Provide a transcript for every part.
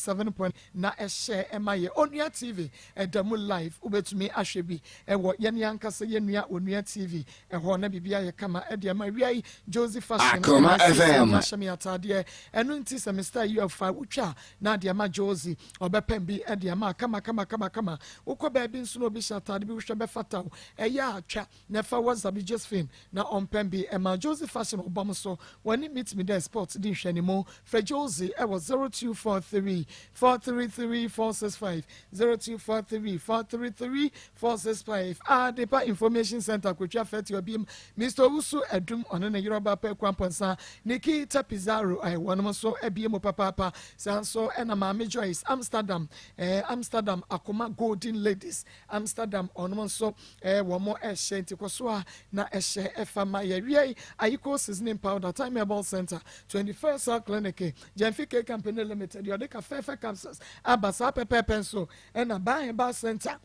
7 point na ɛhyɛ ɛma yɛ Onua TV ɛda mu live. Wobɛtumi ahwɛ bi ɛwɔ yɛne ankasa yɛn nua Onua TV ɛhɔ na biribi ayɛ kama ɛde ama wia yi. Josie Fashion Akoma ɛna asiesie FM. ne ahyɛ me ataadeɛ. Ɛno nti sɛ Mr. yi ɔfa wotwa na ade ama Josie, ɔbɛpɛn bi ɛde ama kama kama kama kama. Wokɔ baabi nso na obi hyɛ ataade bi, wohwɛ bɛfata wo, ɛyɛ atwa na ɛfa WhatsApp Josephine na ɔmpɛn bi ɛma. Josie Fashion ɔbɔm so wɔne Meet Me There Sport di nhwɛnimu. Frɛ Josie ɛwɔ 0243 433 465, 0243 433 465. Adepa Information Center, Kotwa Fɛti Obim, Mr Owusu Ɛdum, ɔne ne yerɛ ɔba pɛ Kwampɔnsa Nikita Pizarro, ɛɛ wɔn nso abie mu papaapa. Saa nso ɛna Maame Joyce Amsterdam, Amsterdam Akoma Golden Ladies Amsterdam, ɔnom nso wɔn ɛhyɛ nti kɔ so a na ɛhyɛ ɛfa ma yɛwie yi. Ayiko Seasoning Powder, Time Herbal Center, 21st Cell Clinic, Gyɛnfi K Company Limited, yɛde ka fɛfɛ capsules aba saa pɛpɛɛpɛ nso, ɛna Ban Herbal Center,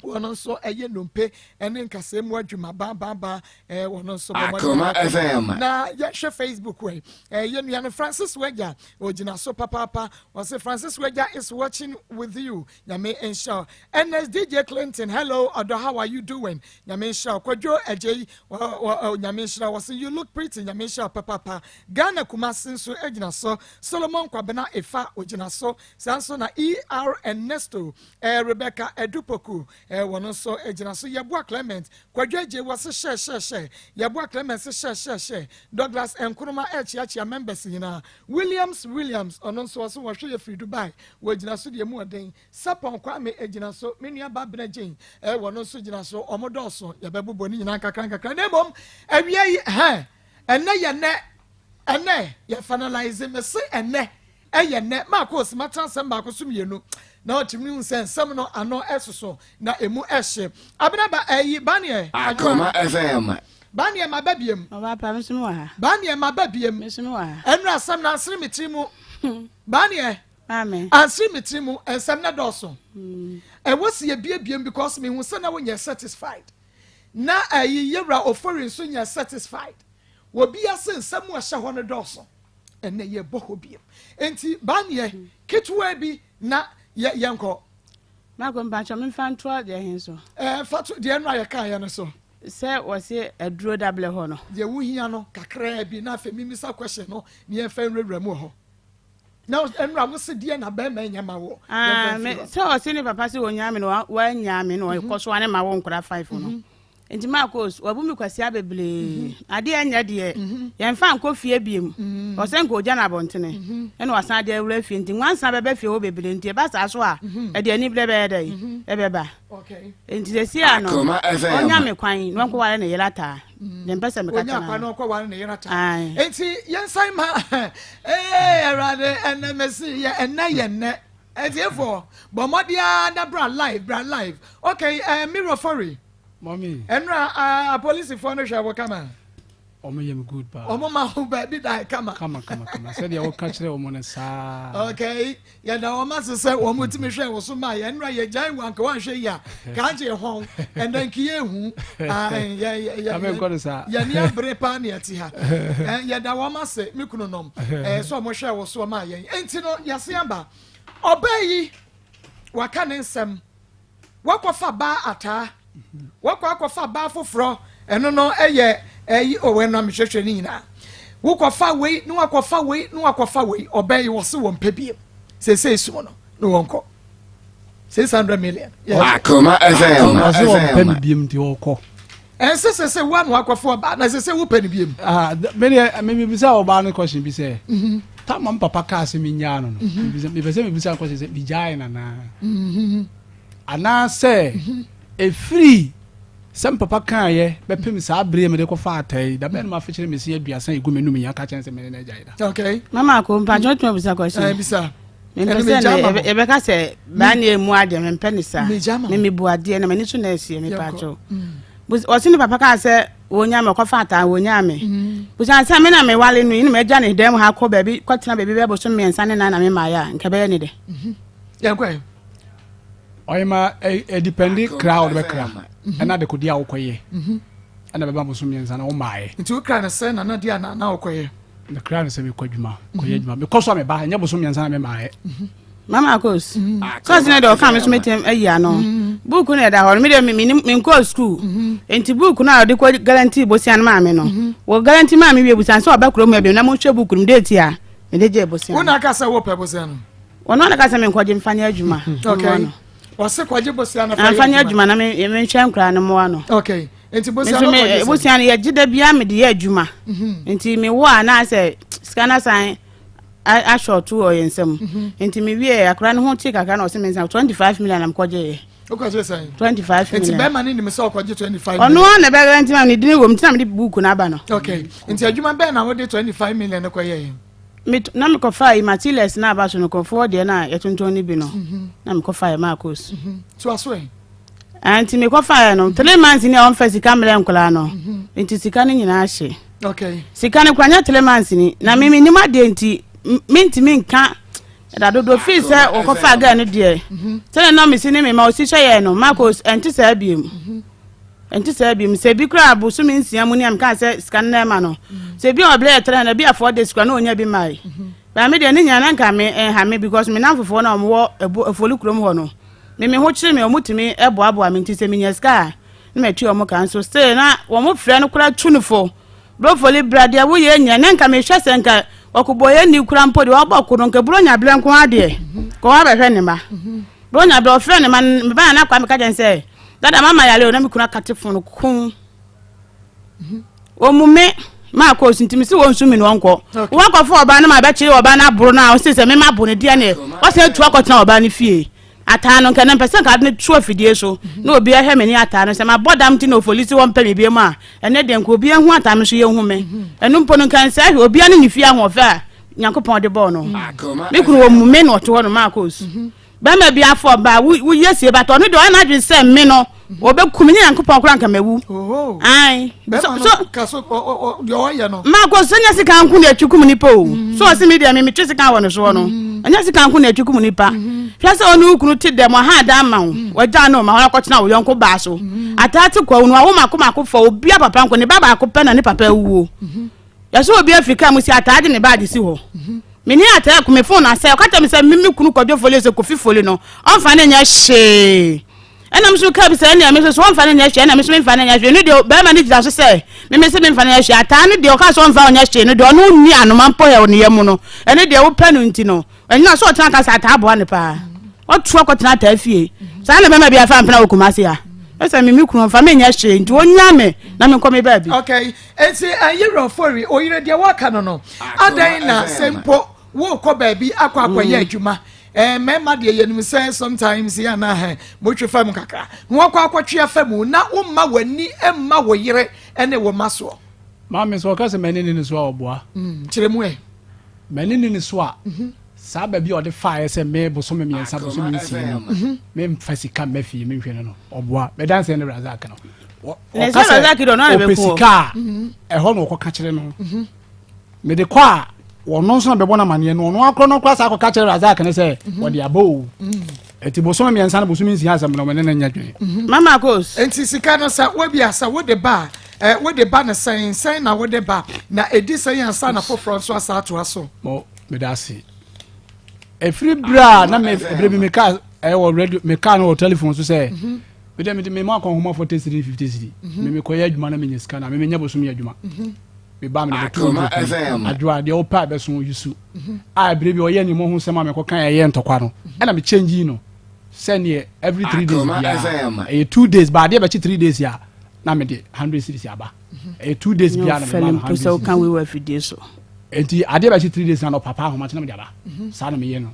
wɔn nso ɛyɛ nnompe ɛne nkasɛɛ mu adwuma baababa. Wɔn nso bɔ mmɔden Akoma akɔ. FM. Na yɛhwɛ Facebook wɛ, yɛ nua no Francis Wagya ogyina so papaapa. Ɔsɛ Francis Wagya is watching with you. Nyame nhyira wo. Ns DJ Clinton, hello ɔdɔ, how are you doing? Nyame nhyira wo. Kwadwo Agye yi, nyame nhyira wo. Ɔsɛ you look pretty. Nyame nhyira wo papaapa. Ghana Kumasi nso gyina so. Solomon Kwabena Efa ogyina so saa nso, na Er Ernesto, Rebecca Edupoku, wɔn nso gyina so. Yɛboa Clement Kwadwo Agye wɔ se hyɛ hyɛ hyɛ. Yɛboa Clement se hyɛ hyɛ hyɛ. Douglas Nkroma ɛkyeakyea members nyinaa. Williams Williams, ɔno nso ɔso wɔhwɛ yɛ firi Dubai, wɔgyina so deɛ mu ɔden. Sapɔn Kwame gyina so. Me nua ba Bena Jane, wɔn nso gyina so. Ɔmo dɔɔso, yɛbɛbobɔ ne nyinaa nkakra nkakra. Na mmom awia yi hɛn, ɛnɛ yɛ nɛ, ɛnɛ yɛ finalize. Me se ɛnɛ ɛyɛ nɛ maako osima tena nsɛm baako so mmienu na ɔtumi hu sɛ nsɛm no ano ɛsoso na emu ɛhye. Abenaba ɛyi baneɛ. Akoma FM. Baneɛ ma ba biem. Ɔba pa, me nso mi wɔ ha. Baneɛ ma ba biem. Me nso mi wɔ ha. Ɛnura asɛm na ansere mi tiri mu, baneɛ. Maame. Ansere mi tiri mu, nsɛm na dɔɔso. Ɛwɔ si yɛ biebiem because mi hu sɛ na wonyɛ satisfied na ɛyi yɛwura Ofori nso nyɛ satisfied. Obi ase nsɛm a ɛhyɛ hɔ no dɔɔso. Ɛnɛ yɛ bɔ hɔ biem nti baneɛ ketewa bi na yɛ yɛnkɔ. Mako mpatsɔ, mi nfa ntoa deɛ hin so? Fa to deɛ no a yɛka yɛ no so. Sɛ wɔsi aduro dablɛ hɔ no. Deɛ wohia no kakraa bi na afei mimisa question no ne yɛmfa nwurawura mu wɔ hɔ. Na nwura wo se deɛ na bɛrima nyɛ ma wɔ. Aa, me sɛ ɔsi ne papa sɛ wɔnya mi no wɔanya mi na ɔkɔ so ane ma wo nkora five no. Nti Mako wabu mi kwasia bebree. Adeɛ nyɛ deɛ yɛnfa nkɔ fie biem. Ɔsɛ nka ogya na abɔntene. Ɛna wasan de awura fie nti nwansa bɛbɛ fie hɔ bebree nti ɛba saa so a ɛde ani berɛ bɛyɛ dɛ ɛbɛba. Nti sɛsi a no Akoma FM. ɔnya me kwan na ɔnkɔware ne yere ataa. Deɛ mpɛ sɛ meka onya kyerɛ kwan no. na ɔkɔ ware ne yere ata. Aye. Nti yɛnsan ma Awurade ɛnɛ mɛsi yɛ ɛnɛ yɛ nnɛ. Ɛtiɛfoɔ, bɔ mmɔden ara na bra live, bra live. Okay, Miro Fori. Mɔmi. Ɛnura apolisifoɔ no hwɛ wɔ kama. Ɔmo yɛ mi good paa. Ɔmo ma ho baabi da kama. Kama kama kama, sɛdeɛ wɔka kyerɛ ɔmo no saa. Okay, yɛda wɔn ase sɛ wɔn tumi hwɛ wɔ so ma yɛn. Nnura yɛ gyan wa nka wɔanhwɛ yi a kaagye hɔn ɛnna nki yɛ ehu Ame nkɔ no saa. Yɛni abere paa ne yɛte ha. Yɛda wɔn ase, me kunu nom sɛ wɔn hwɛ wɔ so ma yɛn. Nti no yɛse aba ɔbaa yi waka ne nsɛm, wakɔfa baa ataa, wakɔ akɔfa baa foforɔ. Ɛno no ɛyɛ ɛyi ɔwɔ ɛnam hwehwɛ ne nyinaa. Wokɔfa wei ne wakɔfa wei ne wakɔfa wei. Ɔbɛn yi wɔse wɔn pɛ biem seesei sum no ne wɔn kɔ 600 million. Akoma FM. Ɔsɛ wɔn pɛ ne biem nti ɔkɔ. Ɛnsɛ sɛ wo ano akɔfo ɔbaa na sɛ wopɛ ne biem. Ah, me deɛ me mebisa ɔbaa no question bi sɛ tama m papa kaa sɛ menyaa no, mepɛ sɛ mebisa no question sɛ megyae nanaa anaasɛ ɛfiri sɛ mpapa kaayɛ bɛpem saa bere mede kɔfa ataa yi da bɛn no mafekyerɛ mesi 30 ɛgu m'anum yi aka kyɛn sɛ mene no agyae da. Mama ko mpatsɔ, tuma bisa question. Bisa. Mempɛ Ɛno sɛ megya ama mo. yɛbɛka sɛ baa ne emu adeɛ, mempɛ ne saa. Megya ama mo. Me mebu adeɛ na m'ani so na asie. Yɛnkɔ. Mepakyɛw, ɔse ne papa kaa sɛ wɔnya me, ɔkɔfa ataa wɔnya me. Busan sɛ me na mewale no yi na magya ne dan mu ha kɔ baabi kɔtena baabi bɛɛ bosom 3 ne 4 na memaeɛ a nka bɛyɛ ne dɛ. Yɛnkɔ. Ɔyɛma ɛdepend kra a wode bɛkra FM. ɛna adekodeɛ a wokɔyɛ ɛna bɛba bosom 3 na womaayɛ. Nti wokra no sɛ nana deɛ ana na wokɔyɛ? Mekra no sɛ mekɔ adwuma, kɔyɛ adwuma, mekɔ so a meba, ɛnyɛ bosom 3 na memaayɛ. Mama Akos, sɔɔsi na deɛ ɔka me so mɛtɛm ayi ano. Buuku na ɛda hɔ no, me deɛ menkɔɔ sukuu. Nti buuku no a ɔde kɔ guarantee bosia no maa me no, wɔ guarantee maa me wie busa sɛ ɔba kurom abiem na monhwɛ buuku no mu date a mede gyee bosia no. Wo na aka sɛ wopɛ bosia no? Ɔno na ka sɛ menkɔgye mfa nyɛ adwuma. Okay. Ɔse kɔgye bosia no fa yɛ adwuma. adwuma na menhwɛ nkoraa no mmoa no. Okay. Nti bosia no kɔgye sɛ? Bosia no yɛgye da biara mede yɛ adwuma. Nti mewɔ a na sɛ sika no asan ashɔto wɔ yɛn nsam. Nti mewie akora no ho tee kakra na ɔse me nsa 25 million na mekɔgyeeɛ. Wokɔgye sɛn? 25 million. Nti bɛrima no nim sɛ ɔkɔgye 25 million. Ɔno ara na ɛbɛyɛ nti ma ne dini wɔ mu nti na mede buuku no aba no. Okay. Nti adwuma bɛn na wode 25 million no kɔyɛɛ? Me na mekɔfaa yi materials na aba so no nkurɔfoɔ deɛ na yɛtontɔn no bi no na mekɔfaa yɛ maa course. To aso ɛ. Nti mekɔfaa yɛ no 3 months ni a ɔmfa sika mmerɛ nkɔlaa no nti sika no nyinaa hye. Okay. Sika no kora nyɛ 3 months ni na me menim adeɛ nti mentumi nka ɛda dodoɔ fii sɛ wɔkɔfaa girl no deɛ sɛdeɛ na mesi ne me ma ɔsi hyɛ yɛn no Marcos ɛnte saa biom. Ɛnte saa biom. Sɛ bi koraa bosome nsia mu ni a mekaa sɛ sika no na ɛma no. Sɛ bi a ɔbrɛ yɛ 300 bi a 4 days koraa na ɔnya bi mae. Baa me deɛ ne nyinaa na nka me ɛnha me because me namfofoɔ no a wɔwɔ ɛbo Afoli kurom hɔ no me me ho kyere me wɔn tumi boaboa me nti sɛ menya sika a na matua wɔn ka nso still na wɔn frɛ no koraa tu no fo. Brofoli bra deɛ woyɛ nyɛ na nka mehwɛ sɛ nka ɔkobɔyɛ ni kura mpo deɛ ɔbɔ ko no nka buronya berɛ nko ara deɛ kɔ hɔ abɛhwɛ ne ma. Buronya berɛ ɔfrɛ ne ma no meba na na kwa meka kyɛn sɛ dada mama yare o na me kunu akate fon no ko. Ɔmu me maa kɔ osu nti me se wɔnsu me no ɔnkɔ. Wɔkɔfo ɔbaa no ma bɛkyere ɔbaa no aboro no a ɔse sɛ mema bo no deɛ ne ɔsɛ atu akɔtena ɔbaa no fie. Ataa no nka na mpɛ sɛ nka ade no to afidie so na obi ahwɛ me ne ataa no sɛ mabɔ dam nti na ofolisi hɔ mpɛ me biom a ɛnɛ deɛ nka obi ahu ataa me so yɛhu me ɛno mpo no nka nsɛ ahwɛ obia ne ne fie ahoɔfɛ a Nyankopɔn de bɔɔ no me kunu wɔ mu me na ɔte hɔ no Marcos bɛrima bi afɔ ba woyɛ sie bata ɔno deɛ ɔyɛ n'adwene sɛ me no ɔbɛku me ne Nyankopɔn koraa nka mawu ae so Marcos sɛ nyɛ sika nko na atwi kum nipa o mm. so ɔse me deɛ me metwe sika wɔ ne soɔ no mm. ɛnyɛ sika nko na atwi kum nipa mm. hwɛ sɛ ɔne wo kunu te dɛm ɔha da ama wo wagya ne ɔma hɔ akɔtena wo yɔnko baa so ataa te kwawu no awo mako mako fa obia papa nko ne ba baako pɛ na ne papa awuo Yɛsɛ obi afiri kaa mu si ataa de ne baage si hɔ. Me ne ataa ko me fon na sɛ ɔka kyerɛ me sɛ me me kunu kɔdwo foli sɛ kofi foli no ɔmfa ne nyɛ hwee. Ɛna me so kaa bi sɛ ɛnea me nso so ɔmfa ne nyɛ hwee ɛna me so memfa ne nyɛ hwee. No deɛ bɛrima no gyina so sɛ me me se memfa ne nyɛ hwee. Ataa no deɛ ɔka sɛ ɔmfa ɔnyɛ hwee no deɛ ɔno nni anoma mpo hɛ wɔ ne yam no ɛno deɛ wopɛ no nti no ɛnyina sɛ ɔtena ka sɛ ataa boa no paa. Ɔto akɔtena ataa fie. Saa na bɛrima bi afa mpena wɔ Kumasi a. Ɛsɛ me me kunu ɔmfa me nyɛ hwee nti ɔnya me na menkɔ me baabi. Okay. Enti ɛyere ɔfɔri oyere deɛ waka no no adɛn na sɛ mpo wokɔ baabi akɔ akɔyɛ mm. adwuma eh, mmarima deɛ yɛnim sɛ sometimes yɛ anaa hɛ motwe fam kakra na wakɔ akɔtwe afa mu na womma w'ani mma wo yere ne wo ma soɔ. Maame sɛ ɔka sɛ m'ani ne ne so a ɔboa. Mm, kyerɛ mu ɛ. M'ani ne ne so a mhm. saa baabi a ɔde faeɛ sɛ me bosome mmiɛnsa bosome nsia no mhm. memfa sika mma fie menhwɛ no no ɔboa mɛdanseɛ ne Razak no ɔka sɛ ɔpɛ sika a ɛhɔ na ɔkɔka kyerɛ no mhm. mede kɔ a ɔno nso na bɛbɔ no amaneɛ no ɔno akorɔ no kora saa kɔka kyerɛ Razak no sɛ mhm. wɔde aba o ɛti mhm. bosome mmiɛnsa no bosome nsia asɛm no ɔmene no nyɛ dwene mama kos nti sika no sɛ wobi asɛ wode ba a wode ba no sɛn sɛn na wode ba na ɛdi sɛn ansa na foforɔ nso asa atoa so mo meda ase ɛfiri berɛ a na berɛ bi meka ɛwɔ radio meka no wɔ telephone so sɛ Me deɛ mede me ma akɔnhoma 40 cedi ne 50 cedi. Mhm. Me mekɔyɛ adwuma na menya sika na me menyɛ bosom yɛ adwuma. Mhm. Me ba me de bɛto nkurɔfoɔ adwoa deɛ wopɛ a bɛso yusu. Mhm. A ɛberɛ bi ɔyɛ ne ho sɛm a mekɔka ɛyɛ ntɔkwa no. Ɛna me change no sɛneɛ every 3 days biara ɛyɛ 2 days ba adeɛ bɛkye 3 days a na mede 100 cedis aba. Ɛyɛ 2 days biara na mema no 100 cedis. Enti adeɛ bɛkye 3 days na ɔpapa ahoma kyɛ na mede aba. Saa na meyɛ no.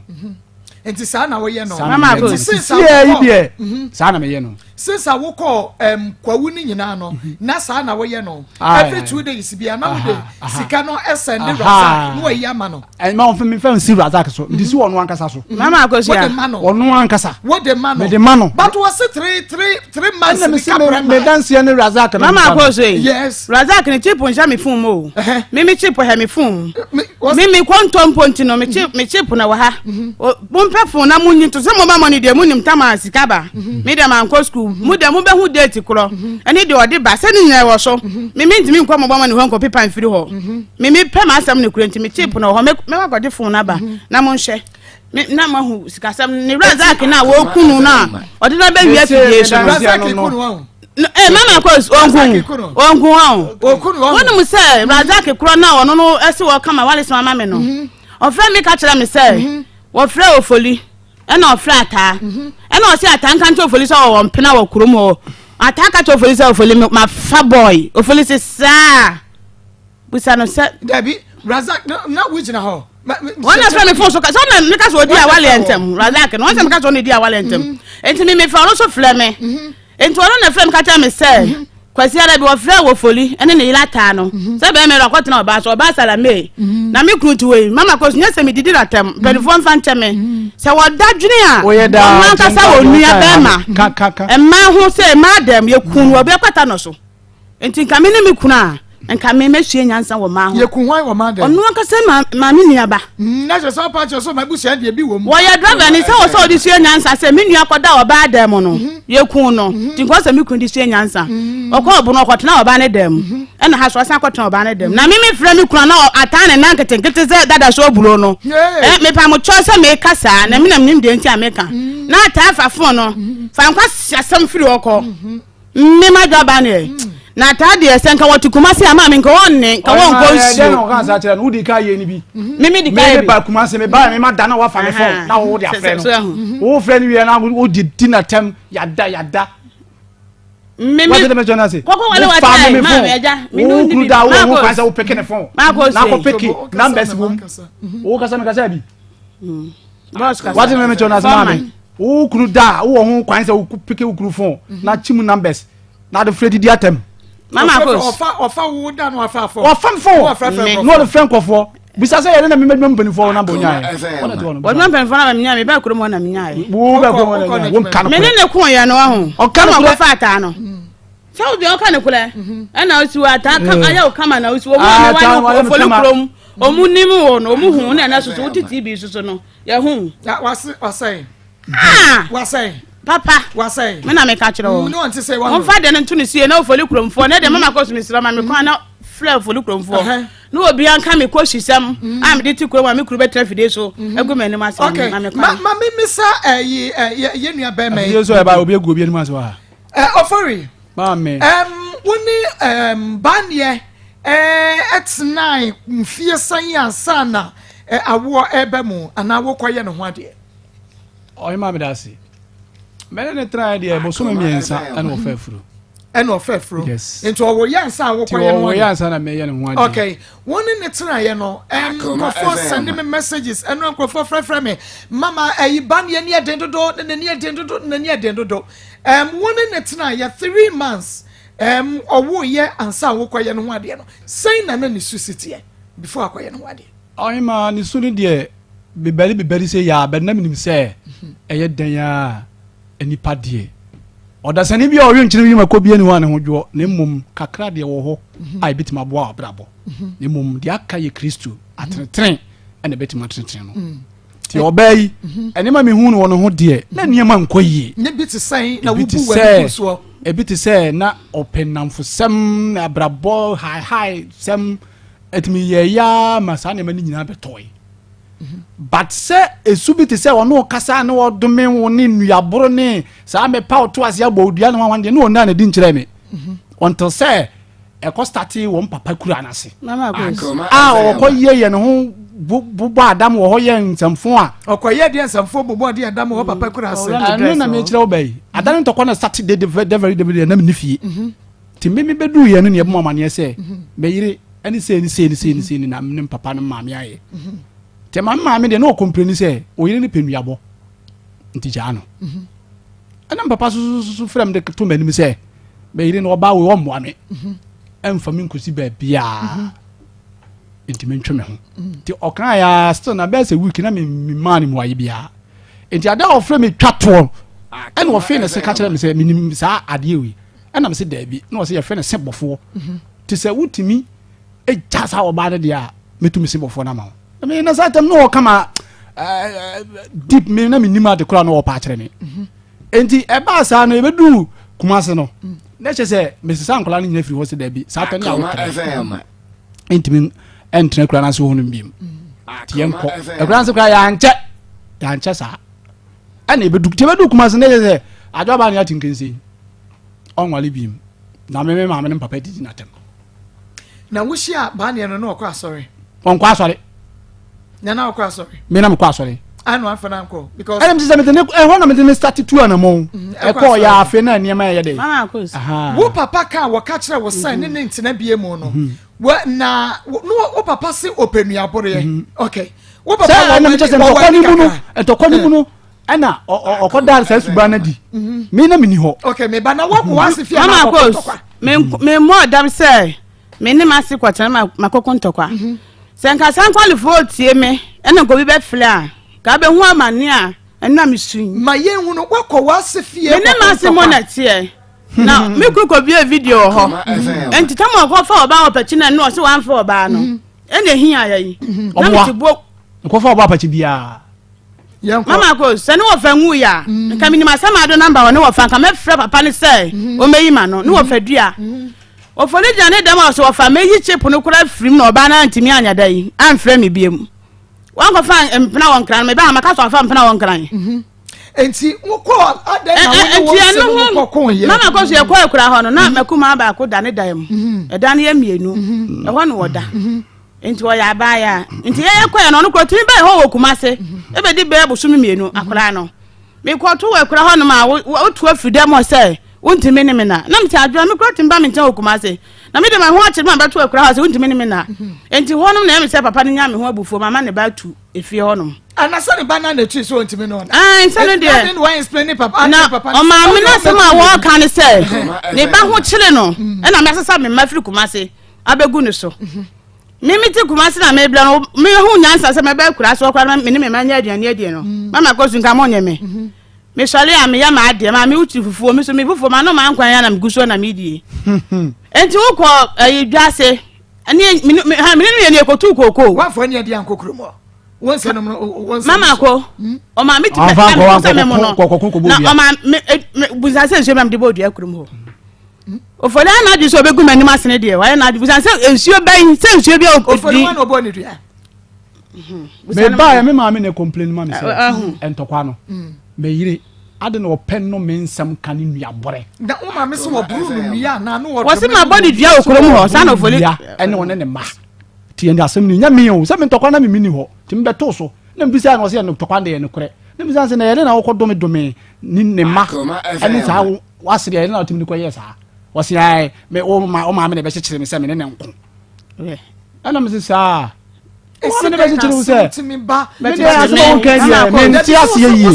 Nti saa na woyɛ no. Mama Nti since a wokɔ yi deɛ mhm. saa na meyɛ no. Since a wokɔ um, kwawu no nyinaa no mhm. na saa na woyɛ no. Every 2 days bia na wode sika no ɛsɛn de Razak na wayi ama no. Ɛma wɔn fɛn fɛn si Razak so nti si wɔn ankasa so. Mama Akosua. Wode ma no. Wɔn ankasa. Wode ma no. Mede ma no. But wɔsi three three three months bi ka brɛ ma. Ɛna mi si me danseɛ ne Razak na. Mama Akosua. Yes. Razak ne chip nhyɛ mi fon mu o. Mi mi chip hɛ mi fon mu. Me me kɔntɔ mpo nti no me chip me chip na wɔ ha. Mhm. Mompɛ fon na monyi nto sɛ moma mɔne deɛ monim tam a sika ba. Mhm. Me deɛ mankɔ sukuu. Mhm. Mo deɛ mobɛhu date korɔ. Ɛne deɛ ɔde ba sɛ ne nyinaa wɔ so. Me mentumi nkɔ mobɔ mɔne hɔ nkɔ pepa mfiri hɔ. Me mepɛ m'asɛm no kura nti me chip na wɔ hɔ. Mɛkɔ akɔgye fon no aba na monhwɛ. Me na mahu sikasɛm ne Razak no a wɔku no no a ɔde no abɛwia fidie so no. Razak ku no wahu. Eh, mama kɔ ɔnku ɔnku wahu. Wonim sɛ Razak korɔ no a ɔno no ɛse wɔka ma wale soma ma me no. Mhm. Ɔfrɛ me ka kyerɛ me sɛ mhm. wɔfrɛ Ofoli ɛna ɔfrɛ Ataa mhm. ɛna ɔse Ataa nka nkyerɛ Ofoli sɛ ɔwɔ mpena wɔ kurom hɔ. Ataa ka kyerɛ Ofoli sɛ Ofoli mafa boy. Ofoli se saa. Bisa no sɛ. Dabi, Razak, na wogyina hɔ. Wɔn na fɛ mi fon so ka sɛ ɔna mi ka sɛ odi awale ntɛm Razak no wɔn sɛ mi ka sɛ ɔna edi awale ntɛm mhm. nti mi mi fɛ ɔno so frɛ mi mhm. nti ɔno na frɛ mi ka kyerɛ mi sɛ mhm. Kwasi ara bi wɔfrɛ wɔ foli ɛne ne yere ataa no sɛ bɛrɛ mi ɔkɔtena ɔbaa so ɔbaa salame na mi kunu ti wɔ yi mama kɔ so nyɛ sɛ mi didi na tɛm mpanyinfoɔ nfa nkyɛn mi sɛ wɔda dwene a ɔno ankasa wɔ nua bɛrima mmaa ho sɛ mmaa dɛm yɛ kun wɔ bɛ kɔta no so. Nti nka me ne me kunu a, nka me mɛsua nyansa wɔ mmaa ho. Yɛku hwan wɔ mmaa dɛm? Ɔno ankasa ma maame nua ba. Mm, na kyerɛ sɛ ɔpa kyerɛ sɛ ɔma abusua deɛ bi wɔ mu. Wɔyɛ driver ni sɛ wɔ sɛ ɔde sua nyansa sɛ me nua kɔda ɔbaa dan mu no, mhm. yɛku no. Mhm. Nti nka ɔsɛ me kunu de sua nyansa. Mhm. Ɔkɔ ɔbo no ɔkɔtena ɔbaa ne dan mu. Ɛna ha so ɔsan kɔtena ɔbaa ne dan mu. Na me me frɛ me kunu na ataa ne nan nketenkete sɛ dada so aburo no. Eh, mepa mo kyɛw sɛ meka saa na me na menim deɛ nti a meka. Na ataa fa fon no, fa nkwa asɛm firi hɔ kɔ. Me ma dwa ba neɛ. Na taa deɛ sɛ nka wɔte Kumasi ama me nka wɔnne nka wɔnkɔ nsuo. Ɛdɛn na ɔka saa kyerɛ no wodi ka yɛ ni bi. Me me di ka yɛ bi. Me ba Kumasi me ba me ma da na wafa me phone na wo de afrɛ no. Wo frɛ no wie na wo di di na tɛm yada yada. Me me kɔkɔ wale wa taa yi maa mi ɛgya mi nu ni bi maa ko. Wo kuru da wo ho kwan sɛ wo peke ne phone. Na kɔ peke numbers wom. Wo kasa mi kasa bi. Wate me me kyɛw na asɛm ame. Wo kunu da a wowɔ ho kwan sɛ wo peke wo kunu phone na kyi mu numbers na ade frɛ didi atɛm. Mama Kos. Ɔfa ɔfa wo da no afa afɔ. Ɔfa m phone. Na ɔde frɛ nkɔfoɔ. Bisa sɛ yɛde na mema adwuma mpanyinfoɔ wo namba onyaeɛ. Wɔn na Wɔdwuma mpanyinfoɔ namba minyaeɛ mebɛɛ kurom hɔ na minyaeɛ. Wo bɛɛ kurom hɔ na minyaeɛ. Wo nka no korɛ. Me ne ne ko yɛ no ɔho. Ɔka no korɛ. Ɔkɔfa ataa no. Sɛ wo deɛ ɔka no korɛ. Ɛna osi wɔ ataa kam ayɛ wo kama na osi wɔ mu a ne wa ne ofoli kurom. Ɔmu nim wo no ɔmu hu na ɛna soso wo te TV soso no. Yɛhu. Wase wasɛn. Ah! Wasɛn. Papa. Wasɛn. Me na meka kyerɛ wɔn. Ne wɔn ti sɛ wɔn. Wɔn fa deɛ no nto ne sie na ofoli kuromfoɔ ne deɛ mama kɔ so mesrɛ ma me kwan na frɛ ofoli kuromfoɔ. Ne obi anka me kɔ sisɛm mm. a mede ti kurom a me kuru bɛtena fidie so mm. agu m'anim ase okay. ma me kwan. Ma me misa ɛyi ɛ yɛ nua bɛrima yi. Afidie so ɛba obi egu obi anim ase wɔ ha. Ɛ ɔfɔri. Maame. Ɛm wo ne ɛm baneɛ ɛɛ ɛtenae mfie sɛn ansa na ɛ awoɔ ɛreba mu anaa wokɔyɛ ne ho adeɛ. Ɔhema meda ase. Mene ne tenaeɛ deɛ bosome mmiɛnsa ɛna ɔfa afuro. Ɛna ɔfa afuro. Yes. Nti ɔwɔ yɛ ansa a wokɔyɛ ne ho adeɛ. Nti ɔwɔ yɛ ansa na mɛyɛ ne ho adeɛ. Okay. Wo ne ne tenaeɛ no ɛm nkurɔfoɔ sɛnde me messages ɛno nkurɔfoɔ frɛfrɛ me mama ɛyi ba ne ani ɛden dodo ne n'ani ɛden dodo ne n'ani ɛden dodo ɛm wo ne ne tenaeɛ 3 months ɛm ɔwɔ yɛ ansa a wokɔyɛ ne ho adeɛ no sɛn na na ne su si teɛ before akɔyɛ ne ho adeɛ. Ɔhema ne su no deɛ bebɛri bebɛri sɛ yaa bɛn na menim sɛ ɛyɛ dɛn a nipa deɛ ɔdasani bi a ɔwe nkyene wi mako bi ani hɔ a ne ho dwoɔ na mmom kakra deɛ wɔ hɔ a ebɛtumi aboa w'abrabɔ na mmom deɛ aka yɛ Kristo atenetene ɛna ɛbɛtumi atenetene no nti ɔbaa yi nneɛma mehu no wɔ ne ho deɛ na nneɛma nkɔ yie ne bi te sɛn na wobu w'ani gu soɔ ebi te sɛ na ɔpɛ nnamfosɛm na abrabɔ haehae sɛm ɛtumi yɛ ya ma saa nneɛma no nyinaa bɛtɔe but sɛ esu bi te sɛ ɔno kasa ne ɔdome wo ne nnuaboro ne saa mepa ɔto ase abɔ odua ne wanwan deɛ ne ɔnaa n'adi nkyerɛ me until sɛ ɛkɔ start wɔn papa kura n'ase a ɔkɔ yie yɛ ne ho bobɔ adam wɔ hɔ yɛ nsɛmfo a ɔkɔyɛ deɛ nsɛmfo bobɔ deɛ adam wɔ papa kura ase ɛno na mekyerɛ wo bɛyi ada ne ntɔkwa na start de de de de de nam ne fie nti me me bɛduru yɛ no ne ɛbɔ amaneɛ sɛ mɛyere ɛne sei ne sei ne sei ne sei ne na ne papa no maame ayɛ nti ma maame deɛ na ɔcomplain sɛ ɔyere ne pɛ nnuabɔ nti gyaa no ɛna papa sososo frɛ me de to m'anim sɛ mɛyere no ɔbaa wei ɔmmoa me ɛmfa me nkɔsi baabiaa nti mentwe me ho nti ɔkaa yɛ still na bɛyɛ sɛ week na memaa no mmuaeɛ biara nti ade a ɔfrɛ me twa toɔ ɛna ɔfee ne se ka kyerɛ me sɛ menim saa adeɛ wei ɛna me sɛ daabi na ɔsɛ yɛfrɛ no se bɔfoɔ te sɛ wotumi gya saa ɔbaa no deɛ a mɛtumi se bɔfoɔ no ama wo me na saa tam na ɔka ma deep me na menim ade koraa na ɔpa akyerɛ me nti ɛbaa saa no yɛbɛduu Kumase no na kyerɛ sɛ mesesa nkɔla no nyina firi hɔ sɛ daabi saa tɛ ne awotrɛ ntumi ɛntena kura no ase hɔ no biom nti yɛnkɔ akura no ase koraa yɛankyɛ. Yɛankyɛ saa. Ɛna ebedu nti ebedu Kumasi na yɛ sɛ adwaba ne ate nkensen. Ɔnwale biem. Na me me maame ne me papa didi n'atɛm. Na wohyia baaneɛ no na ɔkɔ asɔre? Ɔnkɔ asɔre. Na na ɔkɔ asɔre? Me na mekɔ asɔre. Ano afa na nkɔ because. Ɛna mi sɛ mede ne ɛhɔ na mede ne start tu anamɔn. Mm, ɛkɔ yɛ afe na nneɛma yɛ dɛ. Mama Akos. Wo papa ka wɔka kyerɛ wo sɛ ne ne ntena bie mu no. Mhm. Wɔ na wo papa se ɔpɛ nuaboreɛ. Mhm. Okay. Wo papa wɔ wɔ wɔ ntɔkwa ne mu no ntɔkwa ne mu no ɛna ɔkɔ da saa suban no di. Mhm. Me na me ni hɔ. Okay me ba na wɔkɔ wɔ ase fie na akɔkɔ ntɔkwa. Me me mmɔ dam sɛ me ne m'ase kɔtena ma makɔko ntɔkwa. Mhm. Sɛ nka saa nkwalefoɔ tie me ɛna nka obi bɛfrɛ a ka bɛhu amane a ɛna me su yi. Ma yɛn hu no wakɔ w'ase fie Me ne m'ase mo na teɛ. Na me kuru kɔ bie video wɔ hɔ. Nti tam ɔkɔ fa ɔbaa wɔ pɛkyi na ɛno ɔse wamfa ɔbaa no. Mhm. Ɛna ehi ayɛ yi. Mhm. Na me ti bo. Nkɔfa ɔbaa pɛkyi biara. Mama ko sɛ ne wɔfa nwu ya mm. nka menim asɛm ado namba wɔ ne wɔfa nka mɛfrɛ papa ne sɛ ɔmɛyi ma no ne wɔfa dua Ofori gyina ne dɛm a ɔsɛ wɔfa meyi chip no koraa firim na ɔbaa no antumi anya da yi amfrɛ me biom. Wankɔfa mpena wɔ nkran no mebaa maka sɛ ɔfa mpena wɔ nkran. Mhm. Nti wokɔ adɛn na wo ne wɔn nsɛm mu kɔko yɛ. Mama kɔ so yɛkɔ akura hɔ no na mhm. makumaa baako da ne dan mu. Mhm. Ɛdan no yɛ mmienu. Ɛhɔ na wɔda. Nti ɔyɛ abaayaa. Nti yɛyɛ kɔɛ no ɔno kɔ tumi bɛyɛ hɔ wɔ Kumase. Ebedi bɛyɛ bosome mmienu akwadaa no. Mekɔto wɔ akura hɔnom a wotu afiri dɛm hɔ sɛ wontumi ne me na. Na mete adwoa me kura tumi ba me nkyɛn wɔ Kumase. Na mede ma ho akyere ma bɛto akura hɔ sɛ wontumi ne me na. Enti hɔnom na ɛyɛ me sɛ papa no nya me ho abufuo ma ma ne ba tu efie hɔnom. Anasɛ ne ba no na etui sɛ ontumi ne ɔna. Ɛn sɛ no deɛ. Ɛne na wɔn explain ne papa. Na ɔmaame no asɛm a wɔreka ne sɛ ne ba ho kyere no ɛna mɛsesa me mma firi Kumase abɛgu ne so. Me me te Kumasi na me bla no me hu nyansa sɛ mɛbɛ akura so ɔkora me ne me ma nyɛ aduane adie no mm. mama kɔ so nka mo nyɛ me mm-hmm. me sɔre a meyɛ ma adeɛ ma me wotiri fufuo me so me fufuo ma no ma nkwan ya na me gu so na me die enti wokɔ ɛyi dwa ase ɛne me me ha me ne no yɛ ne ekotu kooko wafɔ ne ɛde ankɔ kurom hɔ wɔn nsɛm no wɔn nsɛm mama ko ɔma me ti pɛ na me kusa me mu no na ɔma me me busa sɛ nsuo ma me de bɔ odua kurom hɔ. Ofori ayɛ n'adwene sɛ ɔbɛgu m'anim asene deɛ wayɛ n'adwene busa sɛ nsuo bɛn sɛ nsuo bi a ɔdi. Ofori wɔn na ɔbɔ ne dua. Me ba yɛ me maame na complain ma me sɛ ntɔkwa no me yere ade na ɔpɛ no me nsɛm ka ne nua bɔrɛ. Na wo maame sɛ wɔboro no nua anaa no wɔdɔ. Wɔsi ma bɔ ne dua wɔ kurom hɔ saa na ofori. Ɛne ɔne ne mma ti yɛn de asɛm no nya mi o sɛ me ntɔkwa na me mi ni hɔ ti me bɛto so na me bisa na ɔsɛ yɛ ntɔkwa de yɛ nokorɛ na me bisa sɛ na yɛde na wɔkɔ dome dome ne ne mma ɛne saa W'ase deɛ ɛno na ɔtumi de kɔyɛɛ saa. Ɔse ae me wo ma wo maame na ɛbɛkyekyere me sɛ me ne ne nko. Ɛna me se saa. Wo maame na ɛbɛkyekyere wo sɛ. Me deɛ asɛm a woka deɛ mente aseɛ yie.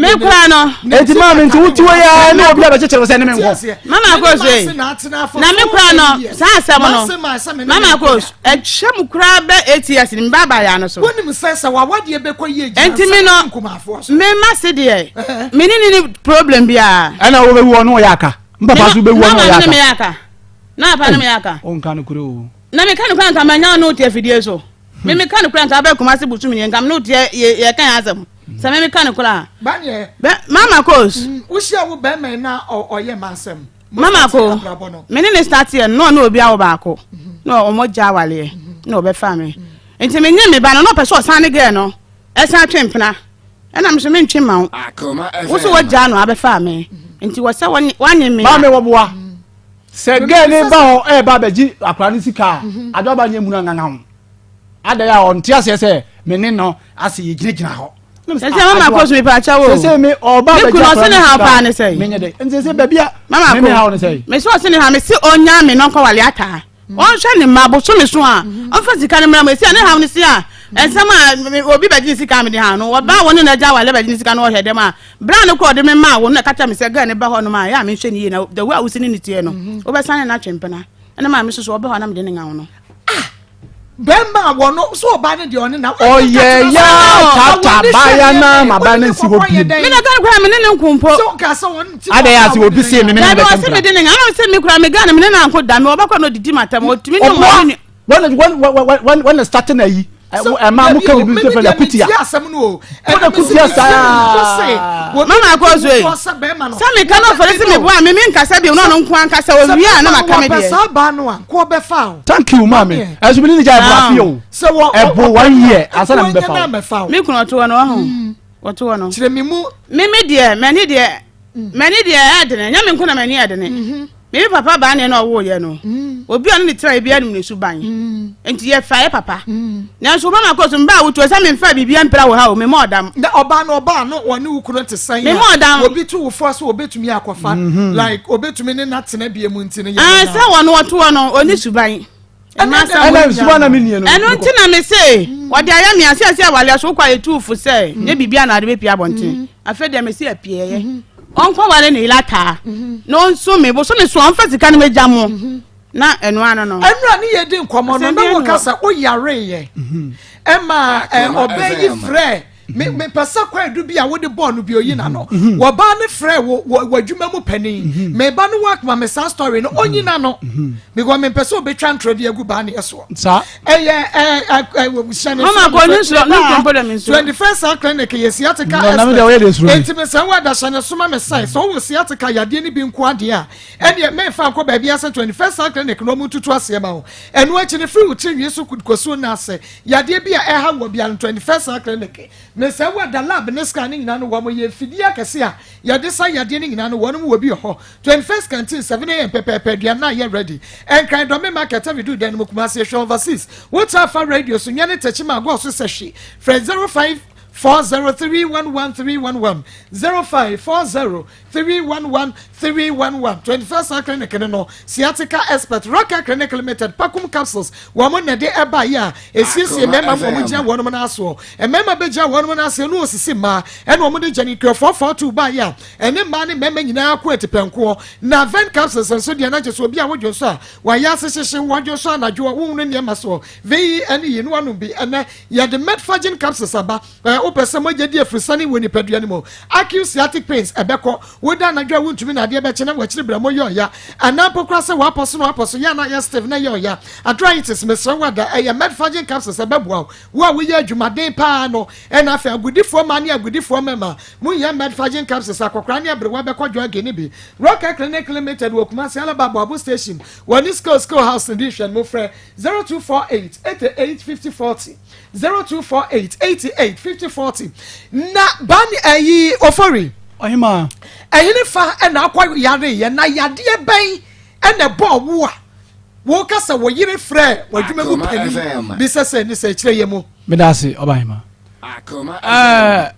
Me kura no. Enti maame nti wote wɔ yɛ ne obi a bɛkyekyere wo sɛ ne me nko. Mama Akos na me kura no saa asɛm no. Mama Akos ɛtwa mu koraa bɛ ATS ne mba abayaa no so. Wonim sɛ sɛ wawadeɛ bɛkɔ yie gyina Enti me no nkumafoɔ so. me ma se deɛ me ne ne ni problem biara. Ɛna wobɛwu ɔno ɔyɛ aka. Mpapa so wobɛwu ɔno ɔyɛ aka. aka. Na papa ne me yɛ aka. Ɔnka no korɛ o. Na meka no kora nka manya ɔne wote afidie so. Me meka no kora nka abɛ Kumasi bosom nie nka me ne wote yɛ ka yɛn asɛm. Sɛ me meka no kora. Baneɛ. Mama Kos. Wohyia wo bɛrima na ɔyɛ ma asɛm. Mama ko, me ne ne starteɛ no, na ɔne obi awo baako, na wɔn gya awaleɛ, na ɔbɛfa me. Nti me nye me ba no, na ɔpɛ sɛ ɔsan ne gɛɛ no, ɛsan twe mpena. Ɛna me so me ntwe ma wo. Wo so wɔgya no abɛfa me. Nti wɔ sɛ wɔanye me. Maame wɔboa. Sɛ gɛɛ ne ba hɔ ɛɛba abɛgye akwadaa ne sika a, adwo aba nyɛ munu angangan ho. Adɛn a ɔnte aseɛ sɛ me ne no ase yɛgyinagyina hɔ. Sɛ mama kɔ so mepa akyɛ wo. Sɛ me ɔba bɛgye akwadaa ne sika. Ne kunu ɔse ne haw paa ne sɛ. Menyɛ dɛ. Nti sɛ baabi a mama me haw ne sɛ. Me sɛ ɔse ne haw me se ɔnya me no nkɔwale ataa. Ɔnhwɛ ne mma bosome so a ɔmfa sika no mmra mu esi a ne haw ne se a nsɛm a obi bɛgye ne sika a mede haw no ɔbaa wɔne n'agya awale bɛgye ne sika no ɔhwɛ dɛm a bere a ne kɔ ɔde me maa wɔn na ɛka kyerɛ me sɛ gɛɛ ne ba hɔ nom a ɛyɛ a menhwɛ ne yie na the way a wosi ne ne teɛ no wobɛsan ne no atwe mpena ɛna maame soso ɔbɛ hɔ a na mede ne ŋaw no. Ah! Bɛrima a wɔno so ɔbaa no deɛ ɔne na. Ɔyɛ ya tata baaya na ma ba ne nsi hɔ biem. Mi na gari kura mi ne ne nko mpo. So nka sɛ wɔn ti. Adɛ yɛ ase obi se mi ne ne bɛ tɛm kura. Dabi ɔse mi de ne nka ɛna ɔse mi kura mi gana mi ne na nko da mi ɔbɛ kɔ na odidi ma tɛm otumi ne ɔmo ne. When when when when when starting ayi ɛma mo ka bibi sɛ fɛn akutia. Wọ́n akutia saa. Mama akɔ so yi sɛ mi ka na ɔfɔle si mi bu a mi mi nkasa bi na ɔno nko ankasa owie a na ma ka mi deɛ. Thank you maame ɛnso mi ni ni gya ɛbo afi o ɛbo one year ansa na mi bɛ fa o. Mi kunu ɔto wɔ no ɔho. Wɔto hɔ no. Kyerɛ me mu. Me me deɛ m'ani deɛ m'ani deɛ ɛdene nyɛ me nko na m'ani ɛdene. Mhm. Me me papa baa ne na ɔwoo yɛ no. Obi a ɔne ne tena ebi anim ne suban. Nti yɛ fa yɛ papa. Nanso mama kɔ so mba awotuo sɛ memfa biribi ampira wɔ ha o me mɔ ɔdam. Na ɔbaa no ɔbaa no ɔne wo kunu te sɛn Me mɔ ɔdam. Obi to wo fo so obetumi akɔfa like obetumi ne na tena bie mu nti no yɛ. Ah sɛ wɔn wɔto hɔ no ɔne suban. Ɛna suban na me nie no. Ɛno nti na me se wɔde ayɛ me ase ase awale so wokɔ ayɛ tuufo sɛ nyɛ biribi a na ade bɛpie abɔnten. Afei deɛ me se apieɛ. Ɔnkɔ ware ne yere ataa na ɔnso me bosome so ɔmfa sika no mɛgya mo na ɛno ano no. Ɛnura ne yɛ di nkɔmɔ no na wɔka sɛ woyareeɛ ɛma ɔbɛ yi frɛ me mepɛ sɛ kwaadu bi a wode bɔɔ no bi oyi na no wɔbaa ne frɛ wo wɔ adwuma mu panin meba no wakoma me saa story no onyi na no because mepɛ sɛ obɛtwa ntorɔ de agu baa ne ɛsoɔ ɛyɛ hyɛ ne so 21st Health Clinic yɛ sciatica expert enti mesɛ wo ada hyɛ ne so ma me sɛ sɛ wowɔ sciatica yadeɛ no bi nko adeɛ a ɛneɛ memfa nkɔ baabi asɛ 21st Health Clinic na ɔmo ntutu aseɛ ma wo ɛno akyi no firi wo tiri nwi so kɔsuo no ase Yadeɛ bi a ɛha wɔ bia no 21st Health Clinic ne sɛ wɔ da lab ne scan ne nyinaa no wɔn yɛ mfidie akɛse a yɛde sa yadeɛ no nyinaa no wɔn wɔ bi wɔ hɔ 21st Canteen 7am pɛpɛɛpɛ aduane no ayɛ ready Nkran Dɔme Market Avidu dan no mu Kumasi Ehwɛ Overseas wo tra fa radio so Nwɛne Tekyima Agɔɔ so sɛ hwe frɛ 05 40311311 0540 311 311 21st Health Clinic no no Sciatica Expert Rocker Clinic Limited Pakum Capsules wɔn na ɛde ɛba yi a esiesie mmarima ma wɔn gyina wɔn nan asoɔ mmarima bɛgyina wɔn nan aseɛ no osisi mmaa ɛna wɔn de gyani kura 442 ba yi a ɛne mmaa ne mmarima nyinaa ko atipɛnkoɔ na Ven Capsules nso deɛ n'agye so obi a wodwo nso a wɔayɛ ase hyehye wɔdwo nso anadwo wɔn nneɛma soɔ VE ɛne yi no anom bi ɛnɛ yɛde Metforgen Capsules aba Ɛ, wopɛ sɛ mogya di afurusiane wɔ nipadua no mu? Acute sciatic pains, ɛbɛkɔ. Woda anadwo a wuntumi na adeɛ bɛkye na w'akyiri berɛmo yɛ ɔya. Anaa mpo koraa sɛ w'apɔ so na w'apɔ so yɛ a na ayɛ stiff na ɛyɛ ɔya. Arthritis, mesrɛ wo ada, ɛyɛ Medfagin capsules ɛbɛboa wo. Wo a woyɛ adwumaden paa no, ɛna afei agodifoɔ mmaa ne agodifoɔ mmarima, monhia Medfagin capsules, akɔkoraa ne aberewa bɛkɔ jogging no bi. Rocker Clinic Limited wɔ Kumasi Alaba Aboabo Station, wɔne Scale Scale House no di nhwɛanimu. Frɛ 0248 88 50 40. 0248 88 50 40 na bani ɛyi ofori. Ɔhema. Ɛhene fa ɛna akɔ yare yɛ na yadeɛ bɛn ɛna ɛbɔ wo a wɔka sɛ wɔ yere frɛ w'adwuma mu panin bi sɛ sɛ ne sɛ kyerɛ yɛ mu. Meda ase ɔbahema. Ɛɛ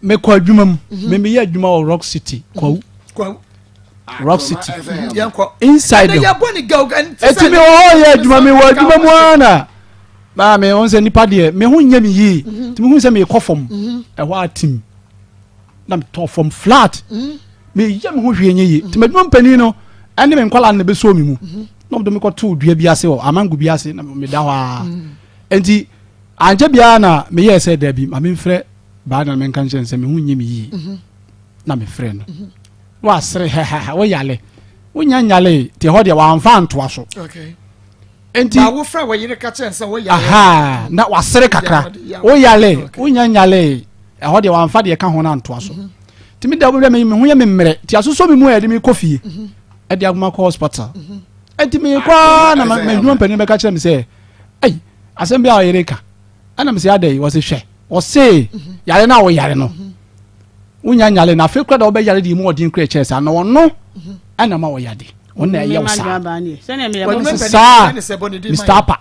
mekɔ adwuma mu mhm. meyɛ adwuma wɔ Rock City Kwawu. Kwawu. Rock City. Mhm. Inside. Eti mi wɔ hɔ yɛ adwuma mi wɔ adwuma mu ara na. Maa me ɔn sɛ nipa deɛ me ho nyɛ me yie mhm. nti mehu sɛ meekɔ fam mhm. ɛhɔ atim na metɔ fam flat mhm. meyɛ me ho hwee nyɛ yie nti madwuma mpanin no ɛne me nkwadaa no bɛsoo me mu na ɔmde me kɔtoo dua bi ase wɔ amango bi ase na meda hɔ a nti ankyɛ biara na meyɛɛ sɛ daabi ma memfrɛ baa na menka nkyerɛ sɛ me ho nyɛ me yie na mefrɛ no na wasere hɛhɛhɛ woyale wonya nyale nti ɛhɔ deɛ wamfa antoa so okay. Enti. Ba wofrɛ wɔ yere ka kyerɛ sɛ woyare. Aha, na wasere kakra. Woyale, wonya nyale. Ɛhɔ deɛ wamfa deɛ ka ho no antoa so. Mhm. Nti me da wobɛhwɛ me ho yɛ me mmerɛ. Nti asosɔ me mu a yɛde me kɔ fie. Mhm. Ɛde agoma kɔ hospital. Mhm. Nti me kɔ ara na m'adwuma panin bɛka kyerɛ me sɛ, ei, asɛm bi a ɔyere ka. Ɛna me sɛ adɛn, wɔse hwɛ, wɔse yare no a woyare no, wonya nyale na afei kora da wobɛyare deɛ mu ɔden kora kyerɛ saa na ɔno ɛna ma wɔyade. Wɔn na ɛyɛ wo saa. Saa Mr. Apa.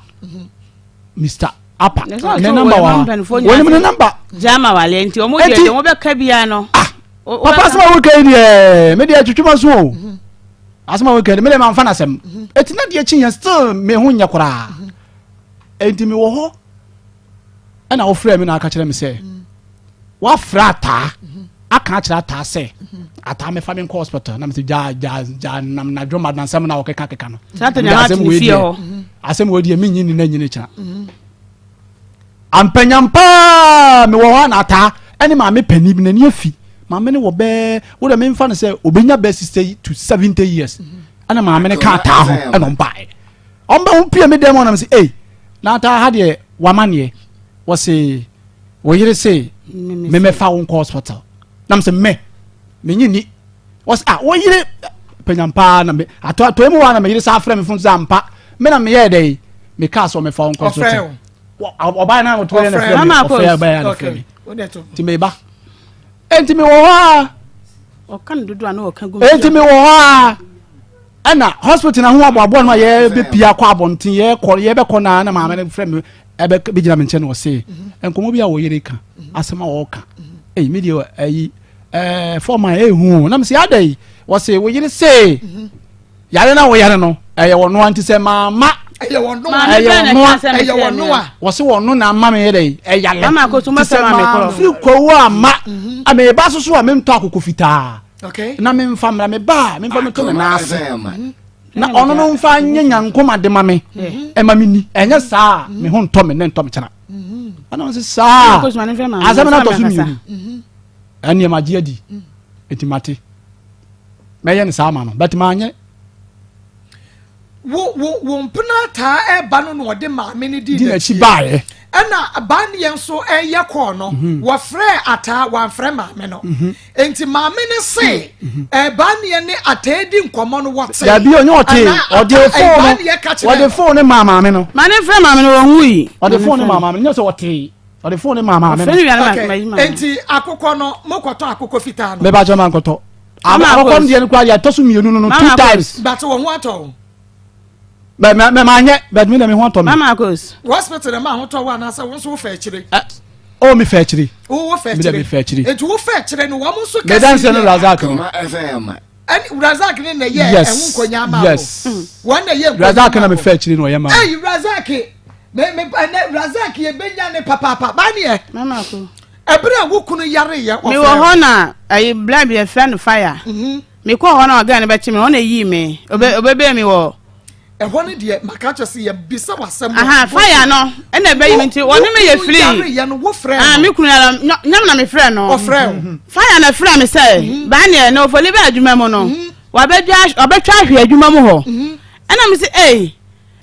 Mr. Apa. Ne namba wa. Wɔn ne namba. Jama wale nti wɔn deɛ deɛ wɔn bɛka bia no. Ah papa asɛm a wɔka yi deɛ me deɛ twitwi ma so o. Mhm. Asɛm a wɔka yi me deɛ ma nfa n'asɛm. Mhm. Eti na deɛ kyi yɛn still me ho nyɛ koraa. Mhm. Eti me wɔ hɔ ɛna wɔfrɛ me na aka kyerɛ me sɛ wafrɛ ataa. Aka akyerɛ ataa sɛ ataa mɛfa me nkɔ hospital na mesɛ gyaa gyaa gyaa nam na dwom adansɛm na ɔkeka keka no asɛm wei deɛ asɛm wei deɛ menyi ni na nyini kyena ampanyam paa mewɔ hɔ a na ataa ɛne maame panin bi n'ani afi maame no wɔ bɛɛ wo deɛ memfa no sɛ obɛnya bɛɛ 60 to 70 years ɛna maame no ka ataa ho ɛna ɔmbaeɛ ɔmba ho pie me dɛm ɔnam sɛ ei na ataa ha deɛ wamaneɛ wɔse wo yere se memɛfa wo nkɔ hospital na mesɛ mɛ menye ni wɔsɛ ah wo yere panyam paa na me atɔ atɔ mu wa na me yere saa frɛ me fon sɛ ampa me na meyɛɛ dɛ yi mekaa sɛ ɔmɛfa wo nkɔ hospital ɔbaa na ɔtɔ yɛ na frɛ me ɔfrɛ ɔbaa na frɛ me nti meba. Enti mewɔ hɔ a. Ɔka no dodo a na ɔka gu. Enti mewɔ hɔ a. Ɛna hospital na ho aboaboa no a yɛbɛpia akɔ abɔnten yɛkɔ yɛbɛkɔ na na maame no frɛ me ɛbɛ bɛgyina me nkyɛn na ɔse nkɔmmɔ bi a wɔyere ka asɛm a ɔka ɛyi me deɛ ɛyi ɛɛ fɔm a ɛhu na me sɛ ada yi wɔse wo yere se yare na wɔyare no ɛyɛ wɔn noa nti sɛ maama ɛyɛ wɔn noa ɛyɛ wɔn noa ɛyɛ wɔn noa wɔse wɔn no na ama me yɛ dɛ ɛyale nti sɛ maa firi kɔwu ama ameba soso a mentɔ akoko fitaa na memfa mmra me ba a memfa meto me nan ase na ɔno no mfa nyɛ nyankoma de ma me ɛma me ni ɛnyɛ saa a me ho ntɔ me ne ntɔ me kyena ɛna ɔsɛ saa asɛm no atɔ so mmienu ɛneɛ magye adi ɛti mate mɛyɛ no saa ma no but maanyɛ Wo wo wo mpena taa ɛba no na ɔde maame no di n'akyi baeɛ. Ɛna baneɛ nso ɛyɛ kɔɔ no mhm. wɔfrɛ ataa wɔamfrɛ maame no mhm. nti maame no se mhm. baneɛ ne ataa di nkɔmmɔ no wɔte. Dabi onye ɔte ɔde fon no ɔde fon no maa maame no. Maame frɛ maame no wɔn wui. Ɔde fon no maa maame no nyɛ sɛ ɔte ɔde fon no maa maame no. Nti akokɔ no mokɔtɔ akokɔ fitaa no. Mɛba kyɛn ma nkɔtɔ. Akokɔ no deɛ no kura deɛ ɛtɔ so mmienu no no two times. Bàtɛ wɔn ho atɔ o. Mɛ mɛ mɛ maa nyɛ bɛt mi na mi ho atɔ mi. Mama Akos. Hospital na maa ho tɔ wo anaasɛ wɔn nso wo fɛ akyire. O mi fɛ akyire. Wo fɛ akyire. Mi dɛ mi fɛ akyire. Nti wo fɛ akyire no wɔn nso kɛse. Mɛ dansi no Razak no. Ɛni Razak ne na yɛ ɛho nkonya ama wo. Yes. Wɔn na yɛ nkonya ama wo. Razak na mi fɛ akyire no ɔyɛ ma. Ɛyi Razak mɛ mɛ ɛnɛ Razak yɛ bɛ nya ne papaapa baa ni yɛ. Mama Akos. Ɛbere a wo kunu yare yɛ ɔfrɛ wo. Mewɔ hɔ na ɛyi bla bi yɛfrɛ no fire. Mhm. Mekɔɔ hɔ na ɔgɛn no bɛkye me, ɔna eyii me, ɔbɛ ɔbɛbɛɛ mi wɔ. Ɛhɔ no deɛ maka kyerɛ sɛ yɛbisa w'asɛm. Aha fire no ɛna ɛbɛyi me nti wɔne me yɛ free. Wo kunu yare yɛ no wo frɛ no. Ah me kunu yare nyam na me frɛ no. Ɔfrɛ wo. Fire na frɛ me sɛ mhm. baa neɛ na ofoli bɛ adwuma mu no mhm. wabɛdwa ɔbɛtwa ahwe adwuma mu hɔ. Ɛna me sɛ ei.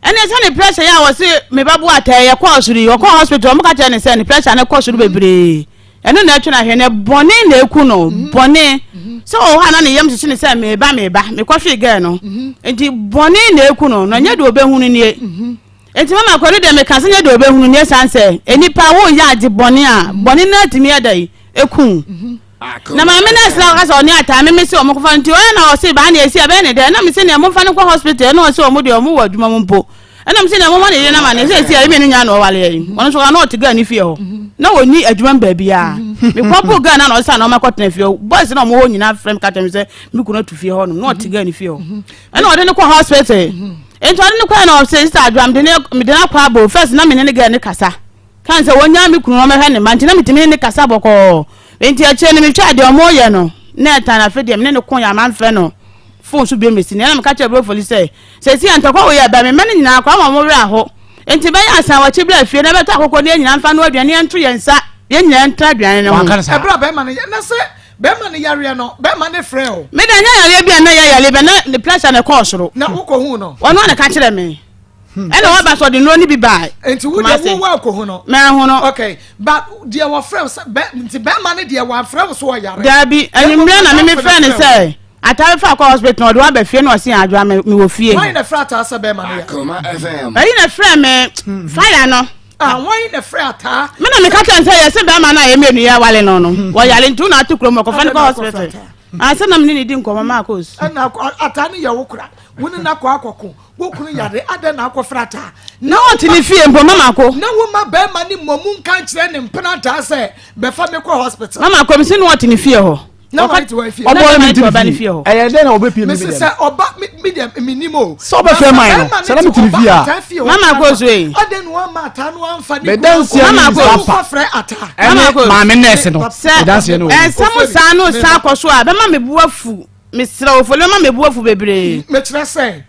Ɛne sɛ ne pressure yɛ a wɔse me ba bo atɛɛ yɛ kɔɔ soro yi ɔkɔɔ hospital wɔn ka kyerɛ ne sɛ ne pressure no kɔ soro bebree ɛno na ɛtwe no ahwɛ no bɔne na eku no bɔne sɛ ɔwɔ hɔ a na ne yam hyehye ne sɛ meba meba mekɔhwee gɛɛ no nti bɔne na eku no na nyɛ deɛ ɔbɛhunu nie nti mama kɔdu deɛ meka sɛ nyɛ deɛ ɔbɛhunu nie san sɛ nnipa woyɛ ade bɔne a bɔne no atumi ɛda yi eku Na maame no asra ɔka sɛ ɔne ataa me mese ɔmo kɔfa nti ɔyɛ na ɔse baa na esi ɛbɛyɛ ne dɛ ɛna mese nea momfa no nkɔ hospital ɛna ɔse ɔmo deɛ ɔmo wɔ adwuma mu mpo ɛna mese nea momma ne yere no ama ne sɛ esi a ɛmi ne nya na ɔwale yɛ ɔno nso ɔno ɔte gaa ne fie hɔ na ɔni adwuma mu baabi a mekɔ po gaa na na ɔsa na ɔma kɔtena fie hɔ boys na ɔmo hɔ nyinaa frɛ me ka kyerɛ me sɛ me kunu atu fie hɔ nom na ɔte gaa ne fie hɔ ɛna ɔde no kɔ hospital nti ɔde no kɔ na ɔse sɛ adwa mede ne akɔ abo first na me ne ne gaa ne kasa Kan sɛ wɔnyaa me kunu na ɔmmɛhwɛ ne mma nti, na metumi ne no kasa bɔkɔɔ. Enti akyire no, mehwɛɛ deɛ wɔreyɛ no, na ɛtan. Afei deɛ, me ne no koeɛ a mamfrɛ no fon so bio mmɛsi nnɛ. Ɛnna meka kyerɛɛ Brofoli sɛ, Seesei a ntɔkwa wei aba yi, me mma no nyinaa koraa ama wɔn werɛ aho. Enti bɛyɛ a san w'akyi bra fie na bɛtɔ akokɔ na yɛn nyinaa mfa nnoa aduane na yɛnto yɛn nsa, yɛn nyinaa ntra aduane no ho. Ɛberɛ a bɛrima no yɛ, na sɛ bɛrima no yareɛ no, bɛrima no frɛ wo. Me deɛ, ɛnyɛ yareɛ bi a na ɛyɛ yareɛ bi a na ne pressure na ɛkɔɔ soro. Na wokɔhuu no? Ɔno ara na ɛka kyerɛɛ me. Hmm. ɛna waba sɛ ɔde nnuro no bi baa. nti wo deɛ wo wa akɔ no. mɛ ho no. okay but deɛ wɔfrɛ wo sɛ bɛ nti bɛrima no deɛ wɔafrɛ wo so ɔyare. daabi enyimrɛ na mimi frɛ ne sɛ atare fa akɔ hospital na ɔde waba fie na ɔsi adwa mi mi wɔ fie. wɔn na frɛ ataa sɛ bɛrima no yɛ. ɛyi na frɛ mi fire no. Ah, wɔn na frɛ ataa. mi na mi ka kyɛn sɛ yɛsɛ bɛrima no a yɛ mmienu yɛ wale no no wɔyare nti wɔn ato kurom ɔkɔfa no kɔ hospital. Ansa na mi ne ne di nkɔmɔ maa kɔ osu. Ɛna ataa no yɛ wo kora wo ne na kɔ akɔko. Wo kunu yare, adɛn na akɔfra ataa? Na ɔte ne fie mpo, mama ko. Na woma bɛrima ne mmom nka nkyerɛ ne mpena taa sɛ bɛfa me kɔ hospital. Mama ko, mese na ɔte ne fie hɔ. Na wɔn te wɔn fie. Ɔbɔ ne ti ne fie. Ɛyɛ dɛn na ɔbɛpie mi mi dɛm. Sɛ ɔba mi deɛ mi nim o. Sɛ ɔbɛfrɛ man no, sɛ na mi ti ne fie a. Mama ko so yi. Adɛn na wɔn ama ataa no anfa ne kunu akɔ. Mama ko. Kɔfrɛ ataa. Ɛne maame nɛɛse no. Sɛ ɛnsɛm saa no saa kɔ so a, bɛma me bo afu. Mesrɛ Ofori ɔma me bo afu bebree. Mekyerɛ sɛ,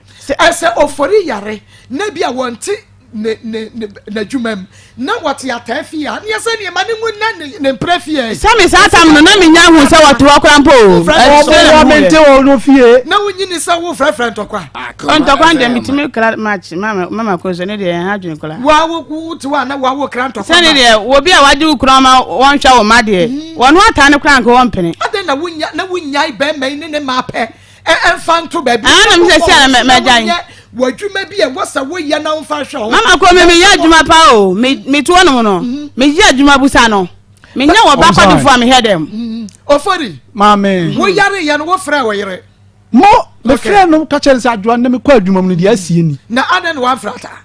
sɛ Ofori yare na bi a wɔnte ne ne ne n'adwuma mu na wɔte ataa fie a, neɛ sɛ nneɛma ne mu na ne ne mpra fie. Sɛ me saa tam no na menya hu sɛ wɔte hɔ koraa mpo o. Ɔwɔ mente wɔ no fie. Na wonyini sɛ wofrɛfrɛ ntɔkwa. Ntɔkwa deɛ metumi kra match mama mama ko so ne deɛ ɛha adwene koraa. Wa wo wo te hɔ a na wa wo kra ntɔkwa. Sɛ ne deɛ obi a wagye wo kunu ama wɔnhwɛ wo mma deɛ mm. wɔn ataa no koraa nka wɔmpene. Adɛn na wonya na wonyae bɛrima yi ne ne mma pɛ ɛmfa nto baabi. Ah na mesɛ si a na mɛgyae. Wɔ adwuma bi a ɛwɔ sɛ woyɛ na womfa nhwɛ ho. Mama ko me meyɛ adwuma pa o me me to hɔnom no mhm. meyɛ adwuma busa no. Menyɛ wɔ ba kwadefo a mehwɛ dɛm. Ofori. Maame. Wo yare yɛ no wo frɛ wo yere. Mo me frɛ no ka kyerɛ no sɛ adwoa nnɛ mekɔ adwuma mu no deɛ asie ni. Na adɛn na wamfrɛ ataa?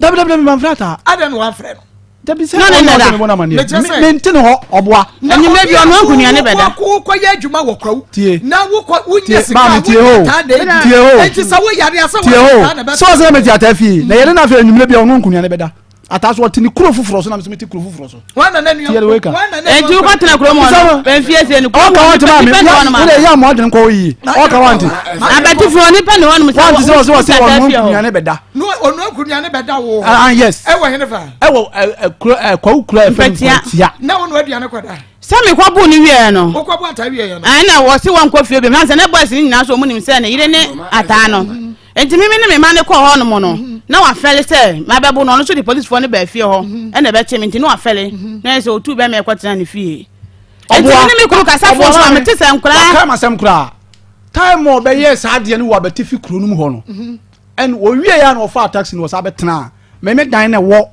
Dabi dabi dabi mamfrɛ ataa. Adɛn na wamfrɛ no? Dabi sɛ ɔno na ɔsɛ mebɔ no amaneɛ. Mente ne hɔ ɔboa. Anwummerɛ bi ɔno nkunuane bɛda. Wokɔyɛ adwuma wɔ kwawu. Tie. Na wokɔ wonya sika a wonya ataa na edi. Tie o. Enti sɛ woyare a sɛ Tie o. wɔde ataa na ɛbɛto. Sɛ ɔsɛ mete ataa fie na yɛne no afei anwummerɛ bi a ɔno nkunuane bɛda. Ataa so ɔte ne kuro foforɔ so na me nso mete kuro foforɔ so. Wọn na n'anua Tiɛ de wei ka. wọn na n'anua Enti wokɔtena kurom hɔ no, bɛmfie sie no kurom Ɔka hɔ wante nipa maame. nipa ne hɔnom Wode ana? ɛyɛ a mo adwene nkɔ hɔ yie. Ɔka wante. Abatifoɔ nipa ne hɔnom sɛ Wante sɛ ɔsɛ ɔsɛ wote ɔno ataa fie hɔ. nkunuane bɛda. No ɔno nkunuane bɛda wo hɔ. Ah yes. Ɛwɔ hene fa. Ɛwɔ ɛ ɛ kuro ɛ kwawu kuro a yɛfrɛ no Mpatia. Mpatia. Na wo no aduane kɔda. Sɛ mekɔboo no wieɛ no. Wokɔbɔ ataa wieɛ no. Ɛna wɔse wɔnkɔ fie bio. Sɛ ne boys no nyinaa nso wɔn nim sɛ ne yere ne ataa no. Nti meme ne me mma no kɔɔ hɔnom no, na wafɛle sɛ mabɛbo no, ɔno nso de polisifoɔ no baa fie hɔ ɛna ɛbɛkye me, nti na wafɛle, na ɛyɛ sɛ ɔtuu bɛma ɛkɔtena ne fie. Nti me ne me kunu kasa fon so a mete sɛ nkoraa. Wakae m'asɛm koraa. Time a ɔbɛyɛɛ saa adeɛ no wɔ abatifi kuro no mu hɔ no, ɛna ɔwieɛ a na ɔfaa taxi no ɔsan bɛtenaa me me dan na ɛwɔ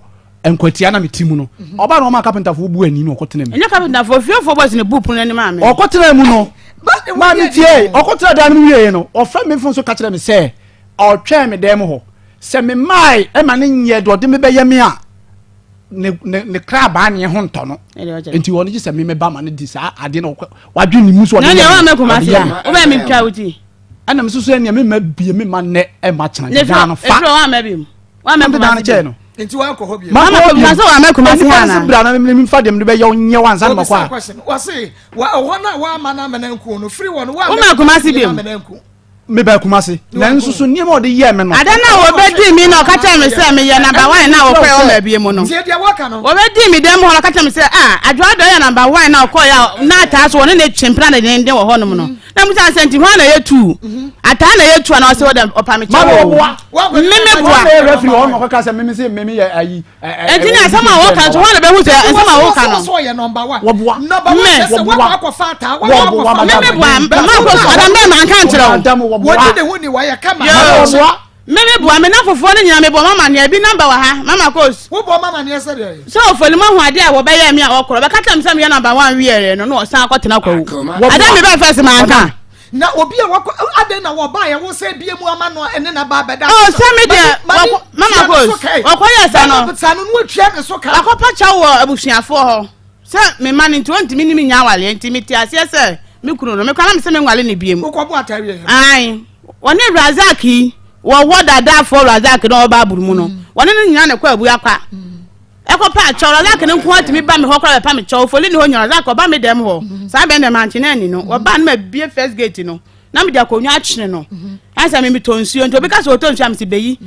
Nkwatia na mete mu no. Ɔbaa na ɔmaa kapentafoɔ bu ani na ɔkɔtena mu. Ɛnyɛ kapentafoɔ, fiefoɔ boys na ɛbuu pono no anim maa me. Ɔkɔtena mu no, maame tie, ɔkɔtena dan no mu wieɛ no, ɔfrɛ me fon so ka kyerɛ me sɛ ɔtwɛn me dan mu hɔ. Sɛ memae ɛma no nyɛ deɛ ɔde me bɛyɛ me a, ne ne ne krabaa neɛ ho ntɔ no. Nti ɔno gye sɛ me meba ma no di saa adeɛ na wadwe ne mu so ɔde yɛ me. Ɔde yɛ me. Wobɛyɛ me twa wo ti. Ɛna me soso ɛnea mema bie mema nnɛ ɛma kyena dan no fa. Efiri hɔ amma bi mu. Wamɛ kumasi bi. Kyɛɛ no. Nti wankɔ hɔ bio. Makɔ hɔ bio. Sɛ wamɛ kumasi ha na. Nipa bra na mi nfa deɛ mi de bɛ yɛ nyɛ wa nsa na makɔ a. Wɔsi wa ɛhɔ na wa ama na amena nku no firi wɔ no wa amena kumasi bio. Me bɛ kumasi. Na nso so nneɛma ɔde yɛ me no. Ada na wɔbɛdi mi na ɔka kyerɛ me sɛ meyɛ namba one na wɔkɔɛ wɔ ma bie mu no. Tie deɛ wɔka no. Wɔbɛdi mi dɛm hɔ na ɔka kyerɛ me sɛ ah adwoa dɔ yɛ namba one na ɔkɔɛ a na ataa so wɔne ne twe mpena ne denden wɔ hɔnom no. Na mo sɛ nti hwan na yɛ tu ataa na yɛ tu ana ɔsɛ ɔdɛ ɔpa mi kyɛw o mímí boa. Wɔn yɛ referee wɔn na ɔkɔka sɛ mímí sɛ mímí yɛ ayi. Ɛnti na asɛm a wɔka nso hwan na bɛhu sɛ nsɛm a wɔka no. Wɔboa mɛ wɔboa mímí boa mma kɔ so ɔdam bɛɛ ma nka nkyerɛ wo. Wɔdi ne ho ni wɔyɛ kama. Yoo. Me me boa me nafofoɔ no nyinaa me bɔ mama neɛ bi number wɔ ha mama kos. Wo bɔ mama neɛ sɛ deɛ. Sɛ ofoli mo ho adeɛ a wɔbɛyɛ me a ɔkorɔ bɛka kyerɛ me sɛ meyɛ number one wieɛ no na ɔsan akɔ tena kwawu ada me bɛɛ fɛs manka. Na obi a wakɔ adɛn na wɔba yɛ wo sɛ bie mu ama no ɛne na ba bɛda. Oh sɛ me deɛ mama kos ɔkɔ yɛ sa no sa no no ɔtua ne so ka. Wakɔpa kyɛw wɔ abusuafoɔ hɔ sɛ me ma no nti ɔntumi ne me nya awaleɛ nti mete aseɛ sɛ me kunu no mekora na me sɛ menwale ne biem. Wokɔ bɔ atareɛ. Ae. Wɔne Razak yi, wɔwɔ dadaafoɔ Razak na ɔwɔ Bible mu no, mm. wɔne no nyinaa na ɛkɔ abua kwa. Ɛkɔ pa kyɛw, Razak no nko atumi ba me hɔ koraa bɛpa me kyɛw, foli ne hɔ nyina, Razak ɔba me dɛm hɔ. Mm. Saa bɛn dɛm ankye na ani no, wɔba no ma bie first gate no, na mede akonnwa akyene no. Ansa me metɔ nsuo, nti obi ka sɛ ɔtɔ nsuo a mese bɛyi.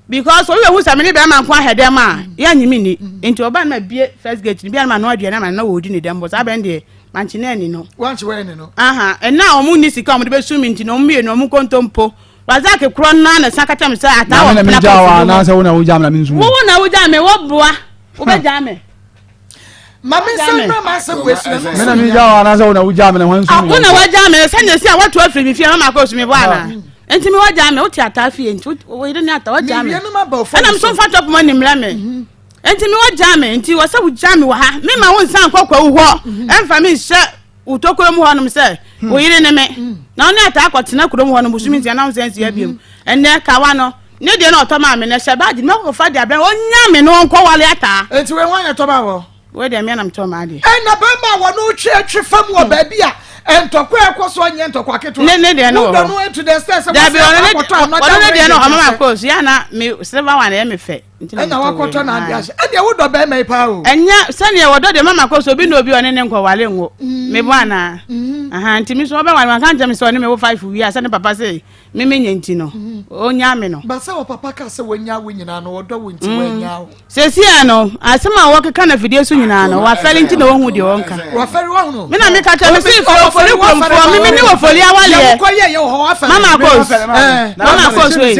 Because obi bɛhu sɛ me ne bɛrima nko ahɛ dɛm a, yɛnye me ni. Nti ɔba no ma bie first gate no, bia no ma no aduane ama no na wɔdi ne dɛm hɔ. Saa bɛn deɛ, Mankye na ani no. Wankye w'ani no. Aha, ɛna a wɔn nni sika a wɔde bɛsum me nti na wɔn mmienu wɔn nkontompo. Razak korɔ no ara na ɛsan ka kyerɛ me sɛ ataa wɔ mpena kɔnfo kɔfo mu. Anaasɛ wo na wogyaa me na mensu. Wo na wogyaa me, wo boa, wobɛgyaa me. Ma me nsa mmra m'asɛm wɔ esu na me na megyaa wo anaasɛ wo na wogyaa me na hwan nsu me. Wo na wagyaa me sɛnea esi a woatu afiri me fie ama makɔ osu me boa anaa? Nti me wagyaa me, wote ataa fie nti wo yere ne ataa wagyaa me. Ɛna me so mfa tɔpoma nimlɛ me. Enti me wagyaa me, nti wɔ sɛ wogyaa me wɔ ha. Me ma wo nsan nkɔ kwawu hɔ, mhm. ɛmfa me nhyɛ wo tokuro mu hɔnom sɛ hmm. wo yere ne me. Hmm. Na wo ne ataa akɔtena kurom hɔ no bosome nsia na wo nsan nsia biom. Hmm. Ɛnnɛ kawa no, ne deɛ na ɔtɔ maa me no hyɛ baagye no mɛkɔfa de abrɛ ɔnya me no ɔnkɔ wale ataa. Enti wei hwan na ɛtɔ maa wɔ? Wei deɛ mmea na metɔ maa deɛ. Ɛna bɛrima a wɔne twe twe fam wɔ baabi a ntɔkwa ɛkɔ so nyɛ ntɔkwa ketewa. Ne ne deɛ no wɔ hɔ. Wodɔ no to the extent sɛ wɔsɛ akɔtɔ anɔda. Ɔno ne deɛ no ɔma ma kɔɔ so yɛ ana me silver one ɛyɛ me fɛ. ɛna wakɔtɔ n'ade ahyɛ ɛnna wodɔ bɛrima yi paa o. ɛnyɛ sɛnea wɔdɔ deɛ mama kɔ so obi na obi ɔne ne nkɔwale nwo mm. mebɔ anaa mm. aha nti mi so ɔbɛwale wanka nkyɛn mi sɛ ɔne me wo five wie a sɛ ne papa sɛ me me nyɛ nti no mm. ɔnya me no. basa wɔ papa ka sɛ wɔnya wo nyinaa no ɔdɔ wo nti mm. wɔanya wo. Seesei no, asɛm a wɔkeka no afidie so nyinaa no, wafɛre nti na wɔhu deɛ wɔnka. Wafɛre wahunu. Me na meka kyerɛ me se ofoli kuromfoɔ me me ne ofoli awaleɛ. Mama kos. Mama kos wei.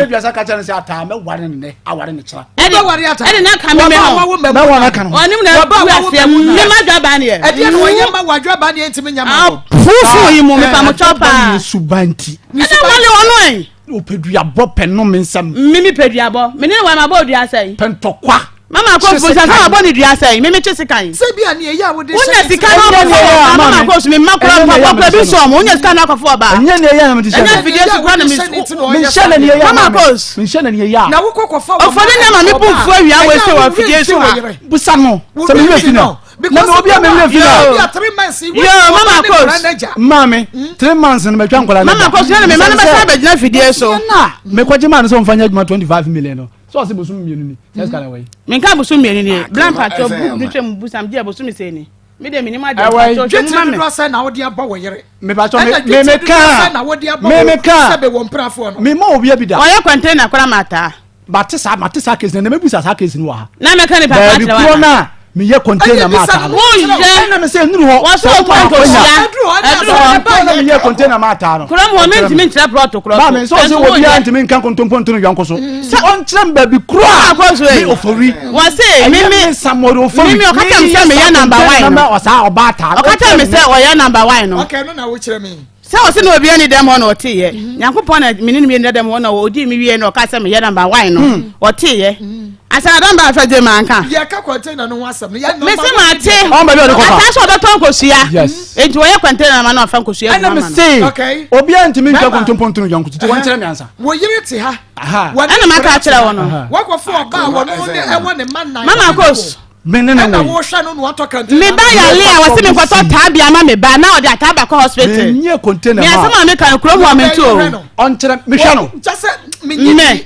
Ɛde na ka me me ho. Ɔnim na gu aseɛ me ma dwa ba neɛ. Ɛdeɛ na ɔyɛ ma wadwa ba neɛ ntumi nya ma hɔ. Fufu yi mu mepa mo kyɛw paa. Ɛna wale ɔno ɛ. Ɔpɛ duabɔ pɛ nnome nsɛm. Me mepɛ duabɔ. Me ne no ware mabɔ dua sɛn? Pɛ ntɔkwa. Mama kɔ Kye busa sɛ sekan. wabɔ ne dua sɛn meme kye sekan. Sɛ bi a nea ɛyɛ a wode hyɛ Wonya ne ti sika na na Ɛnyɛ akɔfo nea ɛyɛ ɔbaa ama mama me. kɔ so me mma kora Ɛnyɛ nea mpaboa ɛyɛ kora bi ama me. nsɔ ɔmo wonya sika na akɔfo ɔbaa. Ɛnyɛ nea ɛyɛ na mede hyɛ Ɛnyɛ no. afidie so kora na me Nea ɛyɛ a wode hyɛ ne ti na ɔyɛ Menhyɛ saa na nea deɛ. ɛyɛ Mama ama me. Akos. Menhyɛ na nea ɛyɛ a. Na wokɔ kɔfa wɔ Ɔfɔde na ma me bu mfu awia wei sɛ wɔ afidie so ha. Busa no sɛ me werɛ fi no. Na me obi a me werɛ fi no. Yo. 3 months yi, Yo, wotumi Mama ɔba ne Akos. nkwadaa n'agya. Maame, 3 months no matwa nkwadaa no Mama agya. kɔ so na me mma no bɛsan abɛgyina afidie so. Na mekɔgye maa no sɛ ɔmfa nyɛ adwuma 25 million no. Sɛ ɔse bosom mmienu ni. Sɛ sika na ɛwɔ yi. Menka bosom mmienu nie. Bla mpakyɛ FM. bu twɛ mu busam gye bosom sɛ ni. Me de menim adeɛ Ɛwɔ yi. mpakyɛ hwɛ mu Dwetire ma me. dodoɔ sɛn na wode abɔ wo yere? Mepakyɛ Ɛna me dwetire me dodoɔ kaa. sɛn na wode abɔ Me wo me kaa. sɛbe wɔ mprafoɔ no? Me ma obi abi da. Ɔyɛ container kora ma ataa. Mate saa mate saa case no na mebisa saa case no wɔ ha. Na mɛka nipa kora Baabi kyerɛ korɔ wa. no a meyɛ container Ɛyɛ ma bisa ataa no no. Woyɛ. Ɛna me sɛ nnuru hɔ. Wɔsɛ Sɛ ɔtɔ woma nkosua. akwanya. Ɛduru hɔ ne Ɛduru asɛm hɔ. no ba Kwan na yɛ meyɛ container ma ataa no. Kurom hɔ mentumi nkyerɛ plɔto korɔ Maame so. sɛ ɔsɛ Ɛnso obiara woyɛ. ntumi nka nkontompo nto ne yɔnko so. Sɛ ɔnkyerɛ me baabi korɔ a Mama Akos wei. me ofori. Wɔse Ɛyɛ me me Samuel Ofori. me ɔka kyerɛ me sɛ meyɛ number one no. Ɔsaa ɔbaa taa. Ɔka kyerɛ me sɛ ɔyɛ number one no. Okay, no na wokyerɛ me. Sɛ ɔse na obiara ni dɛm hɔ na ɔteeɛ. Nyankopɔn na mene no mmienu dɛm hɔ na ɔdii me wie na ɔka sɛ meyɛ number one no. Ɔteeɛ. Asa na dɔm afɛ gye manka. Yɛka container no ho asɛm no. Yɛ Mese mate. Ɔn baabi a ɔde kɔfa. Ata sɛ ɔbɛtɔ nkosua. Yes. Enti wɔyɛ container ma na ɔfa nkosua gu Ɛna me ama no. se Okay. obiara ntumi nka Bɛma. nkontompo nto ne yɔnko so. Nti wɔnkyerɛ me ansa. Wo yere te ha. Aha. Wɔne Ɛna maka nkwadaa te akyerɛ ha. wo no. Wakɔfo ɔbaa Akoma wɔn ne FM. ɛwɔ ne ma nan. Mama Akos. Me ne ne Ɛna wei. wohwɛ no na watɔ container. Me ba yale a wɔse me nkɔtɔ taa bi ama me ba na ɔde ataa ba kɔ hospital. Menyɛ container Me ma. asɛm a meka no kurom hɔ mente o. Ɔnkyerɛ mehwɛ no. Kyɛ sɛ menyi Mɛ. ni.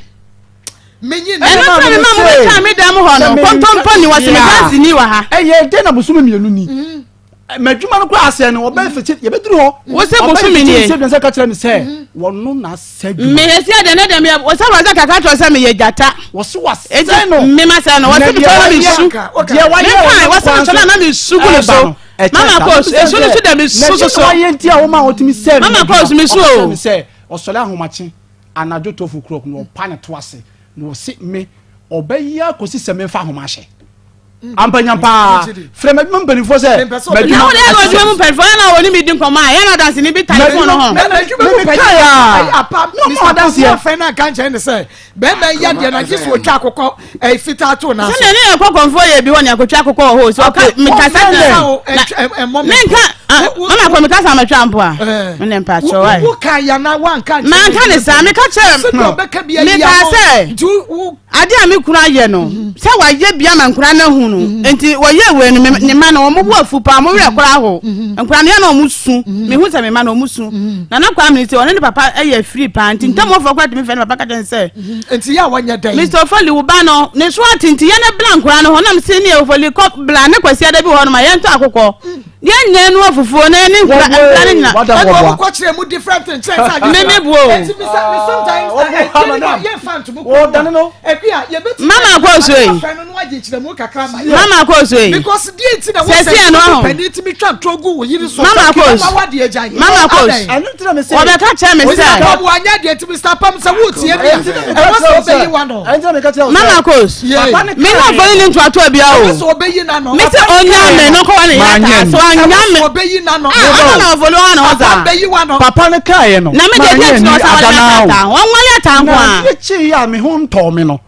Menyi ni. Ɛno Ɛna nti na me ma mo me se, bɛtwa me dan mu hɔ no sɛ me kontompo ni wɔse me Yeah. dansi ni wɔ ha. Ɛyɛ den na bosome mmienu ni. M'adwuma no koraa asɛe no ɔbɛn fiti yɛbɛduru hɔ. Wo se bosome nie. Ɔbɛn fiti sɛ ka kyerɛ me sɛ wɔno na asɛ adwuma. Me yɛ si ɛdɛ ne dɛm yɛ wɔsɛ wɔsɛ kaka kyerɛ sɛ meyɛ gyata. Wɔse Eti wasɛe no. me ma sɛ no wɔse Na me deɛ tɔ na me wayɛ- su. Deɛ wayɛ Me wɔ kan ne wɔse kwan me tɔ na so na me su gu ne ɛreba so. no, ɛkyɛn Mama saa. kɔ Mebisa esu no sɛ, so dɛ me su na so deɛ so. wayɛ nti a woma wɔtumi sɛe no Mama n'adwuma. kɔ me su Ɔka o. kyerɛ me sɛ ɔsɔre ahomakye anadwo 12 o'clock na ɔpa ne to ase na ɔse me ɔbɛyɛ akɔsi sɛ memfa ahoma ahyɛ. Ampanya paa frɛ m'adwuma mpanimfoɔ sɛ Na wo de ɛna adwuma mu mpanyinfoɔ yɛn na wɔne mi di nkɔmɔ a yɛn na danseni bi tare fon no ho. Adwuma mu Meme panyin kae a. apa Na ɔmo Mr. adanseɛ. Afɛn na nka nkyɛn ne sɛ bɛrima yi adeɛ na gye so otwa akokɔ ɛyɛ fitaa to na so. Sɛnea ne yɛ kɔ kɔnfoɔ yɛ bi hɔ ne akotwa akokɔ wɔ hɔ so ɔka mekasa ɔfrɛ gyina dɛn? na menka ah, mama kɔ mekasa mɛtwa mpo a mene mpakyɛw ae Wo ka ya na wanka nkyɛn. manka ne saa meka kyerɛ Sɛdeɛ ɔbɛka bi ayi mekaa ano. sɛ Nti wo ade a me kunu ayɛ no sɛ wayɛ bi ama nkura no ahu no nti wɔyɛ wei no me- ne ma no wɔn bo afu paa wɔn werɛ koraa ho nkura no yɛ na wɔn su mehu sɛ me ma no wɔn su nana kwame ne sɛ ɔne ne papa yɛ firi paa nti ntam wɔfɔ koraa tumi fɛ ne papa ka kyerɛ no sɛ nti yɛ a wɔnyɛ dɛn. Mr. Ofoli wo ba no ne so ate nti yɛn bla nkura no ho nam se ne Ofoli kɔ bla ne kwasi ada bi wɔ hɔ no ma yɛntɔ akokɔ yɛn nyɛ no afufuo na yɛne nkura nkura no nyina Wada Ɛna wɔboa. wɔn kɔ kyerɛ mu different thing kyerɛ sɛ Me me bu o. Eti mi sɛ mi sometimes Ah, ɛ wɔboa madam. yɛn fa ntomo Wɔdane no. Ekuya yɛbɛtumi. Mama akɔ so yi. Afɛn no no agye kyerɛ mu kakra ma yɛ. Mama akɔ so yi Because deɛ nti na Sɛ si ɛno aho. panyin ti mi twa ntoro gu wo yiri so. Mama Akos. Wa wa deɛ gya yɛ. Mama Akos. Adɛn? Ɛno nti na me se. wɔbɛka kyerɛ me Mr. sɛ Pam wanyɛ deɛ nti Mr. Pam sɛ wotie bi a ɛwɔ sɛ ɔbɛyi wa no. Ɛnti na meka kyerɛ wo sɛ. Mama Akos Yee. Papa ne me na kaeɛ. ɔfɔli ne ntoatoa bia Ɛwɔ o sɛ ɔbɛyi na no. me sɛ ɔnya me no kɔwa ne yɛ Manyɛ ataa so no. anya Ɛwɔ me sɛ ɔbɛyi na no. ah ɔno na ɔfɔli ɔha na Papa ɔza bɛyi wa no. Papa ne kaeɛ no. na me deɛ manyɛ deɛ ni nti na ɔsa ada wɔle naa o. ataa wɔn wɔle ataa nko Na a adeɛ kyeeɛ a me ho ntɔɔ me no.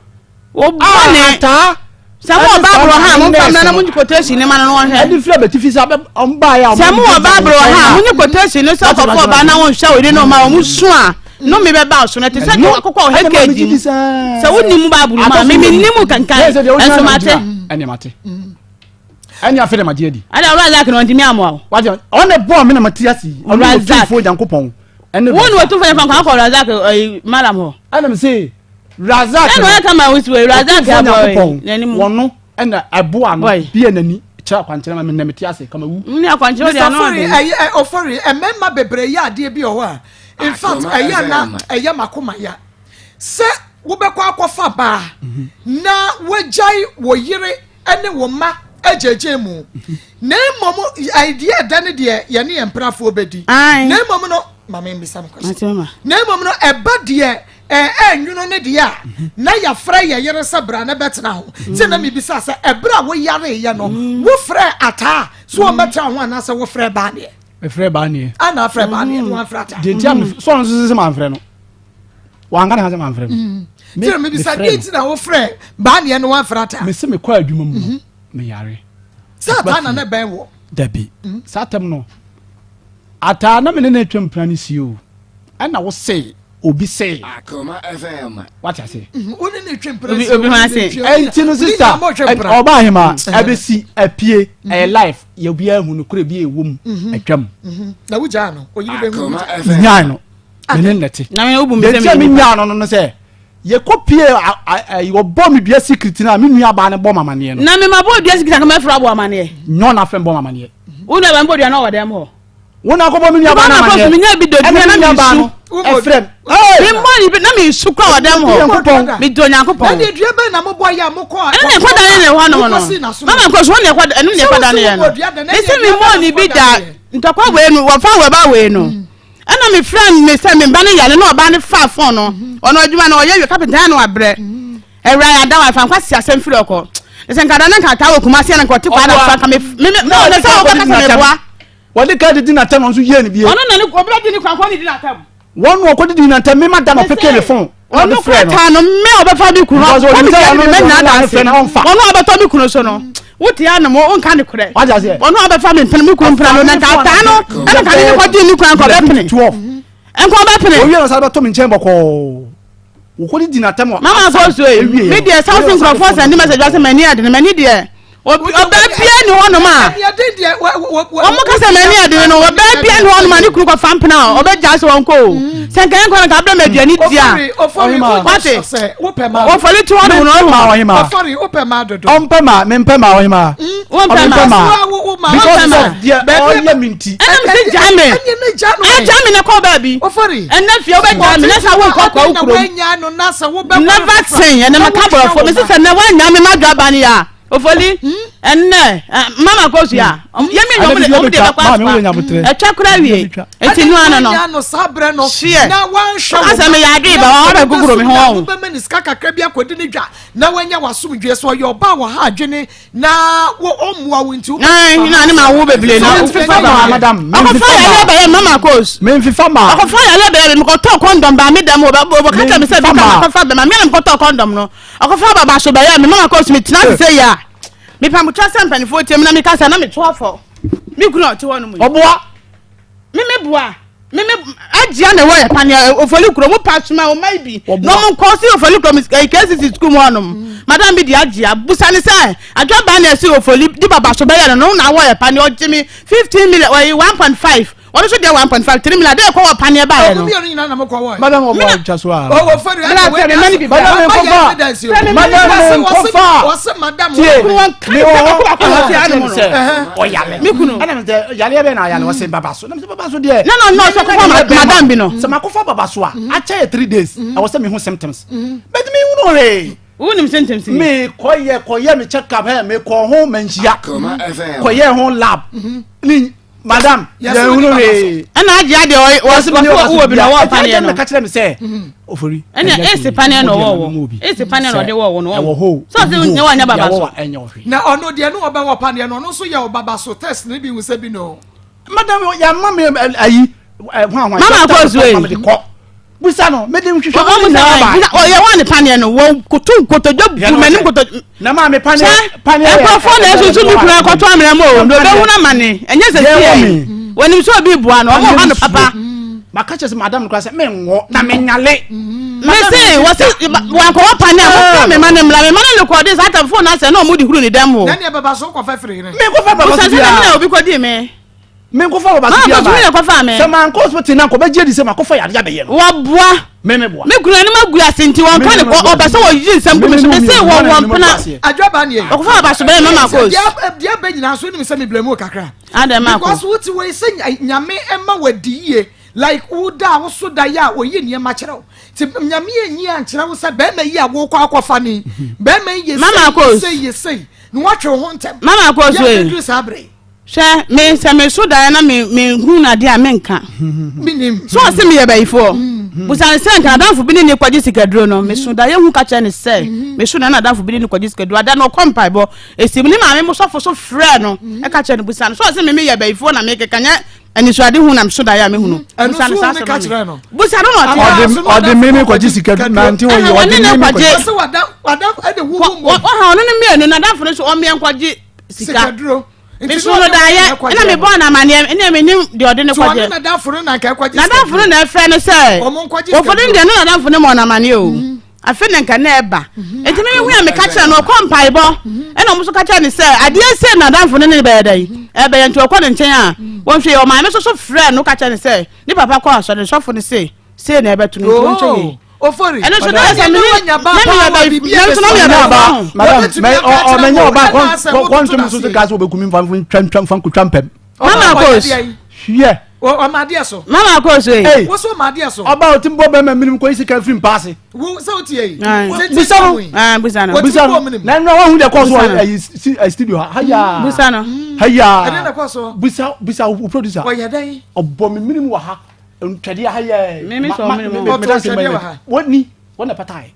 wɔbɔ ne Ataa. sɛ mo wɔ baabolo ha mo nfa mmerɛ na mo nyi quotation ne ma no na wɔnhwɛ Ɛde firi abɛtifi sɛ abɛ ɔmbaeɛ a sɛ mo wɔ baabolo ha mo nyi quotation ne sɛ ɔkɔfo ɔbaa na wɔnhwɛ wɔde ne ɔma wɔn su a nnome bɛba so no te sɛ deɛ akokɔ wɔ hekage mu sɛ wonni mu baabolo mu a mimi nni mu kankan ɛnso mate ɛne mate ɛne afei na magye adi ada ɔwura zak na ɔntumi amoa wo wate ɔne bɔɔ me na mate ase yi ɔne Ɔwura Zak. ɔtumfoɔ nyankopɔn ɛne wo ne wɔtumfoɔ nyankopɔn akɔ ɔwura zak ɛyi malam hɔ ɛna me se razak ɛna ɔyɛ kama wo si wɔ ɔwura zak ɔtumfoɔ abɔ nyankopɔn n'anim wɔno ɛna ɛboa no Boy. bia n'ani kyerɛ akwankyerɛ ma me na mete ase kama wu ne akwankyerɛ deɛ Mr. ano Ofori, ɔden ɛyɛ ɛ, Ofori, mmarima bebree yɛ adeɛ bi wɔ hɔ a, in fact, Akoma ɛyɛ na FM. ɛyɛ makoma ya. Sɛ wobɛkɔ akɔfa baa na wagyae wo yere ne wo mma agyegye mu. Na mmom, ɛdeɛ ɛda ne deɛ yɛne yɛn mprafoɔ bɛdi. Ae. Na mmom no, ma me mbisa me question. Mate mama. Na mmom no, ɛba deɛ ɛɛ ɛnwono ne deɛ a na yɛafrɛ yɛ yere sɛ bra na bɛtena ho. Sɛ na mebisa sɛ ɛberɛ a woyareeɛ no, wofrɛ ataa so ɔmmɛtena ho anaasɛ wofrɛ baa neɛ? mefrɛ baa neɛ Ana afrɛ baa neɛ na wamfrɛ ataa. deɛ nti a mef- sɔɔ no nso sɛ mamfrɛ no wanka ne ha sɛ mamfrɛ no. Ti na mebisa deɛ nti na wofrɛ baaneɛ no wamfrɛ ataa. Mese mekɔ adwuma mu no meyare. Sɛ ataa na na ɛbɛn wɔ. Dabi. Saa tam no ataa na me ne no atwa mpena no sie o. Ɛna wo se obi se. Akoma FM. Wate ase. Wo ne no twe mpena Obi sie. obi ho ase. Ɛnti no sista ɔba ahema ɛbɛsi apie ɛyɛ life yɛ obiara hu no kore bi ɛwɔ mu atwam. Na wogyaa no oyiri bɛhu. Akoma FM. Nyaa no me ne nnɛte. Na me wobu me Deɛ sɛ nti a me menyaa no no no sɛ yɛkɔ pie wɔbɔ me dua secret no a me nua baa no bɔ mamaneɛ no. Na me ma bɔ dua sikita kama afura bɔ amaneɛ. Nyɔ na afrɛ bɔ mamaneɛ. Wo nua ba mbɔ dua na ɔwɔ dɛm hɔ. Wo na akɔbɔ me nua baa no amaneɛ. Menya bi dɔ Ɛna dua me na nua me baa nsu. no ɛfrɛ m. Me mbɔ ni bi na me nsu kora wɔ dɛm hɔ. Me dɔ Nyankopɔn. Ɛna dua bɛn na mobɔ yɛ a mokɔ a. Ɛno na ɛkɔ dan ne hɔ nom no. Mama nkɔ so hɔ na ɛkɔ ɛno na ɛkɔ dan yɛ no. Mesi me mbɔ ni bi da ntɔkwa wei no wɔfa wɔ ba wei no. Ɛna me frɛ me sɛ me ba no yare na ɔbaa no fa phone no. Ɔno adwuma no ɔyɛ wie kapenta yɛ no wabrɛ. Awura yɛ adawa fa nkwa si asɛm firi ɔkɔ. Sɛ nka da na nka taa wɔ Kumasi na nka ɔte kwa na fa nka me me me na sɛ ɔbɛka sɛ meboa. Wɔde ka didi n'atɛm ɔno nso yie ne bie. Ɔno na ne ɔbɛrɛ di ne kwan kɔ ne di n'atɛm. Wɔn na ɔkɔ didi n'atɛm mema da na ɔpeke ne fon. Ɔno kura taa no mme ɔbɛfa bi kunu ɔkɔ mi kura mi mɛ nyina danse ɔno ɔbɛtɔ mi kunu so no wote ano mo nka ne korɛ ɔno ɔbɛfa mi mpene mi kunu mpena no na nka ataa no ɛna nka ne ne kɔ di ne kwan kɔ bɛpene nkɔ bɛpene. Owie na ɔsan bɛtɔ mi nkyɛn bɔkɔɔ. Wɔkɔdi di n'atɛm wɔ Mama outside Akosua yi, ewie me deɛ South nkurɔfoɔ sɛ ne message ase m'ani adene, m'ani deɛ ɔbaa bia ni hɔnom a wɔn kasa m'ani adene no, ɔbaa bia ni hɔnom a ne kunu kɔfa mpena a ɔbɛgya sɛ wɔn kɔ o. Sɛ nka yɛn kɔ no nka abirɛ mu aduane di a, wate wɔfɔli ti hɔnom no ɔho. Ɔmpɛ ma mempɛ ma ɔhema. Wɔmpɛ ma. Because of deɛ ɔyɛ me nti. Ɛna mi sɛ gya me. Agya me na kɔ baabi. Ɛnɛ fie wobɛgya me na sɛ wonkɔ kɔ wo kurom. Never sin ɛnɛ maka borɔfo mesi sɛ nɛ woanya me madwa aba no yɛ a ofoli ɛnɛ mama kɔ sua yɛmi nyɛ ɔmo de bɛkɔ asopa ɛtwa kora wie eti nu ano no hyeɛ ɔka sɛ meyɛ adwe ba wɔn abɛ guguro me ho wɔn. Na wanya w'asomdwoeɛ sɛ ɔyɛ ɔbaa wɔ ha adwene na wo ɔmmoa wo nti wobɛfifa na ne ma wo bebree na mfifa ma madam ɔkɔfa yale bɛyɛ mama kos memfifa ma ɔkɔfa yale bɛyɛ mi kɔtɔ kɔndɔm ba mi dɛm o bɛ ka kyerɛ mi sɛ bi ka ɔkɔfa bɛma mi na mi kɔtɔ kɔndɔm no ɔkɔfa baba so bɛyɛ mi mama kos mi tena ase sɛ yia mi pa mo twa sɛ mpanimfoɔ tie mi na mi kasa na mi to afɔ mi kunu ɔte hɔ nom yi ɔboa Me me boa me me agyia na ɛwɔ yɛ paneɛ ofoli kuro mu pa suma o mai bi na ɔmo nkɔ si ofoli kuro mu KCC sukuu mu hɔnom madam bi di agyia busa ne sɛ adwa ban na ɛsi ofoli di baba so bɛyɛ no no na awɔ yɛ paneɛ ɔgye mi 15 million ɔyi 1.5 ɔno nso deɛ 1.5 3 million adeɛ ɛkɔ wɔ paneɛ baayɛ no. Ɔmo mmienu nyinaa na mo kɔ wɔ. Madam ɔbɔ atwa so a. Ɔwɔ fɛri ɛna wei de asɛ. Madam nkɔfa. Madam nkɔfa. Wɔsi madam. Tie. Mi wɔ hɔ. Sɛ ɔyale. Mi kunu. Ɛna mi sɛ yaleɛ bɛ na ayale wɔsi baba so. Na mi sɛ baba so deɛ. Ne na ɔno ɔsɛ kɔfa madam bi no. Sɛ ma kɔfa baba so a akyɛ yɛ 3 days. Ɛwɔ sɛ mi hu symptoms. But mi hu no hwee. Wo nim symptoms ni. Mi kɔ yɛ kɔ yɛ mi check up hɛ mi kɔ ho mɛ nhyia. Kɔ yɛ ho lab. Ni madam yɛn hunu hwee. Ɛna agye adeɛ wɔsi wɔ bi na ɔwɔ paneɛ no. Ɛna kyerɛ mi sɛ ofori. Ɛna esi paneɛ na ɔwɔ wɔ esi paneɛ na ɔde wɔ wɔ no ɛwɔ hɔ sɛ ɔsi nyɛ wɔ nyɛ baba so. Na ɔno deɛ no ɔbɛ wɔ paneɛ no ɔno nso yɛ ɔbaba so test ne bi wusɛ bi no. Madam yamma mi ayi hwan hwan. Mama akɔ so yi. Busa no mede nhwehwɛ mu nyinaa ba. Ɔyɛ wɔn ne paneɛ no wɔ koto nkotodwe bu m'anim kotodwe. Na maame paneɛ paneɛ yɛ. Nkurɔfoɔ na esusu mi kura akɔtɔ amena mu o na obehu na ma ne ɛnyɛ sɛ si yɛ wɔnim sɛ obi bua no ɔmo ha no papa. Maka kyerɛ sɛ madam no kora sɛ menwɔ na menyale. Mese wɔse wankɔwɔ paneɛ a mofrɛ me ma ne mmra me ma ne rekɔde saa tam fon asɛ na ɔmo de huru ne dɛm o. Na neɛ bɛba so wokɔfa firi hene. Menkɔfa baba so biara. Busa sɛ na obi kɔdi me. Menkɔfa baba so biara. Maame kɔfa me. Sɛ mankɔ hospital na nkɔbɛgye adi sɛ makɔfa yadeɛ abɛyɛ no. Waboa. Me me boa. Me kunu anim agu ase nti wɔn ka ne ɔpɛ sɛ wɔyi nsɛm gu me so me se wɔ wɔn mpena. Adwaba ne yɛ. Ɔkɔfa baba so bɛyɛ mama kos. Deɛ bɛ nyinaa so nim sɛ me blame wo kakra. Adɛ ma ko. Because wote wei sɛ nyame ɛma wadi yie like wo da a woso da yɛ a oyi nneɛma kyerɛ wo. Ti nyame anyi ankyerɛ wo sɛ bɛrima yi a wokɔ akɔfa ne bɛrima yi yɛ sei yɛ sei na watwe wo ho ntɛm. Mama kos wei. Yɛ bɛduru saa bere yi. Hwɛ, me sɛ meso daeɛ na me menhunu no adeɛ a menka. Menim. So ɔse meyɛ bayifoɔ? Busa no sɛ nka n'adamfo bi ne ne kɔgye sikaduro no. Meso daeɛ hu ka kyerɛ no sɛ meso daeɛ na n'adamfo bi ne no kɔgye sikaduro. Ada no ɔkɔ mpaebɔ. Esi mu ne maame mo sɔfo so frɛɛ no ɛka kyerɛ no busa no. So ɔse me meyɛ bayifoɔ na mekeka nyɛ. Anisoadehu na meso daeɛ a mehunu. Ɛno Busa no nso saa wo ne asɛm ka no. kyerɛ no. Busa no na ɔte Anaa hɔ. so na Ɔde ɔda me me fam kɔgye sika kɔgye nante wɔ yi Ɛhɛn, ɔde ɔne me ne me kɔgye. kɔgye. Ɔsɛ wada wada ɛde wuwu Wɔ mmom. ɔha ɔno ne mmienu n'adamfo no so ɔmmeɛ nkɔgye sika. Sikaduro. Nti Meso na no ɔne wo daeɛ na ɛkɔgye ɛna no. mebɔɔ no amaneɛ ɛna menim deɛ ɔde no Nti ɔne kɔgye. n'adamfo no na nka ɛkɔgye N'adamfo no sikaduro. na ɛfrɛ no sɛ Ɔmo nkɔgye wɔfɔde no sikaduro. deɛ ne n'adamfo no mɔ no amaneɛ o. Afei na nka na ɛba. Enti me mehui a meka kyerɛ no, ɔkɔ mpaebɔ. Ɛna ɔmo nso ka kyerɛ no sɛ, adeɛ sei na adamfo no ne no bɛyɛ dɛn? Ɛbɛyɛ nti ɔkɔ ne nkyɛn a, wɔnhwɛ yie. Ɔmaame nso so frɛɛ no ka kyerɛ no sɛ, ne papa kɔ asɔre, sɔfo no se, sei na ɛbɛto no nti ɔnhwɛ yie. Ofori, Ɛno nso na sɛ me ne wanya ba na paa meyɛ wɔ bɛyi biribi nanso na meyɛ abɛsi. bɛyi ho. Madam, Wɔbɛtumi mɛ aka akyerɛ ɔmɛnyɛ wo, ɔba ɛna asɛ wototo kɔntɔm so n'ase. gas wɔbɛkumi nfa ntwa ntwa nfa nkotwa mpɛm. Mama Ɔma Kos. adeɛ yi. Hwiɛ. Ɔma adeɛ so. Mama Kos ei. Ei. Wo so ɔma adeɛ so. Ɔba a ɔtumi bɔ bɛrima minim kɔyi sika firi mpaase. Wo sɛ wotie yi. Aye. Tete Bisa no. mu yi. Ah, busa no. Wɔtumi Bisa bɔ no. minim. Na nnura wahu deɛ kɔɔ so Busa wɔ no. ɛyi si ɛyi studio ha. Hayaa. Busa no. Hayaa. Ɛdeɛn na ɛkɔɔ so? Bisa bisa wo producer. Ɔyɛ dɛn? Ɔbɔ mi minim wɔ ha. Ntwɛdeɛ ha yɛ. Me me sɔ minim wɔ. Ɔtɔ ntwɛdeɛ wɔ ha. Wɔni wɔn na patae.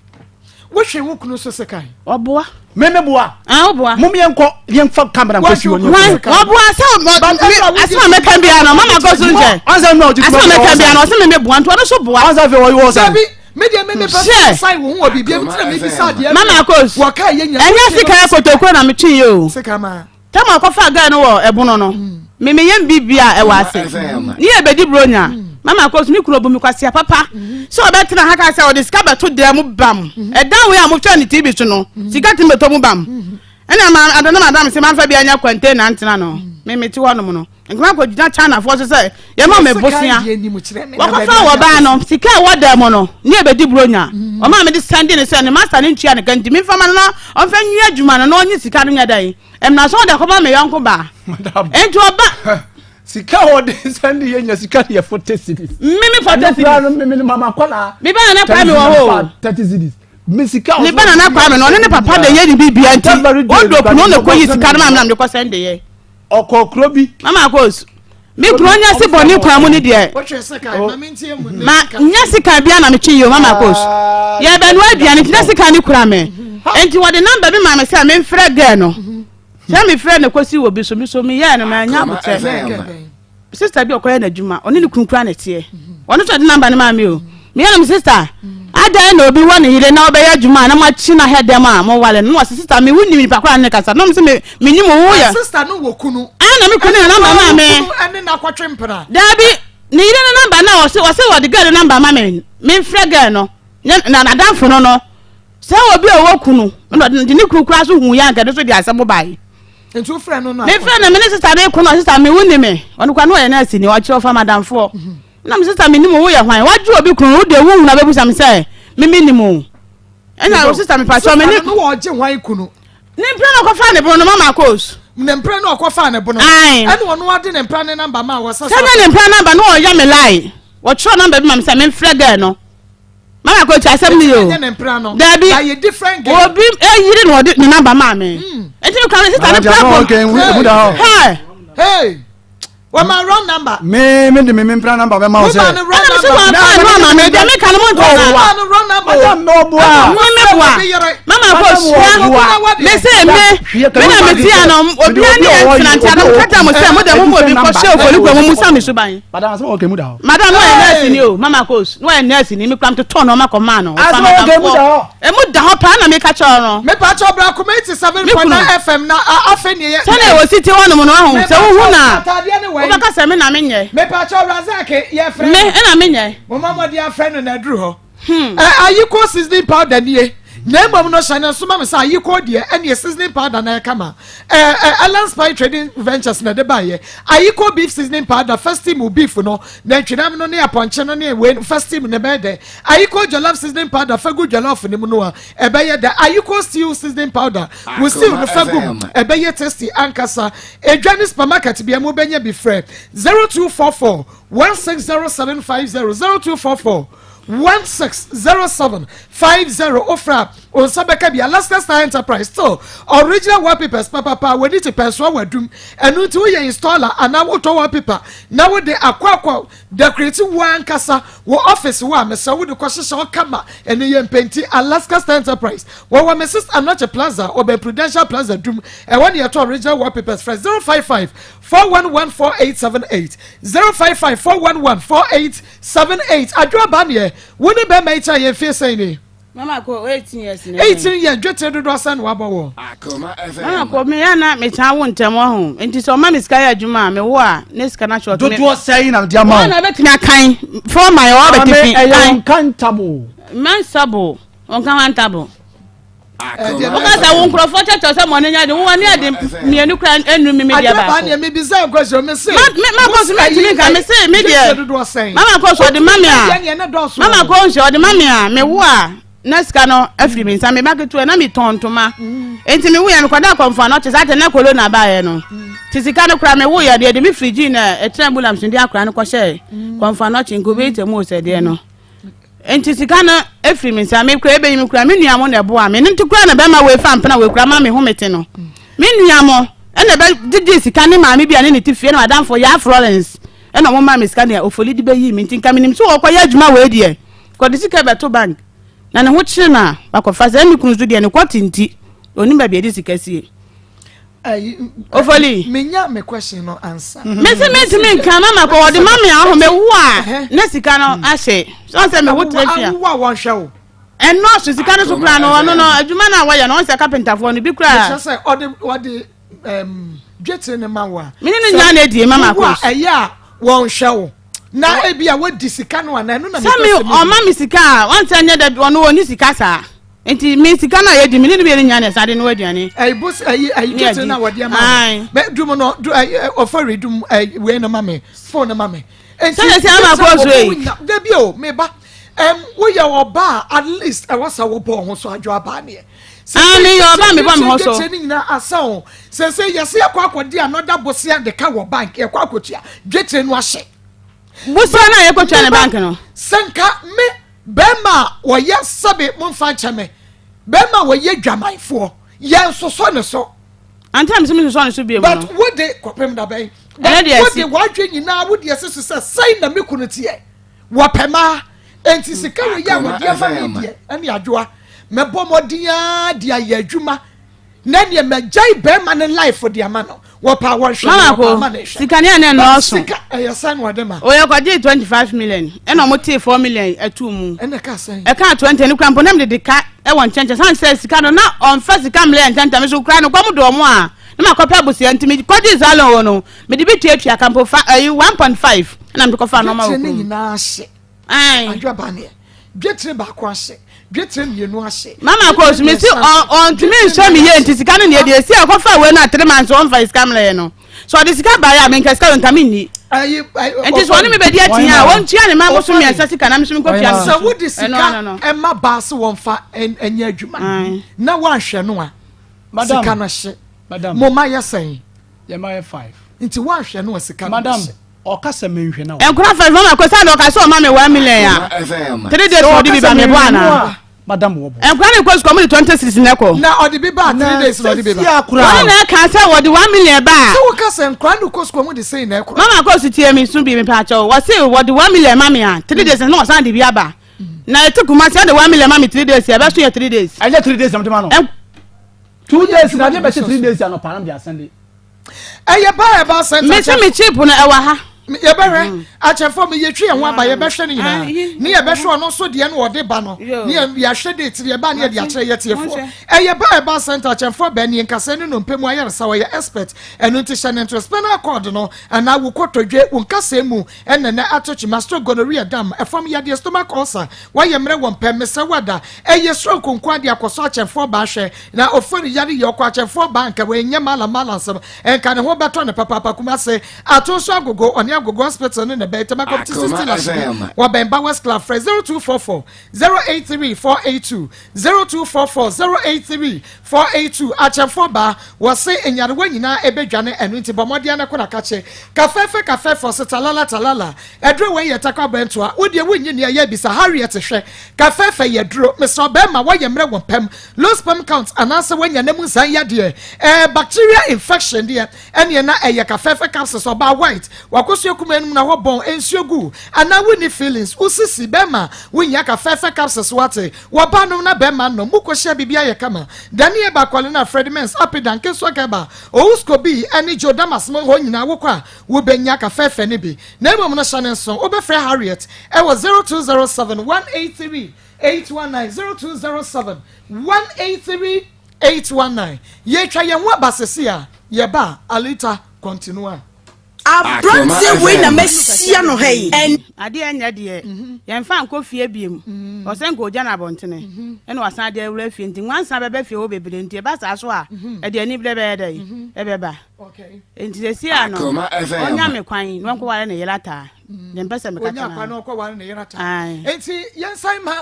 Wohwe wo kunu so sekan. Ɔboa. Me me boa. Ah, ɔboa. Mom yɛn kɔ yɛn fa kamera nkɔ si wɔn yɛn. Ɔboa sɛ asɛm a mɛka biara no mama kɔ so nkyɛn. Ansa na ɔgye Asɛm a mɛka biara no ɔsɛ me meboa nti ɔno so boa. Ansa fɛ wɔyi wɔ sɛn. Dabi, me deɛ me mepɛ sɛ san wo ho wɔ biribi mu tena me bisa adeɛ. Mama Akos. Wɔka yɛ nyina. Ɛnyɛ sika kotokuo na metwe yi o. Sika ma. Tam a ɔkɔfaa girl no wɔ ɛbono no, me me yam biribi a ɛwɔ ase. Ne yɛ bɛdi bronya. Mama Akos, me kunu obu me kwasia papa. Sɛ ɔbɛtena ha ka sɛ ɔde sika bɛto dan mu bam. Ɛdan wei a mohwɛ ne TV so no, sika tumi bɛtɔ mu bam. Ɛna ma adana madam sɛ mamfa bi anya container ntena no. Me mete hɔ nom no. Nkoma kɔgyina Chinafoɔ so sɛ yɛma me bosea. Wɔkɔfa wɔ baa no, sika a ɛwɔ dan mu no, ne ɛbɛdi buronya. Ɔmaa mede sɛnde ne sɛ ne master no ntua ne ka nti memfa ma no na ɔmfa nwie adwuma no na ɔnye sika no nyɛ dɛn. Mmara sɛ ɔde akɔma me yɔnko baa. Enti ɔba. Sika a ɔde sɛnde yɛ nya sika yɛ 40 cedis. Mimi 40 cedis. Ɛno no mimi mama kɔla. Me ba nana kwa me wɔ hɔ. 30 cedis. Me sika Ne ba nana kwa me no ɔne ne papa de yɛ ne bibia nti. Odo kunu na kɔ yi sika no ma me na me kɔ sɛnde yɛ. Ɔkɔ kuro bi. Mama Akos, me kuro nya se bɔne kwan mu ne deɛ. Ma nya sika bia na metwe yi o Mama Akos. Yɛ bɛnoa aduane nti na sika ne kura me. Nti wɔde namba bi ma me sɛ memfrɛ girl no. Sɛ mefrɛ no kɔsi wɔ bi so me so meyɛɛ no manya abokyɛ. Sister bi ɔkɔyɛ n'adwuma ɔne ne kunu kura na ɛteɛ ɔno nso ɔde namba no maa mi o meyɛ no me sister adan na obi wɔ ne yere na ɔbɛyɛ adwuma a na moakyi no ahɛ dɛm a mowale no na ɔse sister me wonim nipa koraa ne kasa na ɔmo sɛ me menim wo yɛ sister no wɔ kunu ah na me kunu ne namba maa me ɛne na akɔtwe mpena daabi ne yere no namba na ɔse ɔse wɔde girl no namba ma me memfrɛ girl no na n'adamfo no no sɛ obi a ɔwɔ kunu na ɔde ne kunu koraa so hu yɛ anka no so de asɛm bae Nti wo frɛ no no Me frɛ no me ne sista no ko no sista me wo ni me ɔno kwa no ɔyɛ nurse ni ɔkyerɛ ɔfa madamfoɔ mhm. na me sista me nim wo yɛ hwan wagye obi kunu wo deɛ wo huna bɛbusa me sɛ me me nim o ɛna wo sista me pakyɛ me ne no wɔ ɔgye hwan kunu ne mpɛ no ɔkɔfa ne bono no mama kos ne mpɛ no ɔkɔfa ne bono ɛna ɔno ade ne mpɛ ne namba ma wɔ sɛ sɛ ne mpɛ namba no ɔyɛ me lie wɔtwerɛ namba bi ma me sɛ memfrɛ girl no Mama ko ti asɛm ni o. Dabi. Obi eyiri na ɔde ne namba maa mi. Eti mi kura mi sista ne pira bɔ. Hey. Hey. Wọ́n ma wrong number. Mi mi di mi mi mpira number bɛ ma o sɛ. Wọ́n ma no wrong number. Ɛna mi sɛ wɔn fa ɛnu ama mi deɛ mi ka no mo ntɔ na. Wọ́n ma no wrong number. Madam na ɔboa. Mi mi boa. Mama ko sua. Mi se mi mi na mi ti ano obi ani yɛ ntena nti ano kata mo sɛ mo de mo mo obi kɔ hyɛ ofoli kura mo musa mi suban. Madam asɛm a wɔka mu da hɔ. Madam no ɔyɛ nurse ni o mama kos no ɔyɛ nurse ni mi kura mi totɔ nneɛma kɔ maa no. Asɛm a wɔka mu da hɔ. Emu da hɔ paa na mi ka kyerɛ no. Me pa kyɛw bra kuma 87.9 FM na afɛ ni yɛ. Sɛnea wɔ si ti hɔ nom no ahu sɛ wohu na wobɛka sɛ me na menyɛ. Me pa kyɛw Razak yɛ frɛ. Me ɛna menyɛ. Mo ma mo de afrɛ no na aduru hɔ. Hmm. Ayiko seasoning powder nie. Na mmom no hyɛ ne nso ma me sɛ ayiko deɛ ɛneɛ seasoning powder na ɛka ma. Ellen Spy Trading Ventures na ɛde baeɛ. Ayiko beef seasoning powder first team beef no, nantwinam no ne apɔnkye no ne wei first team na ɛbɛyɛ dɛ. Ayiko jollof seasoning powder fa gu jollof no mu no a ɛbɛyɛ dɛ. Ayiko stew seasoning powder wo stew no fa gu mu ɛbɛyɛ tasty ankasa. Edwa ne supermarket bia mu bɛnya bi frɛ 0244 160750 0244 160750 ofra. Wo nsa bɛka bi. Alaska Star Enterprise still original wallpapers papapa w'ani te pɛn soa w'adum. Ɛno nti woyɛ installer anaa wotɔ wallpaper na wode akɔ akɔ decorate wo ankasa wo office wo a mesrɛ wode kɔ hyehyɛ wo kama ɛno yɛ mpɛnti Alaska Star Enterprise wɔwɔ Mrs Anokye Plaza ɔbɛn Prudential Plaza dum ɛhɔ ne yɛtɔ original wallpapers frɛ 055 411 4878 055 411 4878 adwoa ba neɛ wo ne bɛrima yi kyɛ yɛn fie sɛn ni. Mama ko 18 years na. 18 years dwetire dodoɔ sɛn na wabɔ wɔ. Mama ko me ya na me kyan wo ntɛm wɔ ho nti sɛ ɔma me sika yɛ adwuma a me wo a ne sika na short. Dodoɔ sɛn na de ama wo. Wɔn na bɛtumi akan fɔɔ ma yɛ wɔ bɛti fi. Maame ɛyɛ uncountable. Mansable uncountable. Woka sɛ wo nkurɔfoɔ kyɛkyɛw sɛ mɔne nya de wo ani ade mmienu kora enu mi mi deɛ baako. Adeɛ mi bisa question mi se. Ma ma kɔ so mi ntumi nka mi se mi deɛ. Mama kɔ so ɔde ma mi a. Mama kɔ nso ɔde ma mi a mi wo a na sika no afiri mi nsa mi ba ketewa na mi tɔn ntoma. Nti mi wo yɛ mi kɔ da akɔnfo ano te sɛ ate na kolo na ba yɛ no. Te sika no kora mi wo yɛ deɛ de mi firi gyi na ɛtena ambulance de akora no kɔ hyɛ kɔnfo ano kye nko bɛyi tɛ mu sɛ deɛ no. Nti sika no efiri me nsa, me kura ebeyi me kura, me nua mo na ɛboa me. Ne nti kura na bɛma wei fa mpena wei kura ma me ho mete no. Me nua mo ɛna bɛ gyegye sika ne maame bi a ne ne te fie na madamfo yaa Florence ɛna ɔmo ma me sika nea ofoli de bɛyi me nti nka menim so wɔkɔ yɛ adwuma wei deɛ kɔde sika bɛto bank na ne ho kyere no a wakɔfa sɛ me kunu so deɛ ne kɔte nti onim baabi ɛde sika sie. Ofoli. Menya me question no ansa. Me se me ntumi nka mama kɔ wɔde ma me aho me wo a ne sika no ahye. So sɛ me wo tena fia. Awo a wɔnhwɛ wo. Ɛnɔɔso sika no so kura no ɔno no adwuma no a wɔyɛ no ɔn sɛ kapentafoɔ no bi kura. Mekyerɛ sɛ ɔde ɔde dwetire ne ma wo a. Me ne no nyaa na edie mama kɔ. Ɛyɛ a wɔnhwɛ wo. Na ebi a wɔdi sika no ana ɛno na me sɛ me ɔma me sika a wɔn sɛ nyɛ dɛ ɔno wɔn ni sika saa. Nti me sika no a yɛdi me ne no mmienu nyinaa na ɛsan de noa aduane. Ɛyi bos ɛyi ɛyi tete na wɔde ama no. Mɛ dum no du ɛyi ɔfɔri dum ɛyi wei no ma me phone no ma me. Nti sɛ sɛ ama kɔ so yi. Dabi o me ba ɛm woyɛ ɔbaa at least ɛwɔ sɛ wobɔ ho so adwo abaa neɛ. Ah me yɛ ɔbaa me bɔ me ho so. Sɛ ne nyinaa asa o sɛ sɛ yɛsɛ yɛkɔ akɔdi anɔda bosia de ka wɔ bank yɛkɔ akɔtua dwetire no ahyɛ. Bosia no a yɛkɔtua ne bank no. Sɛ nka me Bɛrima a wɔyɛ sɛbe momfa nkyɛ me, bɛrima a wɔyɛ dwamanfoɔ, yɛnsosɔ ne so. Ante na mesɛ mesosɔ ne so bio mu no. But wo de kɔpem da bɛn? But wo de w'adwe nyinaa wo de ɛsi so sɛ sɛn na me kunu teɛ. Wɔpɛ maa. Enti sika wei a wɔde ama me deɛ ɛne adwoa. Mɛbɔ mmɔden ara de ayɛ adwuma. Na neɛ magyae bɛrima ne life de ama no wɔpa wɔnhwɛ no wɔpa ama ne hwɛ sika ne ɛnɛ nɔɔso sika ɛyɛ sɛn na ɔde ma oyɛ kɔgye 25 million ɛna ɔmo tee 4 million ɛtu mu ɛna ɛka sɛn ɛka 20 ne kura mpo na mede de ka ɛwɔ nkyɛnkyɛn san sɛ sika no na ɔnfa sika mmerɛ nkyɛnkyɛn so kura no kɔm do ɔmo a na ma kɔpɛ abusua nti me kɔgye saa loan no mede bi tuatua ka mpo fa ɛyi 1.5 ɛna mede kɔfa nɔɔma wɔ kurom ne nyinaa hyɛ Adwo abaneɛ. Dwetire baako ahye. Dwetire mmienu ahye. Mama kɔ mi si ɔntumi nsɔ mi yie nti sika no nea deɛ esi akɔfa wei no a three months ɔnfa sika mmerɛ yɛ no sɛ ɔde sika baeɛ a menka sika wei nka menni nti sɛ ɔne me bɛdi akyinnye a wɔntua ne ma boso mmiɛnsa sika na me nso menkɔtua no sɛ wode sika ɛma baa se wɔmfa ɛnyɛ adwuma na woanhwɛ no a sika no hye mo ma yɛ sɛn yɛma yɛ five nti woanhwɛ no a sika no hye Ɔka sɛ menhwɛ na. Nkora fɛ fama kɔ sɛ ɔka sɛ ɔma me 1 million a 3 days ɔde bi ba me bɔ ana. Madam wɔ bɔ. Nkora ne kɔ sukuu ɔmo de 20 cedis na ɛkɔ. Na ɔde bi ba 3 days na ɔde bi ba. Wɔn na ɛka sɛ wɔde 1 million ba. Sɛ woka sɛ nkora ne kɔ sukuu ɔmo de sɛn na ɛkɔ. Mama kɔ so tie mi sun bi mi pa kyɛw wɔsi wɔde 1 million ma mi a 3 days na wɔsan de bi aba. Na eti kuma sɛ de 1 million ma mi 3 days ɛbɛ so yɛ 3 days. Ɛnyɛ 3 days na mo de ma no. 2 days na de bɛ hyɛ 3 days anɔpa na mo de asɛnde. Ɛyɛ ba a ɛba sɛnta. Mesi me chip no ɛwɔ ha. Yɛbɛhwɛ mm. akyɛfo mi yɛtwi yɛn ho aba yɛbɛhwɛ no nyinaa ne yɛbɛhwɛ ɔno nso deɛ no ɔde ba no ne yɛahwɛ date deɛ ba ne yɛde akyerɛ yɛ tiefoɔ. Ɛyɛ ba ɛba sɛnta akyɛmfoɔ bɛn ne nkasɛɛ ne nnompe mu ayaresa ɔyɛ expert ɛno nti hyɛ ne nto spinal cord no anaa wo kotodwe wo nkasɛɛ mu ɛna nɛ ato kyima stroke gonorrhea dam ɛfam yadeɛ stomach ulcer wayɛ mmerɛ wɔ mpɛ mesrɛ wo ada ɛyɛ stroke nko adeɛ akɔsɔ akyɛmfoɔ baa hwɛ Na ofori yare yɛ ɔkɔ akyɛmfoɔ baa nka wei nyɛ mala mala nsɛm nka ne ho bɛtɔ no papaapa. Kumase ato nso agogo ɔne Agogo Hospital no na ɛbɛn Tema Community Akoma 16 Ahyɛde FM. Wɔbɛn Bowers Club. Frɛ 0244 083 482, 0244 083 482. Akyɛmfoɔ baa wɔse nyarewa nyinaa ɛbɛdwane, ɛno nti bɔ mmɔden na kɔ na kakye. Kafɛɛfɛ kafɛɛfɛ ɔse talala talala. Ɛduro wei yɛ takwa bɛntoa. Wo deɛ wonnyi nea ɛyɛ bisa Harriet hwɛ. Kafɛɛfɛ yɛ duro. Mesrɛ bɛrima wɔyɛ mmerɛ wɔ mpam. Low sperm count anaasɛ woanya namu nsan yadeɛ. Ɛɛ bacteria infection deɛ ɛneɛ na ɛyɛ kafɛɛfɛ capsules. Ɔbaa white wakosua kuma anim na hɔ bɔn nsuo gu anaa wonni feelings wo sisi bɛrima wonya kafɛɛfɛ capsules wate. Wɔba nom na bɛrima nom mokɔhyia biribi ayɛ kama. Daniel Bakwale na Fred Mens Apidan Kesuwa Kɛba Owusko bi ɛne Joe Damas mo hɔ nyinaa wokɔ a wobɛnya kafɛɛfɛ no bi. Na mmom no hyɛ ne nso wobɛfrɛ Harriet ɛwɔ 0207 183 819, 0207 183 819. Yɛtwa yɛn ho aba sese a yɛba Alita continua. Aberanteɛ wei na mahyia no ha yi. Adeɛ nyɛ deɛ yɛmfa nkɔ fie biem. Ɔsɛ nka ogya no abɔntene ɛna wasan de awura fie, nti nwansa bɛbɛ fie hɔ bebree, nti ɛba saa so a ɛde aniberɛ bɛyɛ dɛ ɛbɛba. Nti sɛsi a no Akoma FM. ɔnya me kwan na ɔnkɔware ne yere ataa deɛ mpɛ sɛ meka onya kyerɛ kwan no. na ɔkɔware ne yere ata. Aye. Enti yɛnsan ma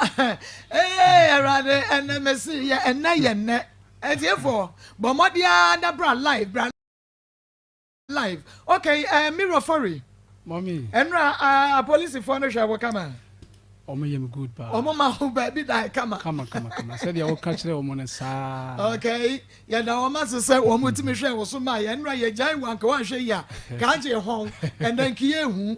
ee Awurade ɛnɛ mɛsi yɛ ɛnɛ yɛ nnɛ ɛtiɛfoɔ bɔ mmɔden ara na bra live, bra live. Okay, Miro Fori. Mɔmi. Ɛnura apolisifoɔ no hwɛ wo kama. Ɔmo yɛ me good paa. Ɔmo ma ho baabi da kama. Kama kama kama, sɛdeɛ woka kyerɛ ɔmo no saa. Okay, yɛda wɔn ase sɛ wɔn tumi hwɛ wɔ so ma yɛn nura yɛgyae wɔn anka wɔanhwɛ yi a kaagye hɔn ɛnɛ nki yɛ ehu.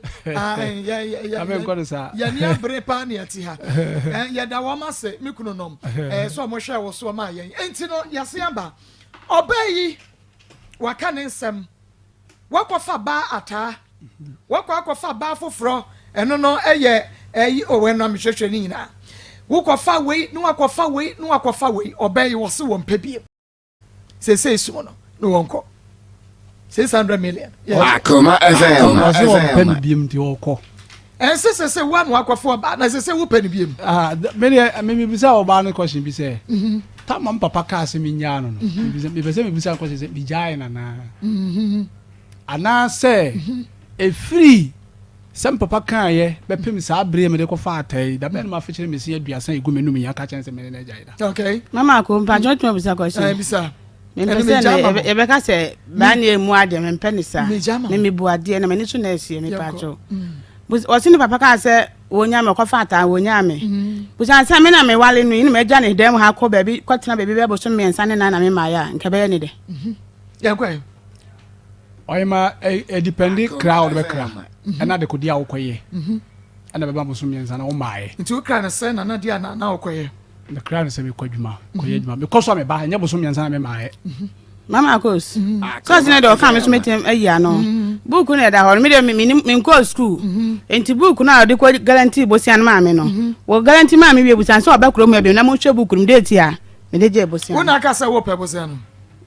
Abe nkɔ no saa. Yɛni abere paa ne yɛte ha. Yɛda wɔn ase, me kunu nom sɛ wɔn hwɛ wɔ so ma yɛn. Enti no yɛse aba ɔbaa yi waka ne nsɛm wakɔfa baa ataa wakɔ akɔfa baa foforɔ ɛno no ɛyɛ ɛyi ɔwɔ ɛno amehwehwɛ ne nyinaa wokɔfa wei ne wakɔfa wei ne wakɔfa wei. Ɔbaa yi wɔse wɔn pɛ biem seesei sum no ne wɔn kɔ 600 million. Akoma FM. Ɔsɛ wɔmpɛ no FM. biem nti ɔkɔ. Ɛnsɛ sɛ sɛ woa na wakɔfa ɔbaa na sɛ sɛ wopɛ no biem. Ah, me deɛ mebisa ɔbaa no question bi sɛ tama m papa kaa sɛ menyaa no mepɛ sɛ mebisa no question sɛ megyae no anaa anaasɛ ɛfiri sɛ mpapa kaeɛ bɛpem saa bere a mede kɔfa ataa yi da bɛn no mafekyerɛ mesi 30 ɛgu m'anum yi aka kyɛn sɛ mene no agyae da. Mama ko mpakyɛ wotumi abisa question. Bisa. Mempɛ Ɛno sɛ megya ama mo. yɛbɛka sɛ baa ne ɛmu adeɛ, mempɛ ne saa. Megya ama mo. Me mebu adeɛ na m'ani so na asie. Yɛnkɔ. Mepakyɛw, ɔse ne papa kaa sɛ wɔnya me ɔkɔfa ataa wɔnya me busan sɛ me na mewale no yi ne magya ne dan mu ha kɔ baabi kɔtena baabi bɛɛ boso 3 ne 4 na memaeɛ a nka bɛyɛ ne dɛ. Yɛnkɔ. Ɔyɛma ɛdepend kra a wode bɛkra ɛna adekodeɛ a wokɔyɛ ɛna bɛba boso 3 na womaeɛ. Nti wokra no sɛ nana deɛ ana na wokɔyɛ? Mekra no sɛ mekɔ adwuma kɔyɛ adwuma, mekɔ so a meba, ɛnyɛ boso 3 na memaeɛ. Mama Kos sɛ ɔse ne deɛ ɔka me so mɛtumi ayi ano. Buuku no ɛda hɔ no medeɛ menkɔɔ school nti buuku no a ɔde kɔ guarantee bosia no maame no wɔ guarantee maame wie busia sɛ ɔbɛ kurom abiem na monhwɛ buuku no mu date a mede gye bosia wo no. Na aka sɛ wopɛ bosea no?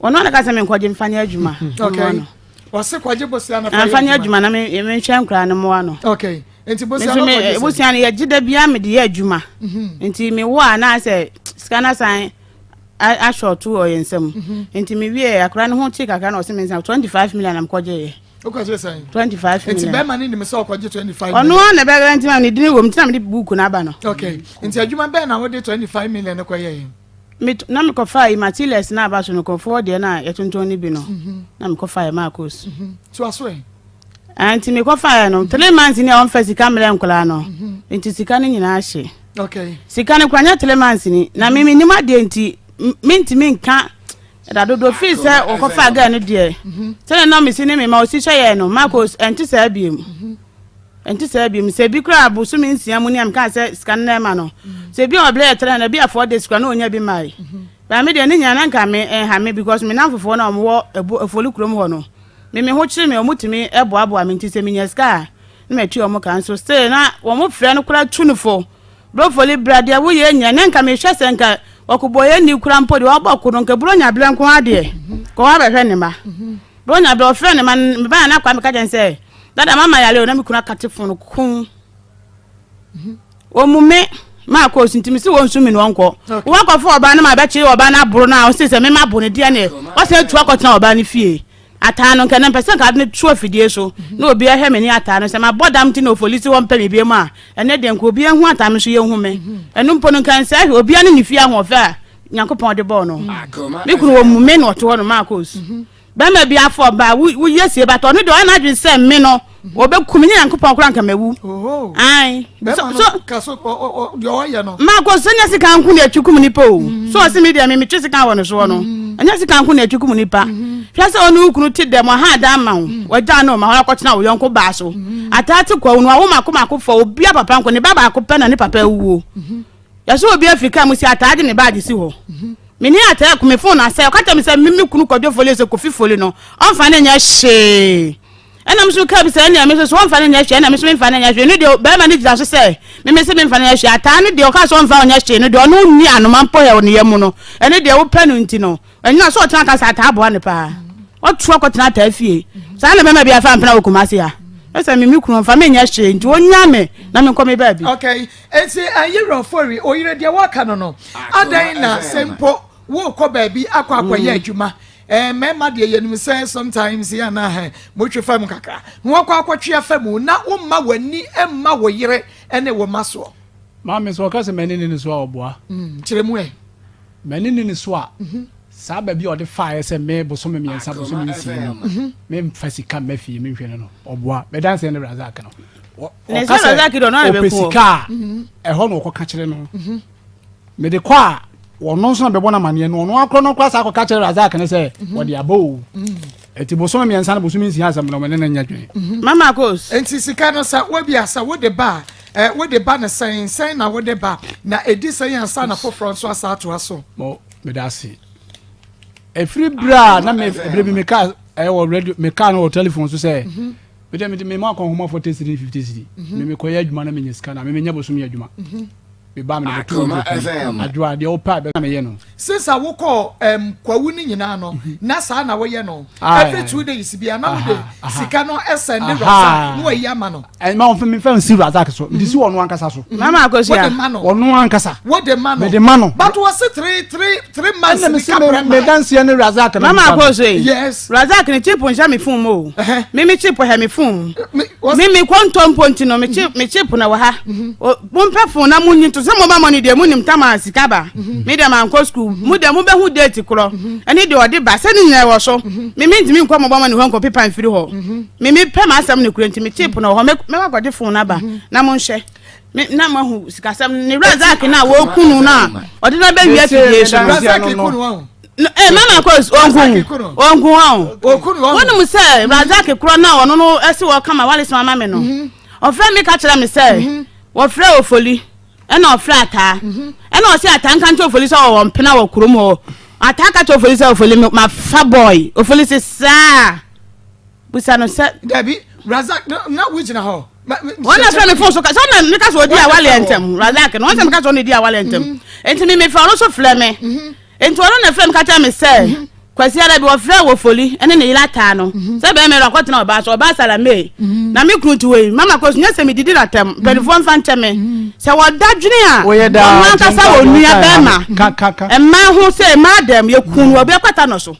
Ɔno ana ka sɛ menkɔgye mfa nyɛ adwuma mmoa no. Ɔse kɔgye bosea no. Mfa nyɛ adwuma na menhwɛ nkoraa no mmoa no. Okay, nti bosea nso no me kɔgye sɛ bosia no yɛgye da biara mede yɛ adwuma nti mewɔ a na sɛ sika no asan ahyɔɔto wɔ yɛn nsam nti mewie akora no ho kye kakra na ɔse me nsa 25 million na mekɔgyeeɛ. Wokɔgye sɛn? 25 Nti million. bɛrima no nim sɛ ɔkɔgye 25 Ɔno million? a na ɛbɛyɛ nti ma ne dini wɔ mu nti na mede buuku no aba no. Okay, nti adwuma bɛn na wode 25 million no kɔyɛɛ? Na mekɔfaa yi materials na aba so no kɔfoɔ deɛ no a yɛtontɔn no bi no na mekɔfaa yɛ maakos. Toa so ɛ. Nti mekɔfaeɛ no 3 months ni a ɔmfa sika mmerɛ nkoraa no nti sika no nyinaa hye. Sika no kora nyɛ 3 months ni na me menim adeɛ nti mentumi nka ɛda dodo fii sɛ wɔkɔfa girl no deɛ sɛne na mesi ne mema ɔsi hyɛ yɛn no Marcos ɛnte saa biem, ɛnte saa biem. Sɛ bi koraa bosome 6 mu ni a mekaa sɛ sika no na ɛma no sɛ bi a ɔbrɛ yɛ tɛrɛ na bi a 4 days koraa na ɔnya bi mae baa me deɛ ne nyinaa na nka me ɛnha me because me nam fofoɔ na ɔmowɔ ɛbo afuoli kurom hɔ no me ho kyerɛ me, ɔmo tumi ɛboaboa me nti sɛ menya sika a na matua ɔmo ka nso still na wɔn frɛ no koraa tu no fo brofoli bra deɛ woyɛ nya ne nka mehwɛ sɛ nka ɔkobɔ yɛ ni kora mpo deɛ ɔbɔ ko no nka buro nya berɛ nko adeɛ kɔ hɔ abɛhwɛ ne ma buro nya berɛ ɔfrɛ ne ma no meba na akɔ meka kyɛn sɛ dada mama yare o na me kunu akate fo no ko ɔmu me maa kɔ osu ntumi si wɔn nsu mi na ɔnkɔ wɔn akɔfo ɔbaa no ma abɛkyerɛ ɔbaa no aboro no a ɔsi sɛ mema bo no deɛ ne ɔsɛ atu akɔtena ɔbaa no fie. Ataa no, nka na mpɛ sɛ nka ade no to afidie so na obiara hwɛ me ne ataa no. Sɛ mabɔ dam nti na ofolisi hɔ mpɛ me biom a, ɛnɛ deɛ nka obiara hu ataa me nso yɛnhu me. Ɛno mpo no nka nsɛe hwee, obiara ne ne fie ahoɔfɛ a Nyankopɔn de bɔɔ no. Me kunu ɔmmu me na ɔte hɔ no, Marcos. Bɛrima bi afɔ ɔbaa, woyɛ sie bata ɔno deɛ ɔyɛ n'adwene sɛ me no, ɔbɛku me, nyɛ Nyankopɔn koraa nka mawu. Ae. Bɛrima no ka so deɛ ɔyɛ no. Marcos, sɛ nyɛ sika nko na ɛtwi kum nipa o. So ɔse me deɛ me metwe sika wɔ ne soɔ no. Ɛnyɛ sika nko na ɛtwi kum nipa. Hwɛ sɛ ɔne wo kunu te dɛm, ɔha ada ama wo, wagyaa no ma hɔ akɔtena wo yɔnko baa so. Ataa te kwawu no, wawo mako mako fɔ, obia papa nko, ne ba baako pɛ na ne papa awuo. Yɛsɛ obi afiri kaa mu si ataa de ne baagye si hɔ. Me ne ataa ku me fon na sɛ ɔka kyerɛ me sɛ me me kunu Kwadwo Foli sɛ Kofi Foli no, ɔmfa no nyɛ hwee. Ɛna me nso kaa bi sɛ ɛnea me nso so ɔmfa no nyɛ hwee, ɛna me nso memfa no nyɛ hwee. No deɛ bɛrima no gyina so sɛ me me se memfa no nyɛ hwee. Ataa no deɛ ɔka sɛ ɔmfa ɔnyɛ hwee no deɛ ɔno nni anoma mpo hɛ wɔ ne yam mu no, ɛno deɛ wopɛ no nti no, ɛnyina sɛ ɔtena ka sɛ ataa boa no paa. Ɔto akɔtena ataa fie. Saa na bɛrima bi afa mpena wɔ Kumasi ha. Ɛsɛ me me kunu ɔmfa me nyɛ hwee nti ɔnya me na menkɔ me baabi. Okay, enti Ayerɛ Ofori, oyere deɛ wɔka no no, adɛn na sɛ mpo worekɔ baabi akɔ akɔyɛ adwuma, eh, mmarima deɛ yɛnim sɛ sometimes yɛ anaa hɛ, motwe fam kakra, na wɔkɔ akɔtwe afa mu na womma w'ani mma wo yere ne wo mma soɔ. Maame, sɛ ɔka sɛ m'ani nni ne so a, ɔboa. Kyerɛ mu ɛ. M'ani nni ne so a, saa baabi a ɔde faeɛ sɛ me bosome mmiɛnsa, bosome nsia ni, memfa sika mma fie menhwɛ no no, ɔboa. Me danseɛ ne Razak no. Ɔka sɛ ɔpɛ sika a, ɛhɔ na ɔkɔka kyerɛ no. Mede kɔ a, ɔno nso na bɛbɔ no amaneɛ no, ɔno akorɔ no koraa saa kɔka kyerɛ Razak no sɛ wɔde aba o. Ɛti bosome mmiɛnsa no bosome nsia asɛm no, mene no nyɛ dwene. Mama Kos. Nti sika no sɛ wobi a sɛ wode ba a, eh, wode ba no sɛn, sɛn na wode ba, na ɛdi sɛn ansa na foforɔ nso asa atoa so? Mo, meda ase. Ɛfiri berɛ a na me, berɛ bi meka ɛwɔ radio, meka no wɔ telephone so sɛ, mhm. mede mede me ma akɔnhoma 40 cedi ne 50 cedi. Mhm. Me mekɔyɛ adwuma na menya sika na me menyɛ bosome adwuma. Mhm. Meba mede bɛto wo adwoa deɛ wopɛ a bɛka meyɛ no. Since a wokɔ um, kwawu no nyinaa no mhm. na saa na woyɛ no every 2 days bia na wode sika no ɛsɛnde Razak na wayi ama no. Ɛma wɔn fɛn si Razak so mede si ɔno ankasa so. Mama Akosua. Wode ma no. Ɔno ankasa. Wode ma no. Mede ma no. But wɔsi 3 3 3 months Ɛna mesi me me danseɛ ne Razak na. Mama Akosua yi. Yes. Razak ne chip nhyɛ me phone mu o. Me me chip hɛ me phone mu. Me me kɔntɔ mpo nti no me chip me chip na wɔ ha. Mo mpɛ phone na mo nyi to sɛ mo ba mo ni deɛ mo nim tama sika ba. Me deɛ ma nkɔ school. Mo deɛ mo bɛ hu date korɔ. Ɛne deɛ ɔde ba sɛ ne nyinaa wɔ so. Me me ntumi nkɔ mo ba mo ne hɔ nkɔ pepa mfiri hɔ. Me me pɛ m'asɛm no kura nti me chip na wɔ hɔ. Mɛ mɛ wakɔgye phone aba na mo nhwɛ. Me na mo ahu sikasɛm ne Razak na wɔku no na ɔde na bɛ wia fidie so. Razak ku no wɔn. Eh, mama kɔ ɔnku ɔnku wɔn. Wɔn mu sɛ Razak korɔ na ɔno no ɛsi wɔ kama wale sima ma me no. Ɔfrɛ mi ka kyerɛ mi sɛ wɔfrɛ Ofoli ɛna ɔfrɛ Ataa ɛna ɔsɛ Ataa nka nkyɛn Ofoli sɛ ɔwɔ mpena wɔ kurom hɔ. Ataa ka kyerɛ Ofoli sɛ Ofoli ma fa boy Ofoli sɛ saa. Bisa no sɛ. Dabi, Razak, na wogyina hɔ. Wɔn na fɛ mi fon so ka sɛ ɔna mi ka sɛ ɔdi awaleɛ ntɛm Razak no wɔn sɛ mi ka sɛ ɔna di awaleɛ ntɛm mhm. nti mi mi fɛ ɔno so frɛ mi mhm. nti ɔno na frɛ mi ka kyerɛ mi sɛ mhm. Kwasi ara bi wɔfrɛ wɔ foli ɛne ne yere ataa no sɛ bɛrima yɛrɛ akɔtena ɔbaa so ɔbaa salame na me kunu ti wɔ yi mama kɔ so nyɛ sɛ mi didi na tɛm mpanimfoɔ nfa nkyɛn mi sɛ wɔda dwene a ɔno ankasa wɔ nua bɛrima mmaa ho sɛ mmaa dɛm yɛ kun wɔ bi akɔta no so.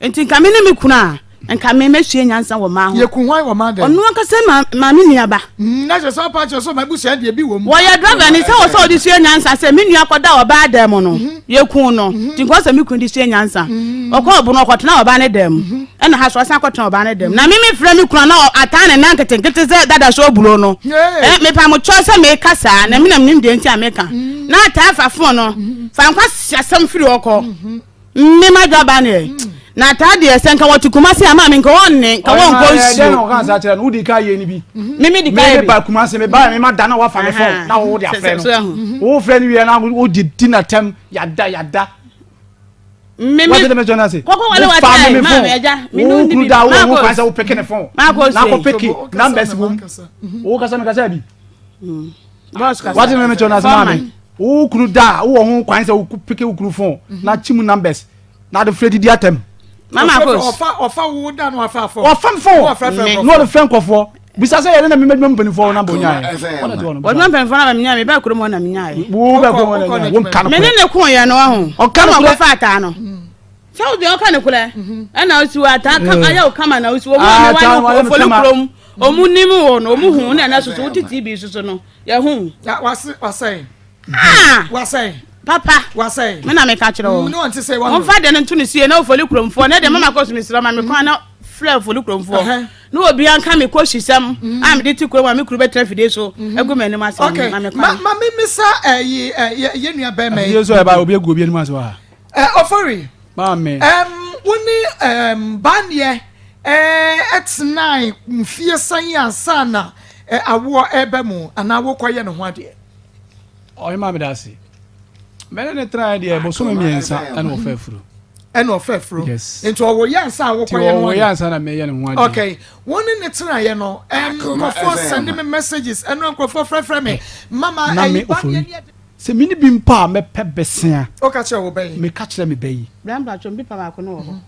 Nti nka me ne me kunu a, nka me mɛsua nyansa wɔ mmaa ho. Yɛku hwan wɔ mmaa dɛm? Ɔno ankasa ma maame nua ba. Mm, na kyerɛ sɛ ɔpa kyerɛ sɛ ɔma abusua deɛ bi wɔ mu. Wɔyɛ driver ni sɛ wɔ sɛ ɔde sua nyansa sɛ me nua kɔda ɔbaa dan mu no, mhm. yɛku no. Mhm. Nti nka ɔsɛ me kunu de sua nyansa. Mhm. Ɔkɔ ɔbo no ɔkɔtena ɔbaa ne dan mu. Ɛna ha so ɔsan kɔtena ɔbaa ne dan mu. Na me me frɛ me kunu na ataa ne nan nketenkete sɛ dada so aburo no. Eh, mepa mo kyɛw sɛ meka saa na me na menim deɛ nti a meka. Na ataa fa fon no, fa nkwa asɛm firi hɔ kɔ. Me ma dwa ba ne na taa deɛ sɛ nka wɔte Kumasi ama me nka wɔn ne nka wɔn nkɔ nsuo. Ɛdɛn na ɔka saa kyerɛ no wodi ka yɛ ni bi. Me me di ka yɛ bi. Me ba Kumasi me ba me ma da na wafa me fɔn na wo de afrɛ no. Wo frɛ no wie na wo di di na tɛm yada yada. Me me kɔkɔ wale wa taa yi maa mi ɛgya mi nu ni bi maa ko wo kwan sɛ wo peke ne fɔn. Maa ko se. Na ko peke numbers wom. Wo kasa mi kasa bi. Wate ne me kyerɛ no ase maa me. Wo kunu da a, wowɔ ho kwan sɛ wo peke wo kunu phone na kyi mu numbers na de frɛ didi atɛm. Mama Akos. Ɔfa ɔfa wo da no afa afɔ. Ɔfa me phone. Na ɔde frɛ nkɔfoɔ. Bisa sɛ yɛne na mema adwuma mpanimfoɔ namba onyaeɛ. Wɔdwuma mpanimfoɔ namba menyaeɛ mebɛɛ kurom hɔ na menyaeɛ. Wo bɛɛ kurom hɔ na menyaeɛ. Wo nka no korɛ. Me ne ne ko yɛ no aho. Ɔka no korɛ. Ɔkɔfa ataa no. Sɛ wo deɛ ɔka nokorɛ ɛna osi wɔ ataa kam ayɛ wo kama na osi wɔ mu a ne wa ne ofoli kurom ɔmu nim wɔ no ɔmu hu na ɛna soso wote tv soso no yɛ hu. Wase wasɛn. Ah! Wasɛn. Papa. Wasɛn. Me na meka kyerɛ wɔ. Ne wɔn ti sɛ wɔn. Wɔn fa deɛ no nto ne sie na ofoli kuromfoɔ na deɛ mama kɔ so mesrɛ ma me kwan na frɛ ofoli kuromfoɔ. Ne obiara nka me kɔhwisɛm a mede te kurom a me kuru bɛtena fidie so agu m'anim ase no, ma me kwan. Ma me misa ɛyi ɛ yɛ nua bɛrima yi. Afidie so ɛba obi agu obi anim ase wɔ ha. Ɛ Ofori. Maame. Ɛm wo ne ɛm Baneɛ ɛɛ ɛtenae mfie sɛn ansa na ɛ awoɔ ɛreba mu anaa wokɔ yɛ ne ho adeɛ? Ɔhema meda ase. Me ne ne tenaeɛ deɛ bosome mmiɛnsa ɛna ɔfa afuro. Ɛna ɔfa afuro. Yes. Nti ɔwɔ yɛ ansa a wokɔ yɛ ne ho adeɛ. Nti ɔwɔ yɛ ansa na meyɛ ne ho adeɛ. Okay. Wo ne ne tenaeɛ no, ɛm nkurɔfoɔ send me messages, ɛno nkurɔfoɔ frɛfrɛ me, mama ɛyi ba ne ɛne. Sɛ me ne bi mpo a mɛpɛ bɛsea. Woka kyerɛ wo ba yi. Meka kyerɛ me ba yi. Bra mpatsɔ mbi pa baako no wɔ hɔ.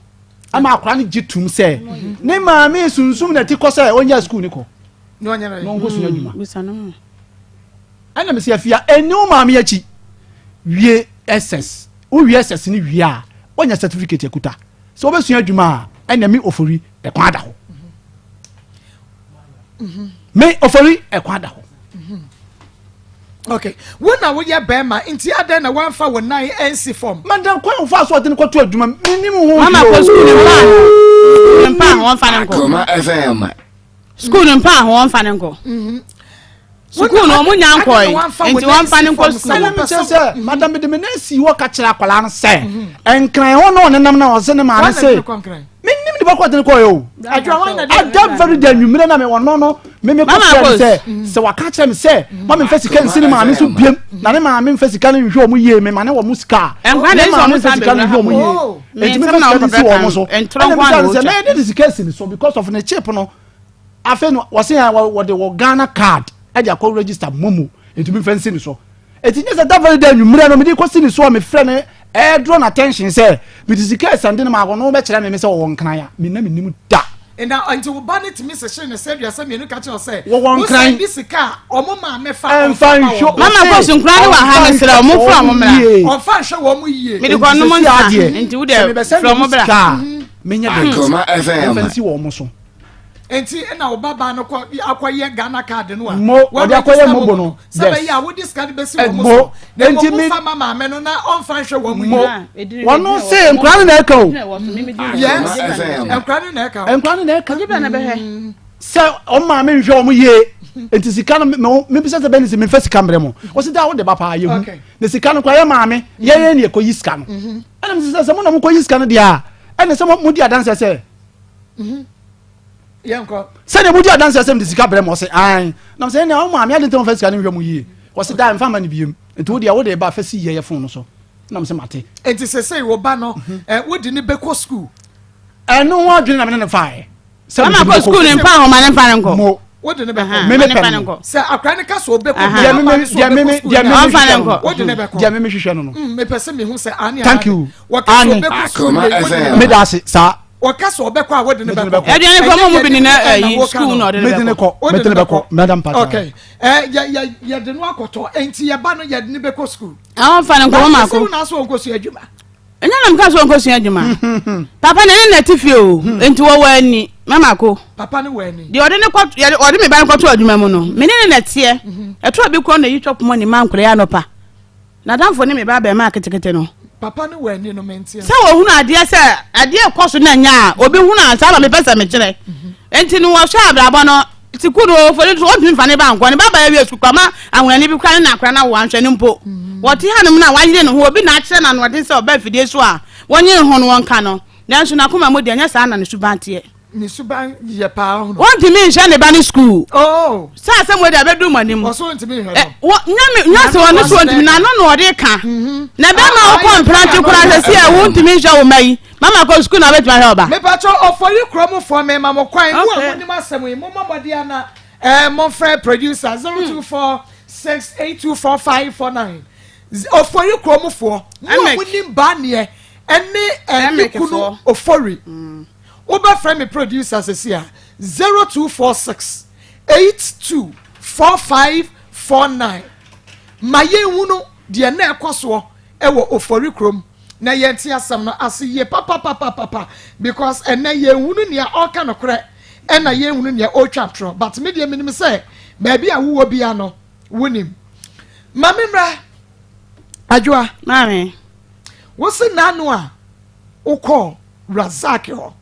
Ama akwadaa no gye tum sɛ ne maame sunsum na ti kɔ sɛ ɔnyɛ sukuu ne kɔ. Na ɔnyɛ Na ɔnkɔ sua adwuma. Ɛna mesi afia ɛni wo maame akyi wie SS wo wie SS no wie a wonya certificate akuta sɛ wobɛsua adwuma a ɛna me ofori ɛkwan ada hɔ me ofori ɛkwan ada hɔ. Okay wo na woyɛ bɛrima nti adɛn na woamfa wo nan ansi fam. Madam kwan wofa so ɔde no kɔto adwuma menim ho Mama kɔ sukuu ne mpa ho ne mpa ho wɔmfa ne nkɔ. Akoma FM. Sukuu no mpa ho wɔmfa ne nkɔ. Mhm. Sukuu no wɔn nya nkɔe nti wɔmfa ne nkɔ sukuu. Ɛna mekyerɛ sɛ madam mede me nan si hɔ ka kyerɛ akwadaa no sɛ nkran hɔ na ɔnenam na ɔse ne maame se menim nipa kɔ ɔde no kɔɛ o ada very day anwummerɛ na me ɔno no me me kɔ kyerɛ no sɛ sɛ waka kyerɛ me sɛ ma memfa sika nsi ne maame so biam na ne maame mfa sika no nhwɛ ɔmo yie me ma ne wɔ mo sika a ne maame mfa sika no nhwɛ ɔmo yie nti memfa sika no nsi wɔn so ɛna mesa no sɛ mɛyɛ de sika si ne so because of ne chip no afei no wɔse yɛn wɔde wɔ Ghana card ɛde akɔ register momo nti memfa nsi ne so Eti nyɛ sɛ da very day anwummerɛ no mede kɔsi ne so a mefrɛ no ɛɛdraw no attention sɛ mede sika ɛsɛnde no ma ɔno bɛkyerɛ me me sɛ ɔwɔ nkran a me na menim da. Na nti wo ba no tumi sekyere ne sɛ 32 ka kyerɛ wo sɛ Wɔwɔ wo nkran. sɛnde sika a ɔmo maame fa Ɛmfa ɔmfa ma nhwɛ wɔn. Mama ɔse kɔ so nkran no wɔ ha ɔmfa mesrɛ wo nhwɛ momfrɛ wɔn ɔmo mmra. yie. Ɔmfa nhwɛ wɔn yie. Mede Enti kɔ nom sɛsi nsa adeɛ nti wo sɛ deɛ mebɛsɛnde frɛ ɔmo mo bra. sika a menyɛ dɛn Akoma FM. ɛmfa nsi wɔn so. Nti na wo ba baa no kɔ akɔyɛ Ghana card no a. Mo ɔde akɔyɛ mobo no. Sɛ bɛyɛ a wode sika no bɛsi wɔn so. Na mmom mofa ma maame no na ɔmfa nhwɛ wɔn yie. Mo wɔn se nkura no na ɛka o. Yes nkura no na ɛka o. Nkura no na ɛka. Sɛ wɔn maame nhwɛ wɔn yie nti sika no me bisa sɛ bɛni sɛ mefa sika mbrɛ mo wɔsi da wode ba paa yɛ hu na sika no kora yɛ maame yɛ yɛ ne ɛkɔ yi sika no ɛna mi sɛ sɛ mo na mo kɔ yi sika no deɛ a ɛna sɛ mo di adanseɛ sɛ. Yɛnkɔ. Sɛdeɛ modi adanseɛ sɛ mede sika brɛ mo, ɔse aane. Na mesɛ ɛnneɛ wo maame ade nti na ɔmfa sika no nhwɛ mo yie? Ɔse daa mfa mma no biom. Nti wo deɛ wode ba fa si yɛyɛ fon no so. Na mesɛ mate. Nti sesei wo ba no wode no bɛkɔ sukuu? Ɛno ho adwene na mene no faeɛ. Sɛ Mama kɔ sukuu no mpa ahoma no mfa no nkɔ. Mo. Wode no bɛkɔ. Me me pɛ no. Sɛ akora no ka sɛ ɔbɛkɔ bi a mama no sɛ ɔbɛkɔ sukuu no a ɔmfa no nkɔ. Wode no bɛkɔ. Deɛ me mehwehwɛ no no. Mepɛ sɛ mehu sɛ aane anaa Thank you. Wɔka sɛ ɔbɛkɔ sukuu no Akoma FM. Meda ase saa. Wɔka sɛ ɔbɛkɔ a wode no bɛkɔ. Aduane kɔ mo mu bi ne na ayi sukuu na ɔde no bɛkɔ. Mede no bɛkɔ. Madam Pata. Okay. Eh, yɛ yɛ yɛde no akɔtɔ. Enti yɛba no yɛde no bɛkɔ sukuu. Àwọn fa no nkɔmɔ mako. Na sɛ wona so ɔnkɔsua adwuma. Ɛnyɛ na meka sɛ ɔnkɔsua adwuma. Papa na ne na te fie o. Enti wɔwɔ ani. Mama ko. Papa ne wɔ ani. Deɛ ɔde ne kɔ yɛde ɔde me ba no kɔto adwuma mu no, me ne ne na teɛ. Ɛtɔ bi kɔ na yi twɔpomɔ ne ma nkɔla yɛ anɔpa. N'adamfo ne me ba abarimaa ketekete no. Papa no wɔ ani no mente ase. Sɛ wɔhunu adeɛ sɛ adeɛ rekɔ so na nya a, obi hunu a saa na mepɛ sɛ mekyerɛ. Nti no wɔhwɛ abrabɔ no sukuu no wɔfɔli so wɔntumi nfa ne ba nkɔ ne ba ba awie sukuu ama ahonani bi kora ne na akora na wɔanhwɛ no mpo. Wɔte hanom na wayere ne ho obi na akyerɛ no anoɔden sɛ ɔba afidie so a wɔnyere ho no wɔnka no nanso n'akoma mu deɛ nyɛ saa na ne suban teɛ. Ne suban yɛ paa ɔhono. Wɔntumi nhwɛ ne ba no sukuu. Oh. Sɛ asɛm wei de abɛduru mo anim. Ɔso ntumi nhwɛ no. Wɔ nyame nyɛ sɛ ɔno so ntumi na ano na ɔde ka. Mhm. Na bɛrima a wokɔ mprante koraa sɛ si a wontumi nhwɛ wo mma yi. Mama kɔ sukuu na wobɛtumi ahwɛ wo ba. Mepakyɛ ɔfɔyi kurom foɔ mema mo kwan mo a Okay. monim asɛm yi mommɔ mmɔden ana eh, momfrɛ producer 0246824549 ɔfɔyi kurom foɔ mo a Emek. monim baaneɛ ɛne eh, ne Emek kunu foɔ. ofori Wobɛfrɛ me producer sɛsi a, 0246 82 4549. Ma yɛnhunu deɛ na ɛkɔ soɔ wɔ Ofori kurom. na yɛnte asɛm no ase yie papapapapa because ɛnɛ yɛnhunu nea ɔreka nokorɛ ɛna yɛnhunu nea ɔretwa ntorɔ but me deɛ menim sɛ baabi a wowɔ bia no wonim. Ma me mmra Adwoa. Maame. Wo se n'ano a wokɔɔ Razak hɔ.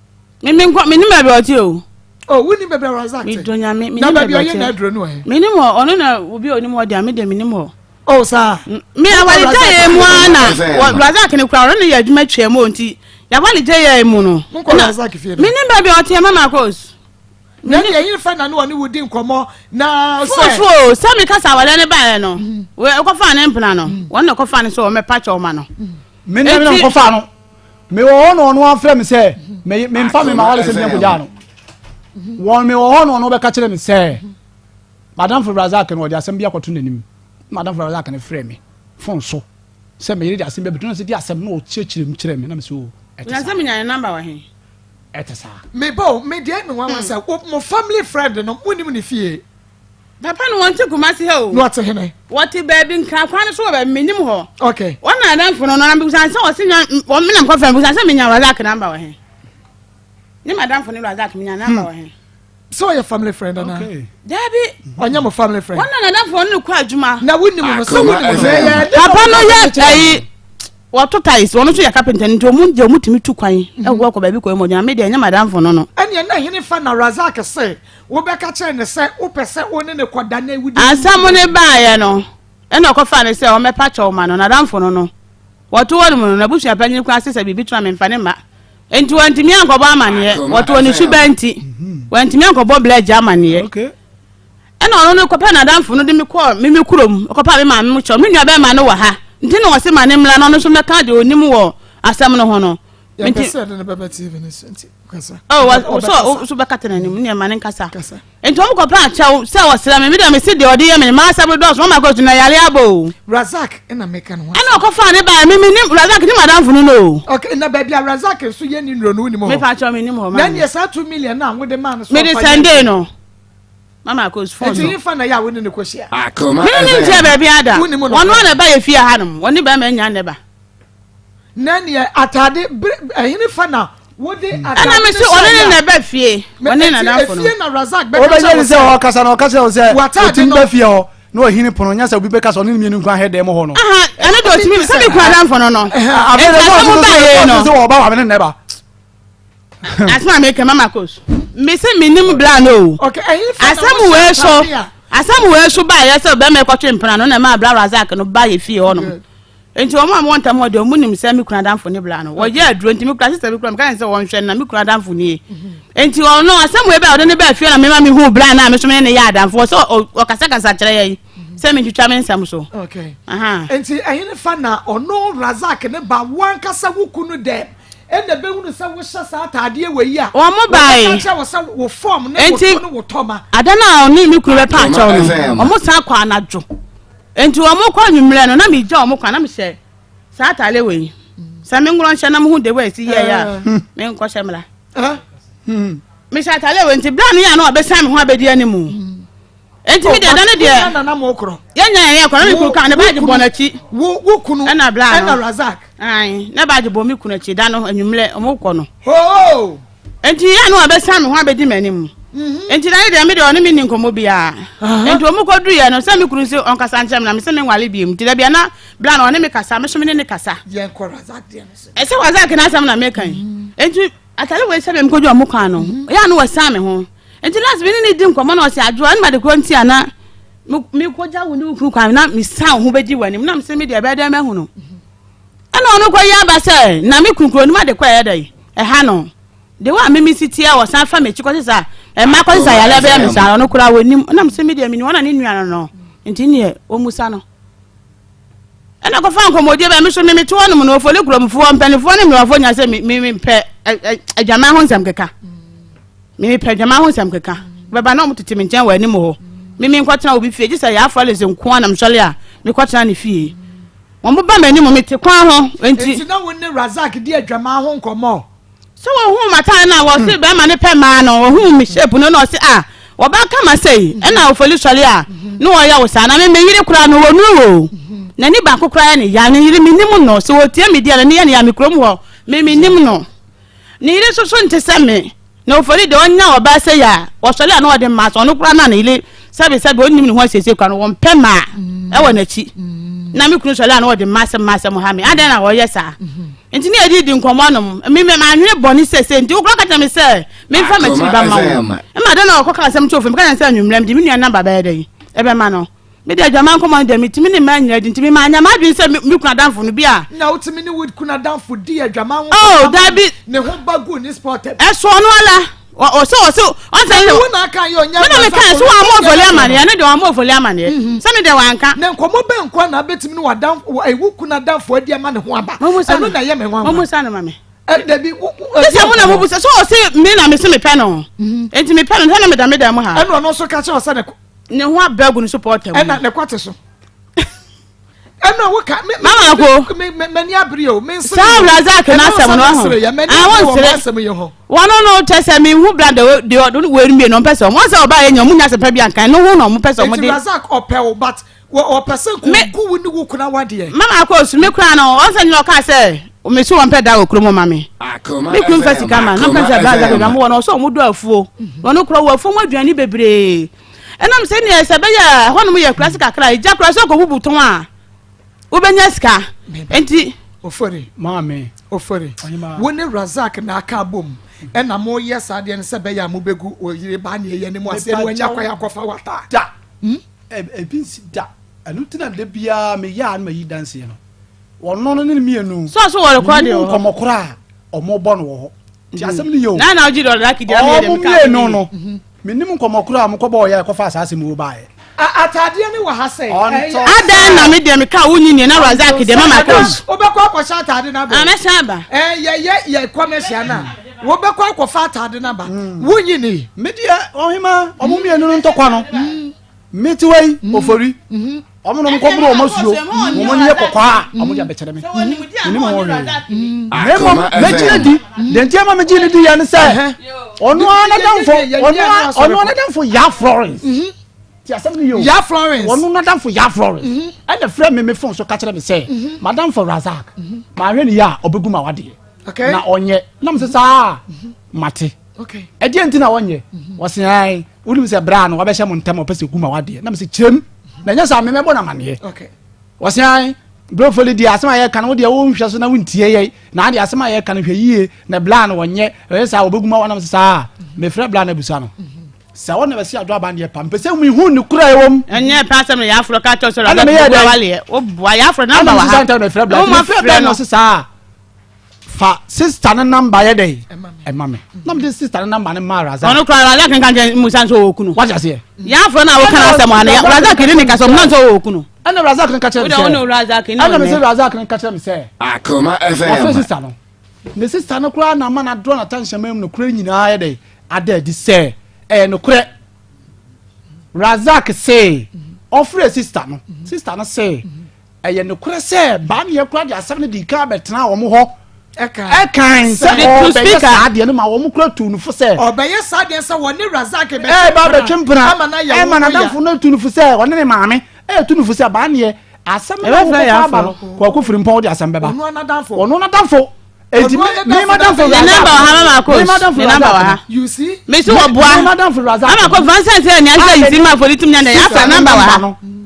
Me me nkɔ menim baabi a ɔte o. Oh, wonim baabi a Razak te? Medɔ Nyame, menim Na baabi baabi a a ɔyɛ ɔte. n'aduro no wɔ he? Menim hɔ, ɔno na obi a onim hɔ deɛ, me deɛ menim hɔ. Oh, saa. Me awale gya yɛ mu ara na wɔ Razak no koraa ɔno ne yɛ adwuma twaa mu o nti yɛawale gya yɛ mu no. Monkɔ Razak fie no. Menim baabi a ɔteɛ Mama Kos. Na ɛne ɛhe fa na ne ɔne wo di nkɔmmɔ na sɛ. Fon so o, sɛ meka sɛ awale no baeɛ no, ɛkɔfaa ne mpena no, wɔn na ɛkɔfaa no sɛ wɔmmɛpa kyɛw ma no. Me na me nkɔfaa no. Mewɔ hɔ na ɔno afrɛ me sɛ memfa me ma awale sɛ menkɔgyaa no. Wɔn mewɔ hɔ na ɔno bɛka kyerɛ me sɛ Madamfo Razak no ɔde asɛm bi akɔto n'anim. Madamfo Razak no frɛɛ me fon so sɛ me yere de asɛm bi abɛto na sɛ di asɛm na ɔkyerɛkyerɛ mu kyerɛ me na me sɛ o ɛte Na saa. sɛ menya ne number wɔ he? Ɛte saa. Me ba o, me deɛ me nwanwa sɛ wo mo family friend no mo nim ne fie? Papa no wɔnte Kumasi ha o. Na ɔte hene? Wɔte baabi Nkran kwan no so wɔ baabi menim hɔ. Okay. Wɔn na adamfo no no na mebisa sɛ ɔse nya wɔn me na mekɔfrɛ mebisa sɛ menya Razak number wɔ he? Ne madamfo ne Razak menya number wɔ he? Sɛ ɔyɛ family friend anaa? Okay. Dabi. Ɔnyɛ mo family friend. Wɔn na nadamfo no kɔ adwuma. Na wonim no sɛ wonim no. Papa no yɛ ɛyi wɔto tiles wɔn nso yɛ carpenter nti wɔn deɛ wɔn tumi tu kwan ɛwɔ kɔ baabi kɔ mu ɔgyina mi deɛ ɛnyɛ madamfo no no. Ɛnneɛ na hene fa na Razak se wobɛka kyerɛ ne sɛ wopɛ sɛ wo ne ne kɔda na wodi. Asɛm no baeɛ no ɛna ɔkɔfaa no sɛ ɔmmɛpa kyɛw ma no nadamfo no no. Wɔto hɔ nom no, n'abusua panyin koraa se sɛ biribi to a memfa ne mma. Enti wantumi ankɔbɔ amanneɛ. Wɔtoo ne suban nti, wantumi ankɔbɔ Bla agya amanneɛ. Ɛna ɔno no kɔpɛ n'adamfo no de me kɔɔ me me kurom, kɔpaa me maame mo kyɛw. Me nua bɛrima no wɔ ha, nti na ɔse ma ne mmra na ɔno nso mmɛka deɛ ɔnim wɔ asɛm no ho no. Yɛpɛ sɛ yɛde no bɛba TV no so nti kasa. Oh, wa, so so bɛkata n'anim ne ɛma ne nkasa. Kasa. Nti wɔn kɔpɛ akyɛw sɛ ɔsrɛ me, me deɛ mese deɛ ɔde yɛ me no, m'asɛm no dɔɔso, mama kɔsu na yare abɔ o. Razak na meka ne ho asɛm. Ɛna ɔkɔfaa ne baeɛ, me menim, Razak ne m'adamfo no no o. Okay, na baabi a Razak nso yɛ ne nnuro no wonim hɔ? Mepa kyɛw menim hɔ, Na ɛneɛ saa 2 million no a wode maa no so Mede ɔfa yɛ sɛndee no, mama kɔsu phone Nti so. hefa na ɛyɛ a wo ne no kɔhyia? Akoma Me ne no nkyia FM. baabi ada, Wonim no ɔno koraa? a na ɛba yɛ fie hanom, wɔne bɛrima nya ne ba. Na neɛ ataade bere ɛhene fa na wode ataade ɛna me se ɔne ne na ɛba fie ɔne nadamfo no efie na Razak bɛka wobɛyɛ kyerɛ ne wo sɛ sɛ ɔkasa na ɔka kyerɛ wo sɛ W'ataade ɔtumi no- ba fie hɔ na ɔhini pono nyɛ sɛ obi bɛka sɛ ɔne ne mmienu nko ahɛ dɛm hɔ no aha ɛno de ɔtumi sɛ me kura adamfo no no afei nti de asɛm sɛ baeɛ no ɔse sɛ ɔba wame ne nnɛ ba asɛm a meka mama kos me se menim bra no o Okay, ɛhe fa na asɛm wohyɛ wei so ataade a asɛm wei so baeɛ sɛ bɛrima ɛkɔtwe mpena no na ɛma bra Razak no ba yɛ fie hɔ nom Nti wɔn a wɔwɔ ntam hɔ deɛ wɔn nim sɛ me kunu adamfo ne bla no wɔyɛ aduro nti me kura sista bi kura me ka sɛ wɔn hwɛ no na me kunu adamfo nie nti ɔno asɛm wei bɛ ɔde ne bɛɛ fie na mema me hu bla na me so me ne yɛ adamfo sɛ ɔkasakasa kyerɛ yɛ sɛ me ntwitwa me nsɛm so. Okay. Nti ɛhene fa na ɔno Razak ne ba wankasa wo kunu dɛm ɛna bɛhunu sɛ wohyɛ saa ataadeɛ wɔ yi a wɔn mo bae wɔbɛka kyerɛ wɔ sɛ wo fɔm ne wo to ne wo tɔma. Ada no a ɔne me kunu bɛpa akyɛw no wɔn san kɔ anadwo. Enti wɔn kɔ anwummerɛ no, na megya wɔn kwan, na mehyɛ saa ataade wei. Sɛ me nworɔ nhyɛ na mehu de wei si yɛɛ a, menkɔhyɛ mmra. Mehyɛ ataade wei nti berɛ a no yɛ a na ɔbɛsan me ho abɛdi anim. Enti me deɛ da no deɛ yɛnya yɛn yɛ kɔ na me kunu ka ne baagye bɔ n'akyi. Wo kunu ɛna bla no ɛna Razak. Ayi ne baagye bɔ me kunu akyi da no anwummerɛ wɔn kɔ no. Enti yɛ a na wabɛsan me ho abɛdi m'anim. Enti na ne deɛ me deɛ ɔne me nni nkɔmmɔ biara. Enti wɔn kɔduruiɛ no, sɛ me kunu se ɔnkasa nkyerɛ me na me se menwale biom. Nti da bia na bla no ɔne me kasa, me so me ne ne kasa. Ɛsɛ Razak n'asɛm na meka yi. Enti atare wei sɛ me mekɔdwa ɔmo kwan no, yɛ a na wasan me ho. Enti last me ne ne di nkɔmmɔ na ɔse Adwoa, ɛne made korɔ nti a na mekɔgya wo ne wo kunu kwan na mesan wo ho bɛdi w'anim. Na mese me deɛ ɛbɛyɛ dɛn mahu no. Ɛna ɔno kɔ yi aba sɛ na me kunu kuro no mu ade kɔ ɛyɛ dɛ ɛha no de wa mimi si tie ɔsan fa m'akyi kɔsi sa ɛma kɔsi sa yare bɛyɛ me saa ɔno koraa wɔnim ɛna mesɛ me deɛ menim ɔna ne nua no no nti neɛ ɔmusa no ɛna kɔfa nkɔmmɔdie bɛ me so me mete hɔ nom no ofoli kuromfoɔ mpanimfoɔ ne mmerewafoɔ nya sɛ me me mepɛ adwaman ho nsɛm keka me mepɛ adwaman ho nsɛm keka bɛba na ɔmo tete me nkyɛn wɔ anim hɔ me me nkɔtena obi fie gye sɛ yɛ afɔlese nko a na mesɔre a mekɔtena ne fie Wɔn ba m'anim, mete kwan ho, enti. Enti na wo ne Razak di adwaman ho nkɔmmɔ? Sɛ wɔhuu m'ataade no a, wɔse bɛrima no pɛ mmaa no, wɔhuu me shape no na ɔse ah, Ɔbaa kama sei ɛna ofoli sɔre a na ɔyɛ wo saa na me me yere koraa no wɔnuru o n'ani baako koraa yɛ ne ya ne yere menim no sɛ ɔtie me di a n'ani yɛ ne ya me kurom hɔ me menim no ne yere nso so nte sɛ me na ofoli deɛ ɔnya ɔbaa sɛ yɛ a ɔsɔre a na ɔde mmaa so ɔno koraa na ne yere sɛbe sɛbe ɔnnim ne ho asiesie koraa no wɔmpɛ mmaa ɛwɔ n'akyi na me kunu sɔre a na ɔde mmaa sɛ mmaa sɛ mo ha me adɛn na ɔyɛ saa nti ne yɛde di nkɔmmɔ nom me me manwene bɔne sɛsɛ nti wokora ka kyerɛ me sɛ memfa m'akyiri ba ma wo ɛma dɛn na ɔkɔka asɛm kyerɛ ofie meka kyerɛ sɛ anwummerɛ mede me nua namba bɛyɛ dɛn ɛbɛma no mede adwaman nkɔmmɔ no deɛ metumi ne mmaa nyinaa di nti mema anya m'adwene sɛ me kunu adamfo no bi a na wotumi ne wo kunu adamfo di adwaman ho oh dabi ne ho ba gu ne sport ɛsoɔ no ala ɔsɛ ɔsɛ ɔsɛ ne wo na aka yɛ ɔnyɛ mena meka sɛ wɔn ofoli amaneɛ ne deɛ wɔn ofoli amaneɛ mhm. sɛ me deɛ wɔanka na nkɔmmɔ bɛ nkɔ na abɛtumi ne wadamfo ɛwo kunu adamfo adi ama ne ho aba ɛno na ɛyɛ me nwanwa mo sa no ma me dabi sɛ mo na mo busa sɛ ɔse me na mese mepɛ no mhm. enti mepɛ no sɛ na meda me dan mu ha ɛna ɔno nso ka kyerɛ ɔsɛ ne ne ho abɛ agu no so pɔɔta mu ɛna ne kɔte so ɛna wo ka me mama ko me me m'ani abere o me nsere saa Razak n'asɛm no ho ah wɔn nsere wɔn no kyɛ sɛ me hu bra de de ɔdo wɔ mmienu ɔmpɛ sɛ ɔmo sɛ ɔbaa yɛ nya ɔmo nya asɛmpa bi ankan no ho na ɔmo pɛ sɛ ɔmo de eti Razak ɔpɛ o but ɔpɛ sɛ nko gu wo ne wo kuna wadeɛ mama ko su me kura no ɔnsɛ nyina ɔka sɛ me so wɔn pɛ da wɔ kurom ma me me kunu nfa sika ma na ɔka sɛ Razak baabi a mo wɔ no ɔsɛ ɔmo dɔ afuo wɔn kura wɔ afuo mu aduane bebree Ɛnam sɛ nea sɛ ɛbɛyɛ a ɛhɔnom yɛ akuraase kakra a, egya koraa sɛ ɔkɔbubu tɔn a, wobɛnya sika. Enti. Ofori. Maame. Ofori. Wo ne Razak na aka abom ɛna moyɛ saa adeɛ no sɛ ɛbɛyɛ a mobɛgu oyere baa ne ɛyɛ ne mu aseɛ na wanya kwan akɔfa wata. Da. Hmm? Ebi nsi da. Ɛno nti na da biara meyɛ a na mayi danseɛ no. Wɔno no ne mmienu. Sɛ ɔso wɔ rekɔde wɔ hɔ. Nkɔmmɔ koraa a wɔbɔ no wɔ hɔ. Nti asɛm no yɛ o. Na na ɔgye dɔla daki deɛ ameyɛ deɛ meka mmienu no. Menim nkɔmmɔ korɔ a mokɔbɔɔ yɛ kɔfaa saa asɛm wei baeɛ. Ataadeɛ no wɔ ha sɛ. Adɛn na me deɛ meka wo nyi nie na Razak deɛ mama kɔ. Wobɛkɔ akɔhyɛ ataade no aba. Mɛsan aba. Yɛyɛ yɛ commercial no a wobɛkɔ akɔfa ataade no aba. Wonyi ni. Me deɛ ɔhema ɔmo mmienu no ntɔkwa no. Me te wei mm. ofori mm-hmm. ɔmo nom kɔboro ɔmo asuo wɔn ani yɛ kɔkɔɔ a ɔmo de abɛkyerɛ me menim ho hwee na mmom mɛgye adi deɛ nti ama megye ne di yɛ ne sɛ ɔno ara n'adamfo ɔno ara n'adamfo ya Florence mm-hmm. ti asɛm no yɛ o ya Florence ɔno n'adamfo ya Florence mm-hmm. ɛna frɛ me me phone so ka kyerɛ me sɛ madamfo Razak mahwɛ ne yɛ a ɔbɛgu ma wadeɛ na ɔnyɛ nam sɛ saa mate ɛdeɛ nti na wɔnyɛ wɔse ae wonim sɛ berɛ a no wabɛhyɛ mo ntam ɔpɛ sɛ gu ma wadeɛ na mesɛ kyerɛm na ɛnyɛ saa memɛbɔ no amanneɛ wɔse ae brofoli deɛ asɛm a yɛka no wodeɛ wonhwɛ so na wontie yɛi na adeɛ asɛm a yɛka no hwɛ yie na bla no wɔnyɛ ɛyɛ saa wɔbɛgu ma wɔnam sɛ saa mefrɛ bla no abusa no sɛ wɔn na bɛsi adwo aban deɛ pa mpɛ sɛ mehu ne kura ɛwɔ mu ɛnyɛ pɛ asɛm no yɛaforɔ ka kyɛw sɛ waleɛ woboa yɛaforɔ namba wɔ ha mefrɛ bla mefrɛ bla no ɔse saa fa sista no namba yɛ dɛ ɛma me na mede sista no namba no maa Razak ɔno kora Razak nka nkyɛn musa nso ɔwɔ kunu wate aseɛ yɛafrɛ no a woka no asɛm ano Razak ne ne kasa ɔmuna nso ɔwɔ kunu ɛna Razak no ka kyerɛ me sɛ ɛna me sɛ Razak no ka kyerɛ me sɛ Akoma FM wafrɛ sista no ne sista no koraa na ama no adorɔ n'atanhyɛma mu nokorɛ nyinaa yɛ dɛ ada adi sɛ ɛyɛ nokorɛ Razak se ɔfrɛ sista no sista no se Ɛyɛ nokorɛ sɛ Baaneɛ koraa de asɛm no dii kan bɛtenaa wɔn hɔ ɛkan sɛ ɔrebɛyɛ saa adeɛ no ma wɔn koraa tuu no fo sɛ. Ɔbɛyɛ saa adeɛ sɛ wɔne Razak bɛtwe mpena ama no ayɛ wɔn ya. Ɛma n'adamfo no tu no fo sɛ ɔne ne maame ɛtu no fo sɛ Baaneɛ asɛm no a wokɔfa aba no Kwaku Frimpong wode asɛm bɛba. Ɔno n'adamfo. Eti me me madam for Ne namba wɔ ha mama ko. Me madam for Ne namba wɔ ha. You see? Me so wɔ boa. Me madam for Razak. Mama ko Vincent sɛ nea sɛ yisi ma foli tum nya na ya fa namba wɔ ha.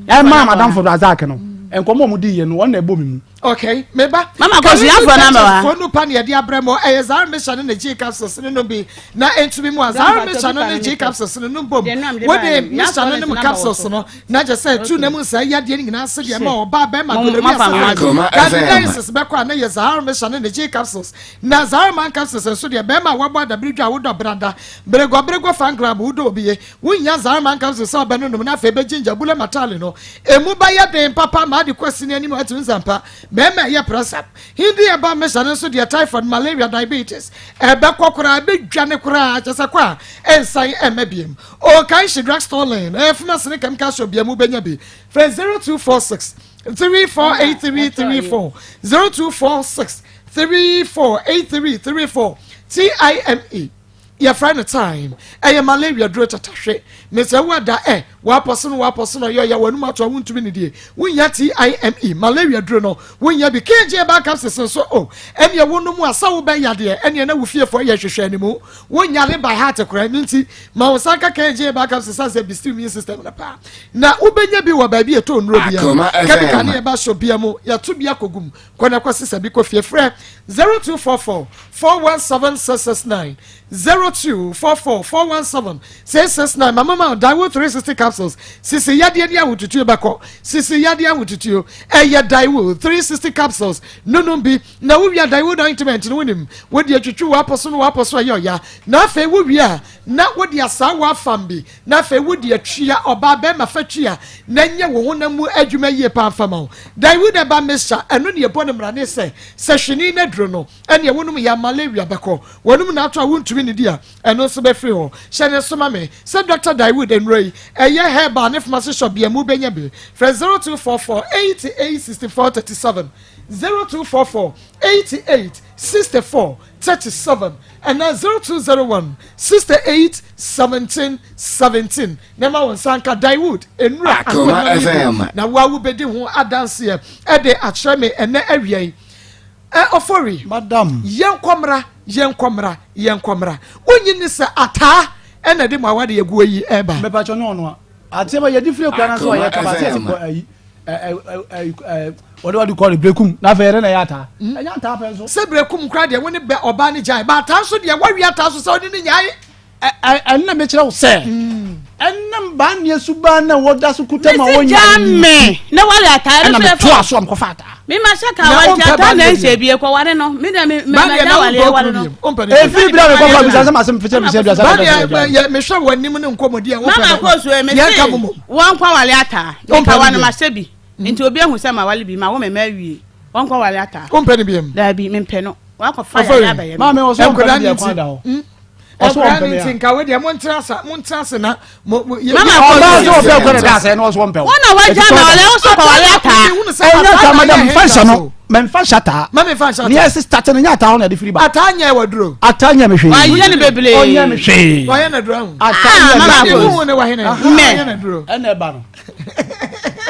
Ɛma madam for Razak no. Nkɔmɔ ɔmo di yɛ no wɔn na ɛbɔ mi mu. Okay, meba. Mama ko so ya fa namba wɔ ha. Fo no pa ne yɛde abrɛ mo ɛyɛ Zara Mission ne G capsules ne no bi na entumi mu a Zara Mission ne G capsules ne no bom. Wode Mission ne mu capsules no na kyɛ sɛ tu na mu nsa yadeɛ no nyinaa se deɛ ma ɔbaa bɛrima gonorrhea syphilis candidiasis bɛkɔ a na yɛ zahar mixture ne ne G capsules na zahar man capsules nso deɛ bɛrima a wabɔ adabere dwa a wodɔ brada beregɔ beregɔ fan club wodɔ obie wonya zahar man capsules sɛ ɔbɛno nom na afei bɛgyingya bule matale no emu bɛyɛ den papa ma ade kɔ sini anim atumi nsampa bɛrima ɛyɛ press up hindi ɛba mixture no nso deɛ typhoid malaria diabetes ɛbɛkɔ koraa ɛbɛdwane koraa kyɛ sɛ kɔ a ɛnsan ɛmma biem Okaishie Drug Store Lane, ɛyɛ pharmacy ne chemical shop bia mu bɛnya bi. Frɛ 0246 348334, 0246 348334. TIME, Yɛfrɛ no thyme. Ɛyɛ malaria duro tatahwe. Mesɛ wo ada ɛ, w'apɔso no w'apɔso no ɔyɛ ɔya w'anum ato a wontumi nidie. Wonnya TIME, malaria duro no, wonnya bi. KJ herbal capsules nso o, ɛneɛ wonom a sɛ wobɛ yadeɛ ɛneɛ na wo fiefoɔ yɛ hwehwɛ animu. Wonyare by heart koraa, ɛno nti ma wo nsa nka KJ herbal capsules sane sɛ ɛboost immune system no paa. Na wobɛnya bi wɔ baabi a ɛtɔ nnuro biara. Chemical ne herbal shop biara mu, yɛto bi akɔgu mu. Kɔ na kɔsesa bi kɔ fie. Frɛ 0244 417 669, 0244 417 669. Mama ma Daewoo 360 capsules. Sisi yadeɛ ne ahotutuo bɛkɔ. Sisi yadeɛ ahotutuo. Ɛyɛ Daewoo 360 capsules. Nonom bi na wowia Daewoo ointment no wonim. Wode atwitwi w'apɔ so no w'apɔ so ɛyɛ ɔya. Na afei wowie a na wode asaa w'afam bi. Na afei wo deɛ tua, ɔbaa bɛrima fa tua na nyɛ wo honam mu adwuma yie paa mfa ma wo. Daewoo ba mixture, ɛno ne ɛbɔ no mmara ne sɛ, sɛ hwene no aduro no ɛneɛ wonom yɛ a malaria bɛkɔ w'anum na ato a wontumi nnidi a ɛno nso bɛfiri hɔ. Hyɛ no nso ma me sɛ Doctor Daewoo nnuro yi ɛyɛ herbal ne pharmacy shop bia mu wobɛnya bi. Frɛ 0244 88 64 37, 0244 88 64 37 anaa 0201 68 17 17 na ma wo nsa nka Daewood nnura Akoma ahoɔden no FM. bi na wo a wobɛdi ho adanseɛ ɛde akyerɛ me ɛnɛ awia yi. Ɛ Ofori, Madam. yɛnkɔ mmra, yɛnkɔ mmra, yɛnkɔ mmra. Wonyi ne sɛ ataa ɛna de mo awade aguo yi ɛba. Mepatwɔ ne ɔno a ateɛ ma yɛde firi akura no so a Akoma yɛka ba sɛ FM. yɛsi kɔ ayi ɛ ɛ ɛ wɔde wɔde kɔ ne brekum na afei yɛde na ɛyɛ ataa ɛnyɛ ataa pɛ nso. Sɛ brekum koraa deɛ wo ne bɛ ɔbaa ne gyae, ba ataa nso deɛ wɔawe ataa so sɛ wode ne nyae. Ɛ ɛ ɛnna mekyerɛ wo sɛ ɛnam baa nneɛ suban na wɔda so kuta ma mesi wɔnya gya me na wale ataa ɛna ɛno so metoa ɛfɔ so a mekɔfa ataa. Me ma hyɛ ka Na wa nti wompɛ ataa ba na deɛ nhyɛ bie kɔ ware no me na me me Ba ma deɛ gya na wale wompɛ ware okunu no. biem, wompɛ ne biem. Efiri bere a mekɔfa bisa sɛ ma se mfekyɛ mesɛ aduasa Ba na deɛ bɛsɛ yɛ mehwɛ w'anim ne nkɔmmɔdi a wopɛ Mama no. kɔ so me Yɛnka se mo mmom. wɔn kɔ wale ataa. Wompɛ Nka ne wa no biem. ma hyɛ bi. Nti obi ehu sɛ ma wale bi ma wo me ma awie. Wɔn kɔ wale ataa. Wompɛ ne biem. Daabi me mpɛ no. Wakɔ fa Ɔfɔre. yɛ abɛyɛ me. Maame wɔ so ɔmpɛ Nkwadaa ne ne deɛ kwan nti. da hɔ. Ɔso Nkwadaa ɔmpɛ ne me nti a. nka wo deɛ montena ase montena ase na mo mo yɛ. Mama yɛ- kɔ Ɔbaa so. sɛ ɔpɛ kɔ ne da asɛ na ɔso ɔmpɛ wo. Wɔn na wagya ma wale wo so kɔ wale ataa. Ɛnyɛ ataa madam mfa nhyɛ no mɛmfa nhyɛ ataa. Mami fa nhyɛ Neɛ ataa. ɛsi start no nyɛ ataa hɔ na ɛde firi ba. Ataa nyɛ wɔ duro. Ataa nyɛ me hwee. Wayɛ no bebree. Ɔnyɛ me hwee. Wɔyɛ na duro ahu. Ataa Ah, nyɛ me mama Mani hwee. wuhu ne wahene. Mɛ. Wɔyɛ na duro. Ɛna ɛba no.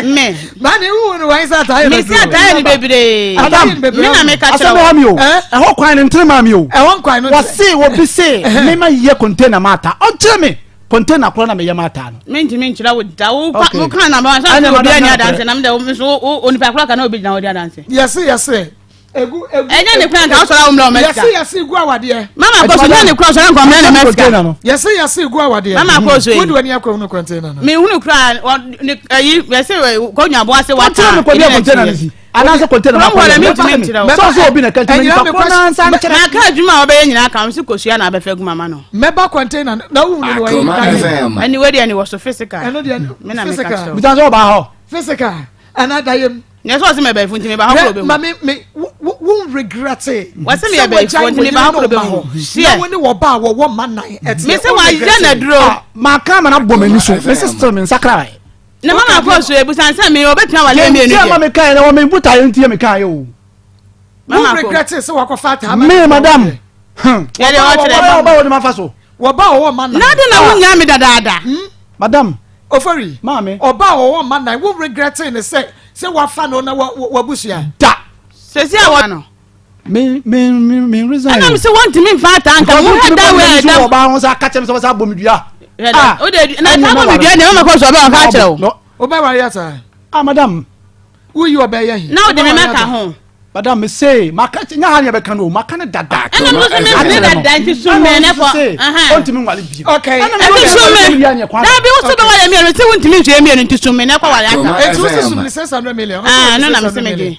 Me. Mani wuhu ne wahene sɛ ataa yɛ na Me si duro. ataa yɛ no bebree. Ataa yɛ no bebree. Me na me ka kyerɛ Asɛm wo. ɛha mi o. Eh? Ɛhɔ kwan no ntere maa mi o. Ɛwɔ nkwan no. Wɔse obi se mema yɛ container ma ataa. Ɔnkyerɛ me container korɔ na meyɛ ma ataa no. Mentumi nkyerɛ wo da wo ka Okay. wo ka na ma Ɛna sa obi madam ani na adanse na me de wo so wo onipa koro ka na obi gyina wo di adanse. Yɛse yɛse. Egu egu. Ɛnyɛ ne kura nka wosɔre a wo mmerɛ wo Yɛse mɛsika. yɛse egu awadeɛ. Mama kɔ so nyɛ ne kura sɔre nkɔ mmerɛ ne mɛsika. Container no. Yɛse yɛse egu awadeɛ. Mama kɔ so yi. Wode w'ani akɔ hunu container no. Me hunu kura wɔ ne ayi yɛse kɔnya aboa se wata. Ɔnkyerɛ me kɔ deɛ container no si. Anaasɛ container ma Kurom hɔ na mentumi nkyerɛ wo. Sɛ ɔsɛ obi na ɛka kyerɛ me Ɛnyina nipa me korɔ na nsa nkyerɛ. Na ka adwuma a wɔbɛyɛ nyinaa ka ho sɛ kosua na abɛfɛ gu mama no. Mɛba container no na wohunu no wɔ Akoma yi. FM. Ɛne wei deɛ ne wɔ so physical. Ɛno deɛ Me na meka kyerɛ physical. wo. Bisa sɛ ɔbaa hɔ. Physical. Ɛna dayem. Nyɛ sɛ ɔse mɛbɛɛfo nti meba hɔ koro Ma bɛhu. me me wo wo regret it. Wɔse meyɛ bɛyifoɔ nti meba hɔ koro bɛhu. Na Hyeɛ. wo ne wɔ ba a wɔwɔ ma nan ɛteɛ. Me se wayɛ na duro. Maka ama no abɔ m'ani so. Mese still me nsa kra. Na mama kɔ so ebusan sɛ me obetumi awale mmienu Nti ama deɛ. me kae na wɔ me botaeɛ nti yɛ me kae o. Wo Mama kɔ. regret sɛ wakɔfa ataa ma Me ne madam. Yɛde ɔkyerɛ. Ɔbaa ɔbaa wɔde ma fa so. Wɔba a wɔwɔ ma nan. Na de na wonya me dadaada. Madam. Ofori. Maame. Ɔba a wɔwɔ ma nan wo regret ne sɛ sɛ wafa no na wabusua. Da. Sɛsi a wɔ no. Me me me me resign. Ɛna me sɛ wɔntumi mfa ataa nka mo hwɛ da wei ɛda. ɛda. Ɔbaa ho sɛ aka kyerɛ me sɛ wɔsɛ abɔ me dua. Hwɛ da. O de na ataa bɔ me dua deɛ mama kɔ so ɔbɛ ɔka kyerɛ wo. Wobɛware ataa. Ah madam. Woyi ɔbɛyɛ he. Na wode me mɛka ho. Madam me se maka nya ha ne yɛbɛka no o maka ne dada. Ɛna me nso me me dada nti sum me ne fɔ. Ɔntumi nwale bi. Okay. Ɛti sum me. Dabi wo so bɛ wale mmienu ti wontumi nhwɛ mmienu nti sum me ne kɔ wale ata. Eti wo sɛ sum ne 600 million. Ah no na me se me gye.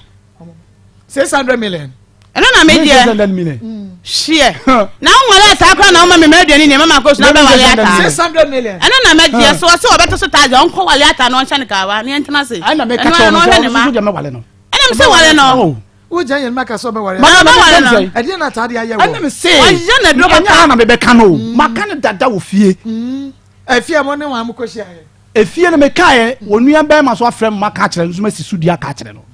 600 million. Ɛno na me deɛ. 600 million. Hyeɛ. Na wo nwale ata kora na woma me ma aduane ni mama kɔ so na bɛ wale ata. 600 million. Ɛno na me deɛ so ɔsɛ ɔbɛto so taagye ɔnkɔ wale ata na ɔnhyɛ ne kawa ne yɛntena se. Ɛna me ka kyerɛ no sɛ ɔno nso deɛ mɛwale no. Ɛna me sɛ wale no. Wogya yɛn maka sɛ ɔbɛware. Ma ɔbɛware no. Ɛdeɛ na ataade ayɛ wɔ. Ɛna me se. Ɔyɛ na duro papa. Ɛnyɛ ha na mebɛka no o. Maka no dada wɔ fie. Efie mo ne wɔn a mokɔhyia yɛ. Efie no mekaeɛ wɔn nua bɛrima so afrɛ me maka akyerɛ no nso masi so dua aka akyerɛ no.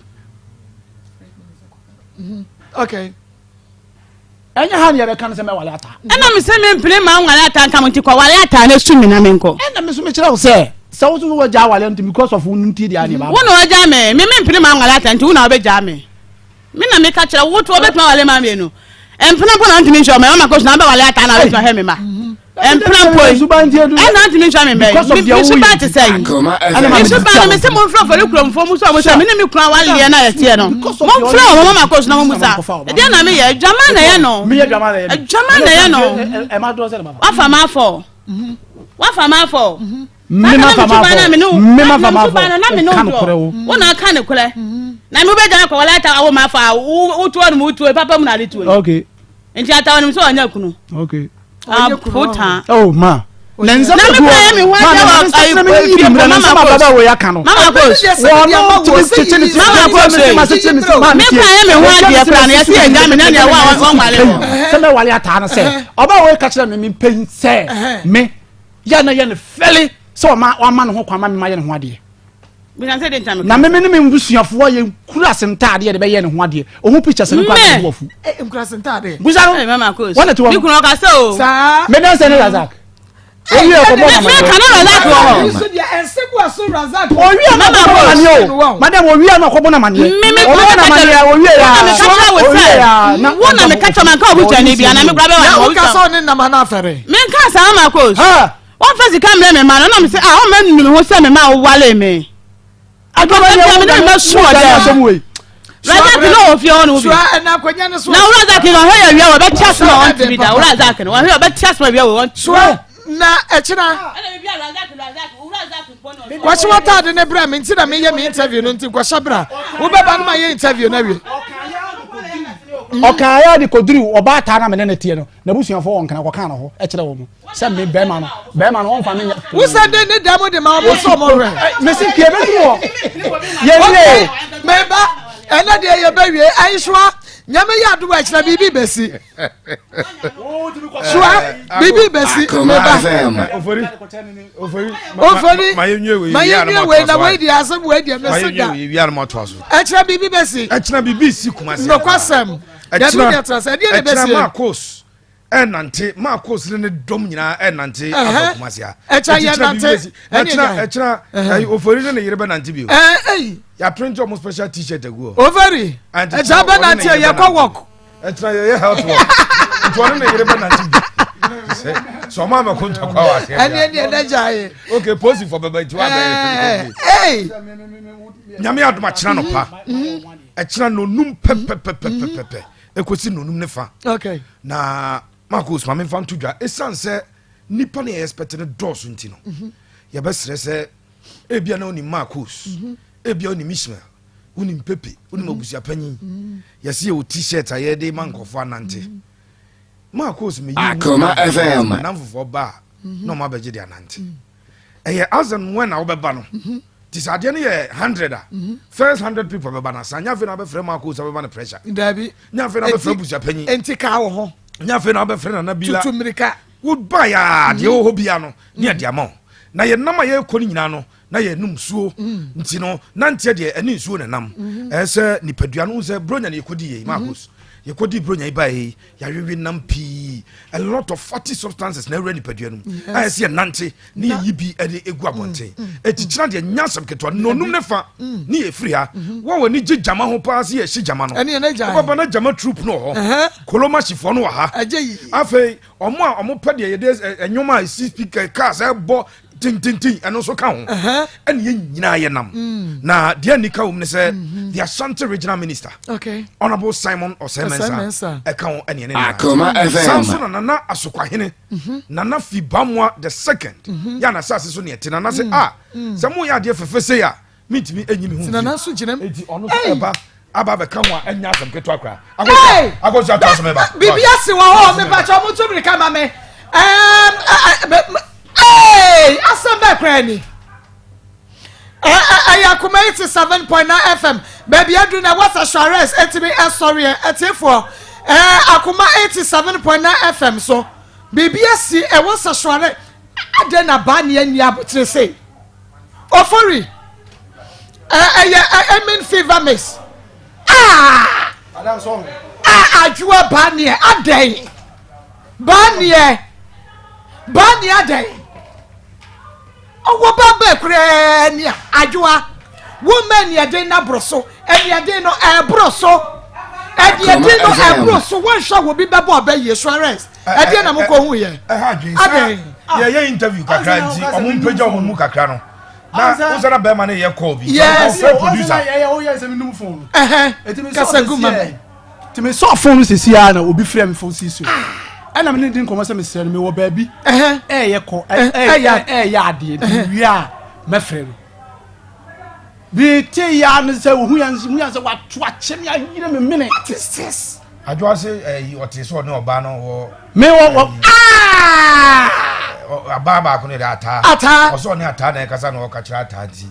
Okay. Ɛnyɛ ha ne yɛbɛka no sɛ mɛwale ataa. Ɛna me sɛ mempene ma nwale ataa nka mo nti kɔwale ataa na su me na menkɔ. Ɛna me so mekyerɛ wo sɛ sɛ wo so wagya awale nti because of wo nti deɛ aneɛ Wo na wagya me, me mempene ma nwale ataa nti wo na wobɛgya me. Me na meka kyerɛ wo to wobɛtumi awale ma mmienu. Mpena mpo na ntumi nhwɛ ɔma mama kɔsu na wobɛwale ataa na wobɛtumi ahwɛ me ma. Mpena mpo yi ɛna ntumi nhwɛ me mma yi. Me suban te sɛ yi. Me suban no me se momfrɛ ɔfɔre kuromfoɔ mu sɛ ɔmo sɛ me ne me kunu awaleɛ na yɛteɛ no. Momfrɛ wɔn mama kɔsu na momu sa. Ɛdeɛ na meyɛ adwaman na ɛyɛ no. Adwaman na ɛyɛ no. Wafa m'afɔ. Wafa m'afɔ. Mema fa m'afɔ. Mema fa m'afɔ. Na me ne wo wo na aka ne korɛ. Na me wobɛgya akɔ wɔlɛ ata awo m'afɔ a wotuo no mu wotuo papa mu na ade tuo. Okay. Nti ata wɔnim sɛ ɔnyɛ kunu. Okay. Apotan. Oh ma. Na nsɛm Na me gu kura yɛ me ho Ma adeɛ na wɔ me sɛ me yi fie mmerɛ na mama nsɛm ababa wɔ yɛ aka no. Mama Kos. Wɔn no tumi kyekye ne ti. Mama Kos Me ma se me se ma Me kura yɛ me ho adeɛ kura no yɛsi yɛ gya me na nea wa wɔnwale wɔ. Sɛ mɛwale ataa no sɛ ɔbaa wɔ ka kyerɛ me me mpɛn sɛ me yɛ na yɛ no fɛle sɛ ɔma wama ne ho kwan ma me ma yɛ ne ho adeɛ. Na me me ne me mbusuafoɔ yɛ nkura se ntaadeɛ de bɛyɛ ne ho adeɛ. Ohun pictures no kura ne ho afu. Nkura se ntaadeɛ. Busa no. Wɔn na ti wɔn. Mi kunu ɔka sɛ o. Saa. Me dan sɛ ne Razak. Owie ɔkɔbɔ na amaneɛ. Meka ne Razak wɔ hɔ. Owie na ɔkɔbɔ na amaneɛ o. Madam owie na ɔkɔbɔ na amaneɛ. Mímí Ɔbɔ na amaneɛ owie ya. Wo na meka kyerɛ wo sɛ. Wo na meka kyerɛ ma nka obi kyɛn ne bi ana me kura bɛ wa. Na wo ka sɛ ɔne nam ana afɛre. Menka saa ma kos. Wɔmfa sika mmerɛ me ma no na me sɛ ah ɔmma nnu me ho sɛ me ma wowale me. Akɔmɔ me ne me ma su ɔdɛ. Razak no wɔ fie hɔ no bi. Na Razak no ɔhwɛ yɛ wia wɔ bɛte asɛm a ɔntumi da. Razak no ɔhwɛ ɔbɛte asɛm a wia wɔ ɔntumi. Soa na ɛkyina. Kɔhyɛ w'ataade ne brɛ me nti na meyɛ me interview no nti kɔhyɛ bra. Wobɛba no ma yɛ interview no awie. Ɔkaa yɛ de kɔduru ɔbaa taa na mene ne teɛ no n'abusuafoɔ wɔ nkena kɔkaa no hɔ kyerɛ wɔn sɛ me bɛrima no bɛrima no ɔmfa me nyɛ. Wosɛ de ne dɛm de ma ɔmo sɛ ɔmo hwɛ. Mesi pie bɛduru hɔ. Yɛwie. Meba ɛnɛ deɛ yɛbɛwie ayisoa nyame yɛ adom akyerɛ biribi bɛsi. Soa biribi bɛsi meba. Ofori ofori ofori ma yɛnwie wei na wei deɛ asɛm wei deɛ mese da. Ɛkyerɛ biribi bɛsi. Ɛkyerɛ biribi si Kumasi. Nokwasɛm. Ɛkyerɛ ɛkyerɛ Marcos ɛnante Marcos ne ne dɔm nyinaa ɛnante aba Kumasi ha. Ɛkyerɛ yɛ nante ɛkyerɛ ɛkyerɛ ɛyi ofori ne ne yere bɛ nante bio. Yɛaprinti ɔmo special t-shirt agu hɔ. Ofori ɛkyerɛ bɛ nante yɛ kɔ work. Ɛkyerɛ yɛ yɛ health work nti ɔne ne yere bɛ nante bi. Sɛ sɛ ɔmo amɛko ntɔkwa wɔ aseɛ. Ɛne ɛne ɛnɛ gya ye. Ok polisi fɔ bɛbɛ nti wa bɛ. Nyame adum akyerɛ no pa. Ɛkyerɛ nonum pɛpɛpɛpɛpɛ ekosi nonum ne fa. Okay. Na Marcos maame nfa nto dwa esan sɛ nipa ne yɛ expect no dɔɔso nti no yɛbɛsrɛ sɛ ebia na onim Marcos ebia onim Ishmael wonim Pepe wonim abusuapanyin yɛsi yɛ wɔ t-shirt a yɛde ma nkɔfo anante Marcos meyi Akoma FM namfofoɔ ba a na ɔmo abɛgye de anante ɛyɛ as and when a wobɛba no ti sɛ adeɛ no yɛ 100 a first 100 people bɛba no asa nyɛ afei na wabɛfrɛ Marcos abɛma no pressure Dabi. nyɛ afei na wabɛfrɛ abusuapanyin Enti kaa wɔ ho. nyɛ afei na wabɛfrɛ nana bi la Tutu mmirika. woba yɛ a deɛ ɛwɔ hɔ bia no ne yɛde ama wo na yɛnam a yɛrekɔ no nyinaa no na yɛnom nsuo nti no nanteɛ deɛ ɛne nsuo na nam ɛyɛ sɛ nipadua no sɛ bronya no yɛkɔdi yei Marcos yɛkɔdi bronya yi baeɛ yi yɛawewe nam pii a lot of fatty substances na awura nipadua no mu a ɛsɛ yɛnante ne yɛyi bi de ɛgu abɔnten ɛti kyena deɛ nya asɛm ketewa nonum ne fa ne yɛfiri ha wɔn wɔ ani gye gyama ho paa sɛ yɛhye gyama no wobɛba na gyama troop no wɔ hɔ kolomahyefoɔ no wɔ ha afei ɔmo a ɔmo pɛ deɛ yɛde ɛnwom a ɛsi speaker cars ɛbɔ tintintin ɛno nso ka ho ɛne yɛn nyinaa yɛ nam na deɛ nika wɔ mu ne sɛ the Ashanti regional minister okay. Honourable Simon Osei Mensah ɛka ho ɛne ɛne Akoma FM san so na Nana Asokwahene Nana Fibamoa the second yɛ anasase so ne ɛte Nana sɛ a sɛ mo yɛ adeɛ fɛfɛ sei a mintumi enyi mi ho nana nso gyina mu eti ɔno nso ɛba aba abɛka ho a ɛnya asɛm ketewa koraa akosua akosua to asɛm ɛba biribi ase wɔ hɔ mepakyɛ ɔmo to mirika ma me ɛɛm ɛɛ asɛm bɛɛ koraa ni ɛyɛ akoma 87.9 fm baabi aduru na wasa suarez ɛtumi ɛsɔreɛ ɛtiefoɔ ɛɛ akoma 87.9 fm so biribi asi ɛwɔ sɛ suarez adɛn na baa ne ani abotire sei Ofori, ɛyɛ Emin fever mix. Ah! Ah! Adwoa Baneɛ adɛn? Baneɛ Baneɛ adɛn? Ɔwɔ ba bɛɛ koraa ni a Adwoa wo mma aniɛden no aboro so aniɛden no ɛboro so ɛdeɛden no ɛboro so wɔnhwɛ wɔ bi bɛbɔ ɔbɛ yie Suarez ɛdeɛ na mokɔ hu yɛ adɛn. Yɛyɛ interview kakra nti ɔmo mpagya ɔmo mu kakra no. Na wosa na bɛrima no yɛ call bi. Yes. Ɔfrɛ producer. Ɛhɛn kasa gu ma me. Nti me sɔɔ phone no sisi ara na obi frɛ me phone si so. Ɛna me ne di nkɔmɔ sɛ mesrɛ no mewɔ baabi ɛɛyɛ kɔ ɛɛyɛ adeɛ nti wie a mɛfrɛ no. Bi te ya no sɛ ohu ya hu ya sɛ wato akyɛ me ayere me mene. What is this? Adwoa se ɛyi ɔte sɛ ɔne ɔbaa no wɔ. Me wɔ wɔ. Ah! Abaa baako no yɛ ataa. Ataa. Ɔsɛ ɔne ataa na ɛkasa na ɔka kyerɛ ataa nti.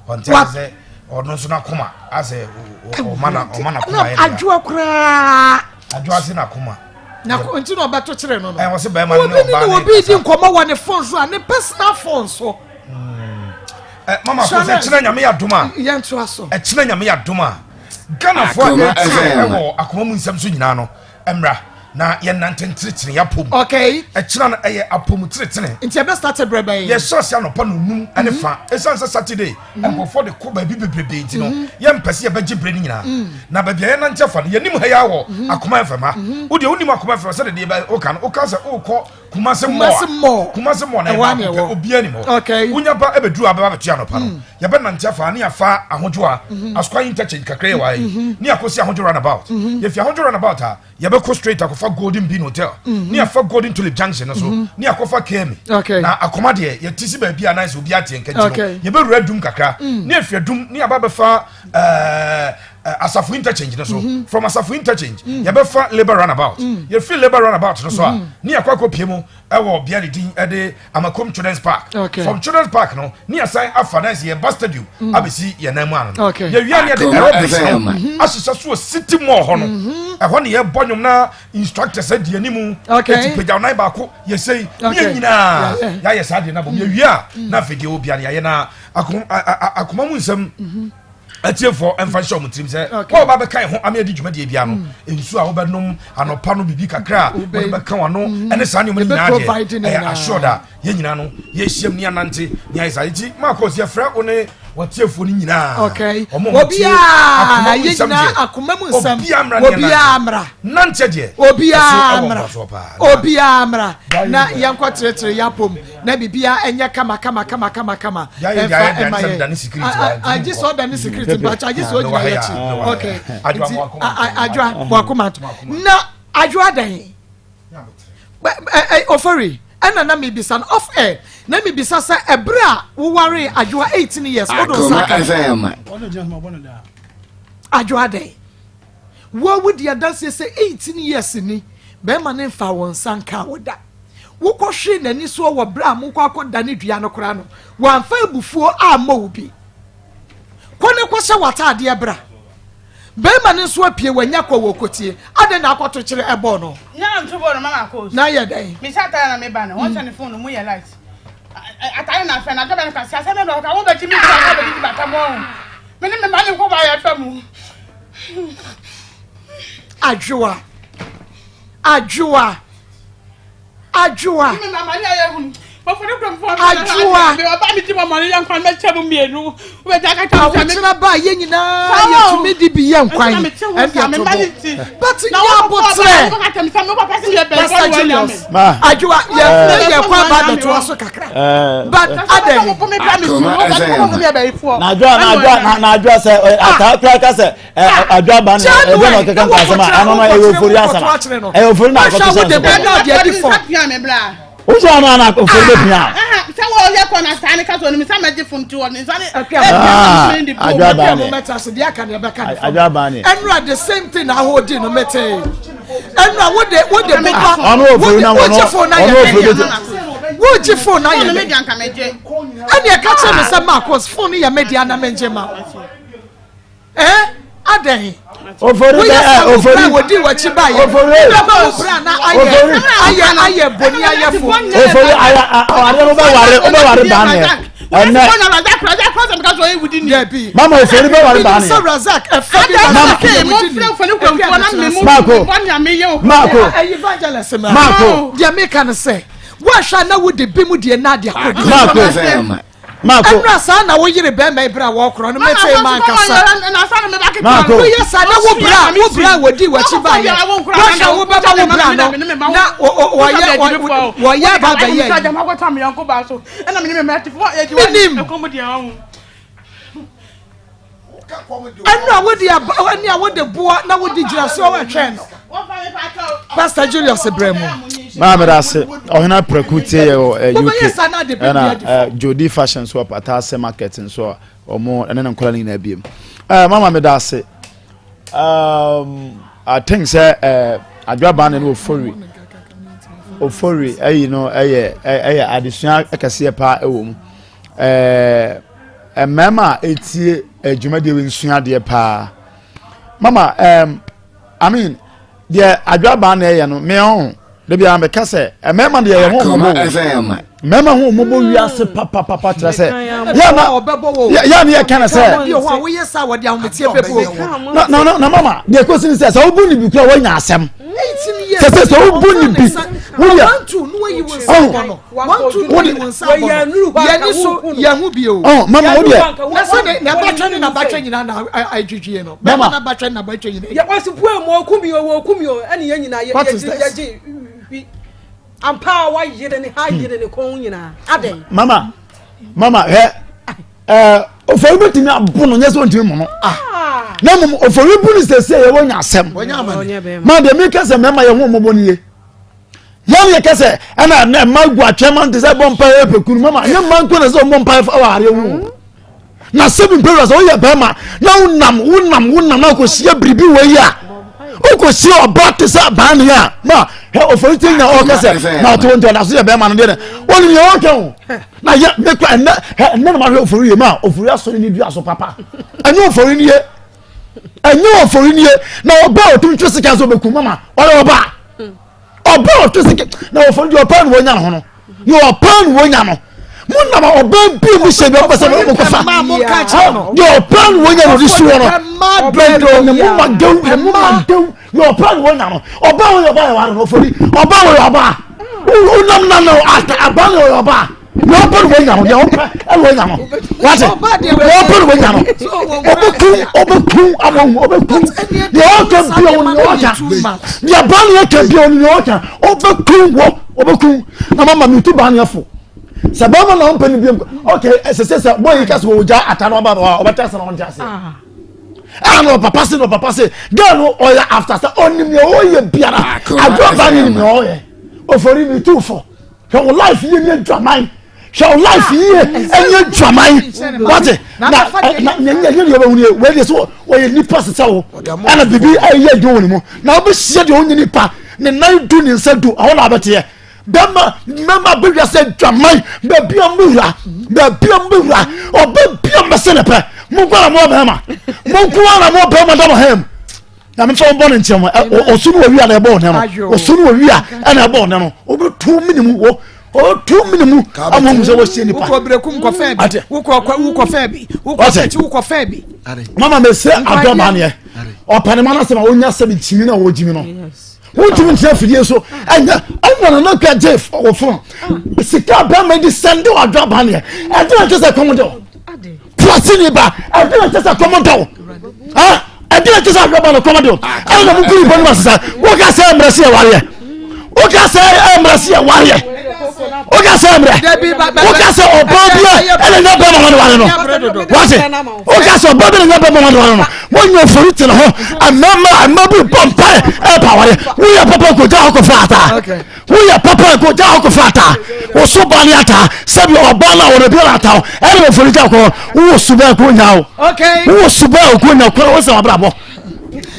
Ɔnte ase sɛ ɔno nso n'akoma asɛ ɔma na ɔma n'akoma yɛ. Adwoa koraa. Adwoa se n'akoma. Na nti na ɔbɛto kyerɛ no no. Ɛ wɔsi bɛrima no ne ɔbaa ne obi di nkɔmɔ wɔ ne phone so a ne personal phone so. Ɛ mama ko sɛ ɛkyinɛ nyame yɛ adum a. Yɛn to aso. Ɛkyinɛ nyame yɛ adum a. Ghanafoɔ a ɛtie ɛwɔ akoma mu nsɛm so nyinaa no mmra na yɛnante ntenetene yɛapɔ mu. Okay. Ɛkyina no ɛyɛ apɔ mu tenetene. Nti ɛbɛ start brɛ bɛn? Yɛhyɛ ase anɔpa no num ɛne mhm. fa. Ɛsiane sɛ Saturday mhm. nkurɔfoɔ de kɔ baabi bebrebe nti no mhm. yɛmpɛ sɛ yɛbɛgye berɛ no nyinaa. Na baabi a yɛnante afa no yɛnim ha yi awɔ Akoma FM ha. Wodeɛ wonim Akoma FM sɛdeɛ deɛ woka no woka sɛ wokɔ Kumasi mall Kumasi mall na ɛbaako pɛ obiara nim hɔ wonya ba ɛbɛduru abɛba abɛto anɔpa no mm. yɛbɛnante afa ne afa ahodwo a mm-hmm. asokwa interchange kakra yɛ wɔ yi mm-hmm. ne akɔsi ahodwo runabout mm-hmm. yɛfi ahodwo runabout a yɛbɛkɔ straight akɔfa golden bean hotel ne afa golden tulip junction no so ne akɔfa kmi na akɔma deɛ yɛte si baabi a nan sɛ obi ateɛ nka nti no yɛbɛwura dum kakra mm. ne afi adum ne aba bɛfa ɛɛ eh, asafo interchange no so mm -hmm. from asafo interchange mm. yɛbɛfa labour runabout mm. yɛfiri labour runabout no so a mm -hmm. ne yɛkɔ akɔpie mu ɛwɔ bea ne din ɛde amakom children's park okay. from children's park no ne yɛsan afa na ɛsɛ yɛba stadium mm. abɛsi yɛn nan mu ano no okay. yɛwia ne yɛde aerobics no mm -hmm. ahyehyɛ so wɔ city mall hɔ no mm-hmm. ɛhɔ ne yɛbɔ nnwom na instructors adi anim okay. ɛti pagyaw nan baako yɛsɛi ne yɛn nyinaa yɛayɛ saa deɛ no abom yɛwie a mm. na afei deɛ obia ne yɛayɛ na akoma mu nsɛm mm-hmm. atiefoɔ mfa nhyɛ wɔn tirim sɛ wɔn ba bɛka ɛho ame adi dwumadie bia no mm. nsuo a wobɛnom anɔpa no biribi kakra a wode bɛka wɔn ano mm. ɛne saa nneɛma no nyinaa deɛ ɛyɛ assured a yɛn nyinaa no yɛhyiam ne anante ne ayɛ saa nti maakɔ sɛ yɛfrɛ wo ne wɔtiefoɔ no nyinaa obiara yɛn nyinaa akoma mu nsɛm obiara mmra nante deɛ obiara mmra obiara mmra na yɛnkɔ teretere yɛn apom na biribiara ɛnyɛ kama kama kama kama kama ɛnfa ɛma yɛ agye sɛ ɔda ne security mpakyɛ agye sɛ ɔgyina yɛ akyi ok nti adwoa wakoma to na adwoa dan ofori ɛna na mebisa no off air na mebisa sɛ ɛberɛ a wowaree adwoa 18 years wode nsa ka adwoa dɛn Wo a wodi adanseɛ sɛ 18 years ni bɛrima no mfaa wo nsa nkaa wo da. Wokɔhwee n'ani soɔ wɔ berɛ a mokɔ akɔdane dua no koraa no, wamfa abufuo ammɔ wo bi. Kɔ na kɔhyɛ w'ataadeɛ bra. Bɛrima no nso apue wanya kɔ wɔ kotie. Adɛn na akɔto kyerɛ ɛbɔɔ no? Nyɛ na meto bɔɔ no mama kos. Na ayɛ dɛn? Mehyɛ atadeɛ na meba no, wɔn hyɛ ne phone no mu yɛ light. Atadeɛ na afɛ no, adwa bɛ no kwasi asɛm bɛ no ɔka wo bɛgye me kura wo bɛgye bata mu ɔho. Me ne me ma ne nkɔ ba yɛ fɛ mu. Adwoa. Adwoa. Adwoa. Adwoa. Ahokyerɛ ba yɛ nyinaa yɛtumi de bi yɛ nkwan ɛde ato bo but nyɛ abotrɛ Pastor Julius Adwoa yɛ yɛ kɔ aba abɛtoa so kakra but adɛn. Na adwoa na adwoa na adwoa sɛ ataa kura ka sɛ adwa ba no ɛdɛ na ɔkeka nka asɛm a ɛno no ɛyɛ ofori asɛm ɛyɛ ofori na akɔto sɛ nsɛm wosɛ ɔno ana ofori bɛ pia sɛ wɔyɛ kɔ na saa ne ka so ɔnim sɛ mɛgye fo nti ɔne nsa ne adwa ba ne adwa ba ne ɛnura the same thing na ahodi no mɛtɛ ɛnura wode wode boba ɔno ofori na ɔno ɔno ofori bɛ wogye phone na yɛ dɛ ɛne ɛka kyerɛ me sɛ marcos phone yɛ me dea na mengye ma Eh, adɛn? Ofori Woyɛ bɛ sɛ ɛ wo ofori. bra wodi w'akyi ba yɛ. Ofori. Wobɛma wo bra na ayɛ Ofori. ayɛ ayɛ boni ayɛfo. Ofori ayɛ awareɛ no wobɛware wobɛware baa neɛ. Ɛnɛ mama ofori bɛ wari baani. Mako Mako Mako. Deɛ meka no sɛ woahwɛ na wode bi mu deɛ na ade akɔdi. Mako Mako. Ɛnura saa na woyere bɛrima yi bere a wɔkorɔ no mɛtɛ ma nkasa. Mako. Woyɛ saa na wo bra wo bra wɔdi w'akyi ba yɛ. Woahwɛ wo bɛma wo bra no na wɔyɛ wɔyɛ ba bɛyɛ yi. Menim. Ɛno a wode aba ɛne a wode boɔ na wode gyina so ɛtwɛn no. Pastor Julius brɛ mu. Maa mi da ase ɔhene aprɛko tie yɛ wɔ eh, UK ɛna eh, Jody fashion so ɔpata ase market nso a wɔn ɛne ne nkɔla no nyinaa biem. Eh, mama mi da ase. Um, I think sɛ eh, adwabaa na ne ofori ofori ɛyi no ɛyɛ ɛyɛ adesua kɛseɛ paa ɛwɔ mu ɛɛ mmarima a etie dwumadie wɔ nsua adeɛ paa mama ɛɛm I mean deɛ adwabaa na ɛyɛ no mmea ho debi a mɛka sɛ mmarima deɛ yɛ ho mmɔbɔ mmarima ho mmɔbɔ wiase papapapa kyerɛ sɛ yɛ na yɛ ka na sɛ na na na mama deɛ kɔsi ni sɛ sɛ wobu ne bi kura wɔnya asɛm sɛ sɛ sɛ wobu ne bi woyɛ ɔho mama wo deɛ mama Ampa a wayere ne ha yere ne kɔn nyinaa adɛn. Mama mama hɛ ɛɛ ofori bɛtumi abo no nyɛ sɛ ɔntumi mu no ah. na mmom ofori bu no sɛsɛ yɛ wɔnya asɛm ma deɛ meka sɛ mmarima yɛ ho mmɔbɔ nie yɛn yɛ kɛsɛ ɛna ɛna mma gu atwɛn ma nte sɛ bɔ mpa yɛ pɛ kunu mama nyɛ mma nko na sɛ ɔmmɔ mpa yɛ wɔ areɛ ho na sɛbi mpɛwura sɛ woyɛ bɛrima na wonam wonam wonam na wokɔhyia biribi wɔ yi a wokɔhyia ɔba te sɛ abaane a ma hɛ ɔfɔri ti nya ɔkɛ sɛ na ɔte wo nti ɔda so yɛ bɛrima no deɛ dɛ wɔne nea ɔka ho na yɛ mekɔ ɛnɛ hɛ ɛnɛ na mahwɛ ɔfɔri yɛ ma ɔfɔri asɔre ne dua so papa ɛnyɛ ɔfɔri nie ɛnyɛ ɔfɔri nie na ɔba a ɔtumi twe sika sɛ ɔbɛku mama ɔyɛ ɔba ɔba a ɔtwe sika na ɔfɔri deɛ ɔpɛ no wɔnya ne ho no na ɔpɛ no wɔnya no mo nam a ɔbɛn bi mu hyɛ bi ɔbɛ sɛ mo kɔfa deɛ ɔpɛ no wɔnya no ɔde si hɔ no bɛn ne mu ma dew ne mu ma dew deɛ ɔpɛ no wɔnya no ɔbɛn wɔ yɛ ɔba yɛ ware no ɔfɔri ɔbɛn wɔ yɛ ɔba wonam na no ata aban wɔ yɛ ɔba deɛ ɔpɛ no wɔnya no deɛ ɔpɛ ɛna wɔnya no wate deɛ ɔpɛ no wɔnya no ɔbɛkum ɔbɛkum ama ɔhu ɔbɛkum deɛ ɔka bi ɔhu deɛ ɔka deɛ ba no ɔka bi ɔhu deɛ ɔka ɔbɛkum wɔ ɔbɛkum na mama mi tu ba no ɛfo sɛ bɛrima na ɔmpɛ no biom ok ɛsɛ sɛ sɛ bɔyi ka sɛ ɔgya ata no ɔba no ɔbɛte ase na ɔnte ase ah na ɔpapa se na ɔpapa se girl no ɔyɛ after sɛ ɔnim nea ɔyɛ biara adwo ba ne nim nea ɔyɛ ofori mi tu fo hwɛ wo life yie ne adwaman hwɛ wo life yie ɛnyɛ adwaman wate na na na nyɛ deɛ ɔbɛhu nie wei deɛ sɛ ɔyɛ nipa sesɛ wo ɛna biribi ɛyɛ adwuma wɔ ne mu na wobɛhyia deɛ ɔnyɛ nipa ne nan du ne nsa du ɛhɔ na abɛteɛ bɛma mɛma bɛwia sɛ dwaman baabi a mbɛwura baabi a mbɛwura ɔbɛ bia mbɛsɛ ne pɛ mo nko ara mo bɛrima mo nko ara mo bɛrima da mo hɛn na mefa wo bɔ ne nkyɛn mu ɔso no wɔ wia na ɛbɔ ɔnɛ no ɔso no wɔ wia ɛna ɛbɔ ɔnɛ no wobɛtu mene mu wɔ ɔtu mene mu ama hu sɛ wɔsie nipa wokɔ berekum kɔfɛ bi wokɔ wokɔfɛ bi wokɔ sɛkyi wokɔfɛ bi mama mesɛ adɔ baaneɛ ɔpɛnema no asɛm a wonya sɛ gyimi no a wɔgyimi no wontumi nkyerɛ afidie so ɛnyɛ ɛna nana kua gye wɔ fon sika bɛrima di sɛnde wɔ adɔ baaneɛ ɛde na kyɛ sɛ kɔm de kurasi ni ba ɛde na kyɛ sɛ kɔm de wo ɛde na kyɛ sɛ adɔ ba no kɔm de wo ɛna na mo kuru bɔ no ma sisan woka sɛ mmerɛ si yɛ wareɛ woka sɛ mmerɛ si yɛ wareɛ woka sɛ mmerɛ woka sɛ ɔbaa bi a ɛna nyɛ bɛrima ma ne ware no wate woka sɛ ɔbaa bi na nyɛ bɛrima ma ne ware no wonyɛ ofori tena hɔ mmarima mma bi bɔ mpae ɛpa ware woyɛ papa kogya hɔ kɔfa ataa woyɛ papa kogya hɔ kɔfa ataa woso ba ne ataa sɛbi ɔbaa no a wɔde biara ataa ɛna ofori gya kɔ wowɔ suban ko nya wo wowɔ suban ko nya kɔ wo sɛ wabrabɔ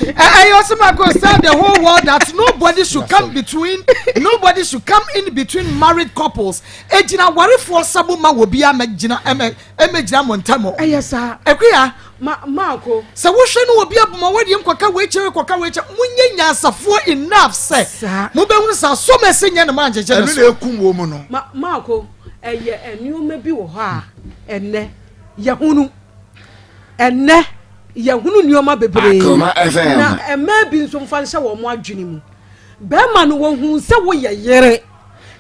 Ayosimako tell the whole world that nobody should come between nobody should come in between married couples. Ejina warefoɔ sabu ma wɔ bi amɛgyina ɛmɛ ɛmɛgyina mo ntam. Ɛyɛ saa. Ekuya. Ma maako. Sɛ wohwɛ no obi aboma wadeɛ nkɔka wei kyɛ wei kɔka wei kyɛ monyɛ nyansafoɔ enough sɛ mobɛhunu sɛ asɔm ɛsɛ nyɛ ne ma angyegye ne so. Ɛno na ekum wɔ mu no. Ma maako. Ɛyɛ nneɛma bi wɔ hɔ a ɛnnɛ yɛhunu. Ɛnnɛ yɛhunu nneɛma bebree. Na mmaa bi nso mfa nhyɛ wɔn adwene mu. Bɛrima no wɔhu sɛ woyɛ yere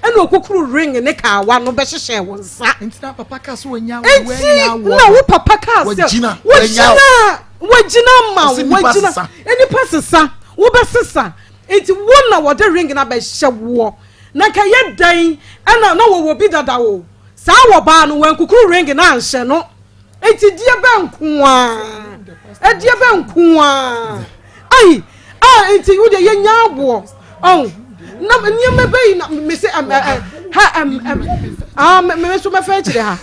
ɛna okukuru ring ne kaawa no bɛhyehyɛ wɔn nsa. Nti na papa kaa sɛ wɔnya Nti na wo papa kaa sɛ Wagyina. wagyina wagyina ma wo Ɔse nnipa wagyina sesa. nnipa sesa wobɛsesa nti wo na wɔde ring no abɛhyɛ woɔ. Na nka ɛyɛ dɛn na na wɔwɔ bi dada o, saa wɔbaa no wankukuru ring no anhyɛ no, nti deɛ bɛn nko ara, ɛdeɛ bɛn nko ara, ai, ah, nti wo deɛ yɛnya aboɔ, ɔn, na nneɛma bɛyi na me se ɛm ɛ ha ɛm ɛm ah me me nso mɛfɛ akyire ha,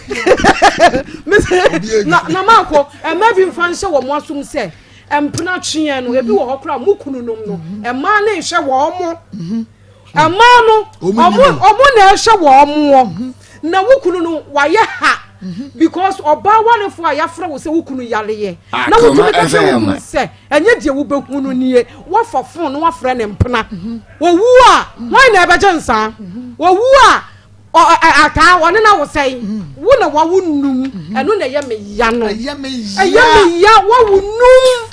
me se na na maakɔ ɛmɛ bi nfa nhyɛ wɔn asom sɛ mpena tweɛ no ebi wɔ hɔ koraa mo kunu nom no mmaa ne nhyɛ wɔn mo. Mmaa no, ɔmo na ɛhwɛ wɔn moɔ. Mhm. Na wo kunu no wayɛ ha mhm. because ɔbaa warefo a yɛafrɛ wo sɛ wo kunu yareɛ na wotumi ka kyerɛ wo kunu sɛ ɛnyɛ deɛ wobɛhu no nie woafa fon na woafrɛ ne mpena mhm. owu a hwan na ɛbɛgye nsaa owu a ataa ɔne na wosɛe wo na wawo num ɛno na ɛyɛ me ya no ɛyɛ me ya wawo num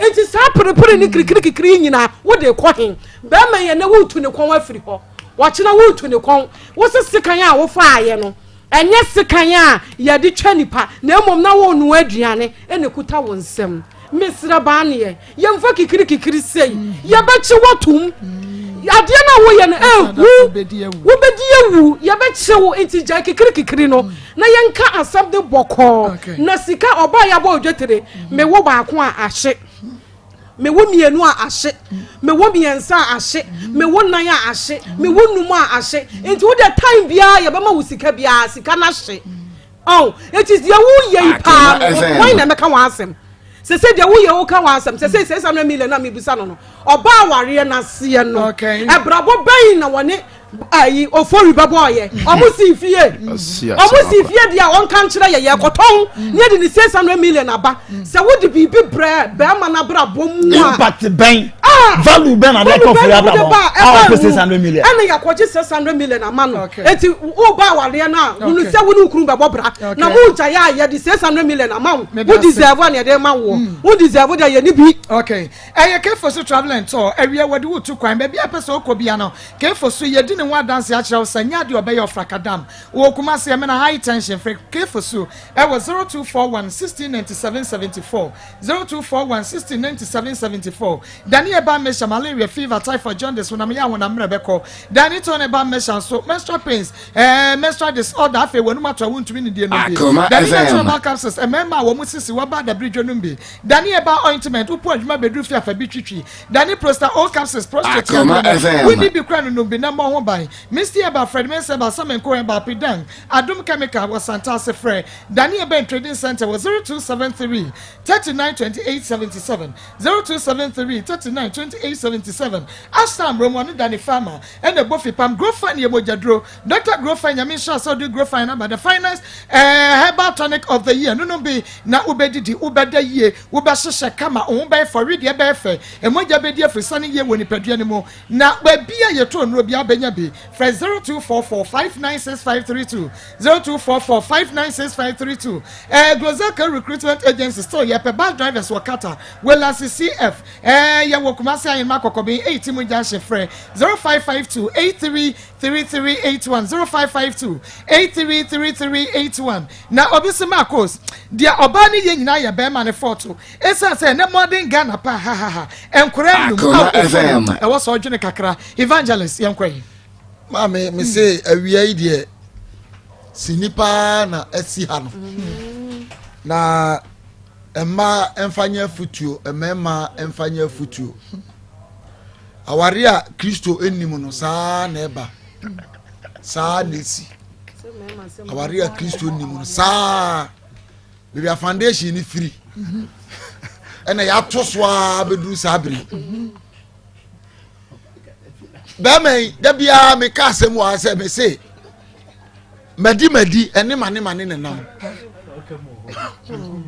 Enti saa perepere ne kirikirikikiri yi nyinaa, wode rekɔ he? Bɛrima yi, ɛnnɛ woretu ne kɔn afiri hɔ, ɔkyena woretu ne kɔn. Wo se sekan a wofaeɛ no, ɛnyɛ sekan a yɛde twa nipa, na mmom na worenoa aduane na ɛkuta wo nsam. Mesrɛ baaneɛ, yɛmfa kikirikikiri sei, yɛbɛkye wo atom. Adeɛ no a woyɛ no, ɛhu, wobɛdi awu, yɛbɛkye wo, nti gyae kikirikikiri no na yɛnka asɛm de bɔkɔɔ. Na sika, ɔbaa yɛabɔ odwetire, Me wo baako a ahye, me wo mmienu a ahye, me wo mmiɛnsa a ahye, me wo nan a ahye, me wo num a ahye. Nti wo deɛ time biara yɛbɛma wo sika biara sika no ahye. Ɔn, nti deɛ woyɛ yi paa no, wɔn na ɛmɛka wɔn asɛm. Sese deɛ woyɛ woka wɔn asɛm. Sese 600 million na mebisa no no, ɔbaa awareɛ n'aseɛ no, ɛbrabɔ bɛn na wɔne ayi ofori bɛbɔ ɔyɛ ɔmo si fie ɔmo si fie deɛ ɔnka nkyerɛ yɛ yɛ kɔtɔn ne yɛde ne 600 million aba sɛ wode biribi brɛ bɛrima n'abrabɔ mu a impact bɛn ah! value bɛn na de kɔ fori abrabɔ a ɔpɛ 600 million ɛna yɛakɔgye 600 million ama no eti woba awareɛ no a wunu sɛ wo ne wo kunu bɛbɔ bra na mo gya yɛ a yɛde 600 million ama wo wo deserve a na yɛde ma woɔ mm. wo deserve deɛ yɛ ne bi. okay ɛyɛ kefo so travel and tour awia wɔde wo tu kwan baabi a pɛ sɛ ɔkɔ bia no Kefo so yɛdi ne ho adanse akyerɛ wo sɛ nyɛ adeɛ ɔbɛyɛ ɔfrakadam wɔ Kumasi Ɛmena High Tension frɛ Kefo so ɛwɔ 0241 1697 74 0241 1697 74 Dani Herbal Mixture Malaria fever typhoid jaundice honam yaw honam mmerɛ bɛkɔ Dani Tone Herbal Mixture nso menstrual pains ɛɛ menstrual disorder afei w'anum ato a wontumi nidie nom bi Akoma Dani Natural FM. Herbal Capsules mmarima a wɔn sisi wɔba adabiridwo nom bi Dani Herbal Ointment wopɔ adwuma bɛduru fie afa bi twitwi Dani Prosta O Capsules Prostate Akoma yadeɛ no, FM. wonni bi koraa no nom bi na mmɔ ho ban. Misty Herbal, Fred Mensah Herbal, Samenko Herbal, Pidang, Adom Chemical wɔ Santase. Frɛ Dani Eben Trading Centre wɔ 0273 39 28 77, 0273 39 28 77. Ashtown Mmrom ɔne Dani Farmer ɛna ɛbɔ fipam. Grofine yɛ mogyaduro. Doctor Grofine Nyame nhyira sɛ ɔde Grofine aba the finest eh, herbal tonic of the year. Nonom bi na wobɛdidi, wobɛda yie, wobɛhyehyɛ kama, wo ho bɛyɛ fɛ, wedeɛ bɛyɛ fɛ. Mogya bɛdi afirisane yie wɔ nipadua no mu, na baabi a yɛtɔ nnuro biara bɛnya bi. Frɛ 0244 596532, 0244 596532. Eh, Glozelka Recruitment Agency still yɛpɛ bus drivers wɔ Qatar, Welasi CF, eh, yɛwɔ Kumasi Ahenema Kɔkɔben, 8 mu junction. Frɛ 0552 833381, 0552 833381. Na obi se Marcos, deɛ ɔbaa no yɛ nyinaa yɛ bɛrima no fɔɔto. Esiane sɛ ɛnɛ modern Ghana pa hahaha nkwadaa nnum Akoma a ofo FM. no ɛwɔ sɛ ɔdwene kakra. Evangelist yɛnkɔ yi. Maame me se awia yi deɛ sini paa na asi ha no na mmaa mfa nyɛ afutuo mmarima mfa nyɛ afutuo aware a Kristo nnim no saa na ɛba saa na esi aware a Kristo nnim no saa. baabi a foundation ni firi ɛna yɛato so ara bɛduru saa bere bɛrima yi da biara meka asɛm wɔ ha sɛ mese madi madi ɛne ma ne ma ne nenam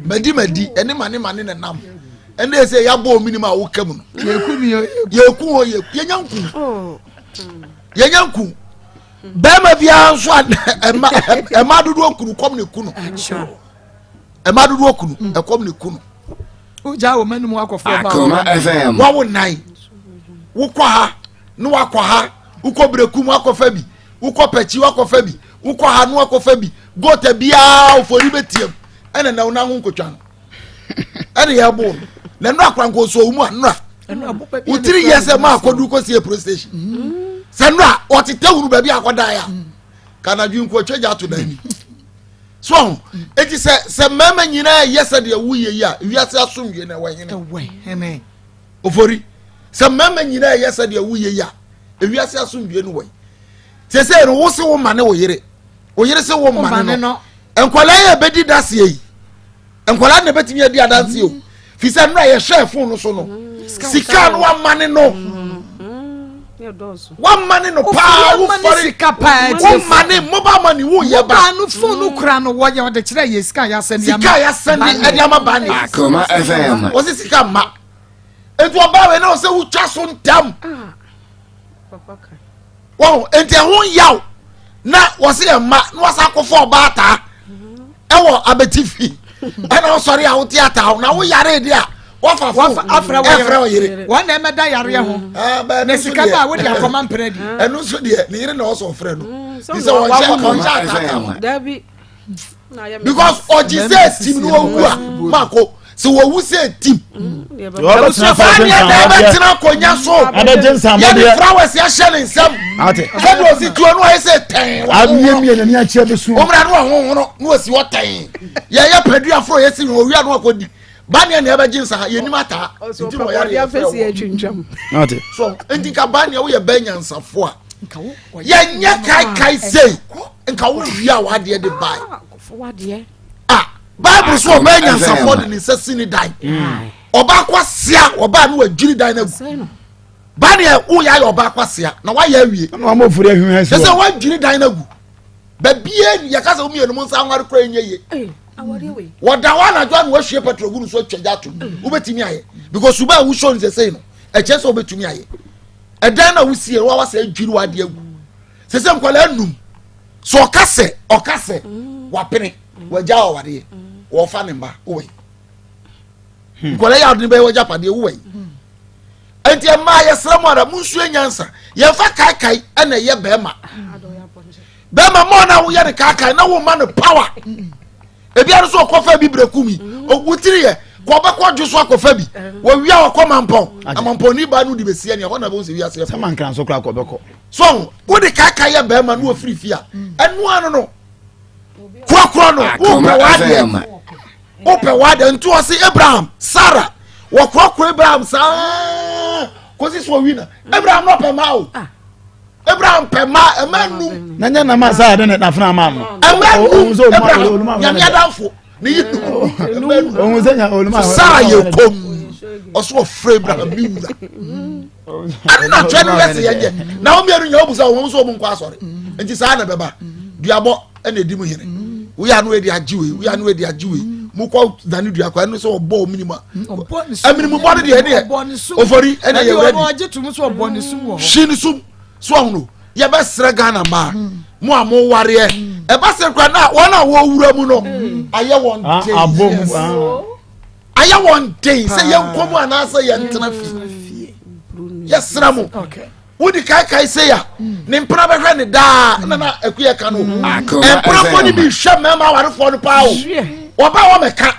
madi madi ɛne ma ne ma ne nenam ɛne ɛsɛ yɛabɔ ominim a woka mu no yɛku hɔ yɛnya nku yɛnya nku. Bɛrima biara nso a ɛma ɛma dodoɔ kunu kɔm ne kunu. Ɛma dodoɔ kunu mm. ɛkɔm ne kunu. Wogya wɔ mɛnum akɔfo ɔba. Akoma FM. Wawo nan wokɔ ha ne wakɔ ha wokɔ berekum akɔfa bi wokɔ pɛkyi wakɔfa bi wokɔ ha ne wakɔfa bi gota biara ofori bɛtiam ɛna na wo nan ho nkotwa no. ɛne yɛ bo no na nnura kora nko so mu a nnura wotiri yɛ sɛ maa akɔdu kɔ sie police station mm. sɛ nnura ɔtete hunu baabi akɔda ya mm. kanadwi nko atwa gya ato dan ni so ɔho eti sɛ sɛ mmarima nyinaa yɛ sɛ deɛ woyɛ yi a wiase asomdwe na ɛwɔ hene ofori sɛ mmarima nyinaa yɛ sɛ deɛ woyɛ yi a wiase asomdwe no wɔ yi sɛ sɛ no wo se wo ma ne wo yere wo yere se wo ma ne no nkwadaa yɛ bɛdi daseɛ yi. Nkwadaa na ebetumi adi adanse o fi sɛ nnura yɛhwɛ fon no so no sika no wamane no wamane no paa wofɔre womane mobile money woyɛ ba mobile no fon no kura no wɔyɛ ɔde kyerɛ yɛ sika yasɛn sika yasɛn de ɛde ama ba ne Akoma FM wɔsi sika mma etu ɔbaa wei na ɔsɛ wotwa so ntam. Ah. Wɔn nti ɛho yaw na wɔsi ɛma na wɔsa akɔfɔ ɔbaa ataa ɛwɔ abetifi ɛna ɔsɔre a wote ataa na woyare de a wɔfa fo ɛfrɛ ɔyere. Wɔn na ɛmɛda yareɛ ho ah, na sika ba a wode akɔma mpere di. Ɛno nso deɛ ne yere na ɔsɔ ɔfrɛ no sɛ wɔnhyɛ ɔnhyɛ ataa ka ho. Because ɔgye sɛ tim no ɔwu a mako sɛ wɔwu sɛ tim faneɛ na ɛbɛtena akonnwa so yɛde flowers ahyɛ ne nsam sɛdeɛ ɔsi tuo no ayɛ sɛ tɛn ɔmmra no ɔhohono na ɔsi hɔ tɛn yɛyɛ padua foro yɛsi no ɔwia no akɔdi baneɛ na ɛbɛgye nsa yɛnim ataa nti na ɔyare yɛfrɛ wɔ so nti nka baneɛ woyɛ bɛ nyansafo a yɛnyɛ kaekae sei nka wowia w'adeɛ de bae ah bible so ɔbaa nyansafoɔ de ne nsa si ne dan mm. ɔbaa kwasia ɔbaa no wadwiri dan no agu ba neɛ woyɛ ayɛ ɔbaa kwasia na wayɛ awie sɛ sɛ wadwiri dan no agu babie yɛka sɛ womienu mo nsa nware kora ɛnyɛ ye wɔda hɔ anadwo a na wahwie petrol gu no so atwa gya atom mm. wobɛtumi ayɛ because suba a wosɔ no sɛsei no ɛkyɛ sɛ wobɛtumi ayɛ ɛdan na wosie no wawa sɛ adwiri wadeɛ agu sɛ sɛ nkwadaa num so ɔka sɛ ɔka sɛ mm. wapene wagya ɔwadeɛ wɔfa ne mma wowɛ hmm. nkwadaa yɛ ade bɛyɛ wagya padeɛ wowɛ hmm. nti mmaa yɛsrɛ mu ara munsua nyansa yɛmfa kaekae ɛna ɛyɛ bɛrima bɛrima mɔɔ na woyɛ no kaekae na woma no power ebiara nso ɔkɔfa bi brɛ kum yi wotiri yɛ kɔ ɔbɛkɔ dwo so akɔfa bi wɔwia ɔkɔ mampɔn amampɔn ni ba no de bɛsi ɛnea hɔ na bɛhu sɛ wiase sɛ mankra nso koraa kɔ ɔbɛkɔ so wode kaekae yɛ bɛrima no wɔfiri fie a ɛno ano no korɔkorɔ no wopɛ w'adeɛ wopɛ w'adeɛ nti ɔse Abraham Sarah wɔkorɔkorɔ Abraham saa kɔsi so ɔwi na Abraham no ɔpɛ maa o ah. Abraham pɛ maa ɛma num na nyɛ nama Sarah de n'afena maa no ɛma num Abraham nyame adamfo ne yi num Sarah yɛ kom ɔso ɔfrɛ Abraham ne wura ɛne na twɛ no yɛ sɛ yɛnyɛ na wɔn mmienu nyɛ wɔn wɔn nso wɔn nkɔ asɔre nti saa na bɛba duabɔ ɛna edi mu hene woyɛ ano edi agye wei woyɛ ano edi agye wei mu kɔ dane dua kɔ ɛno sɛ ɔbɔ ɔmini mu a ɛmini mu bɔ no deɛ ɛne yɛ ofori ɛne yɛ rɛdi hyi ne sum so ɔhono yɛbɛsrɛ Ghana maa mo a mo wareɛ ɛba sɛ kura na wɔn a wɔwura mu no ayɛ wɔn den ayɛ wɔn den sɛ yɛn nkɔ mu anaasɛ yɛn ntena fie yɛsrɛ mo wodi kaekae sei a ne mpena bɛhwɛ ne daa na na akuyɛ ka no mpenafoɔ no bi hwɛ mmarima awarefoɔ no paa o wɔba wɔmɛka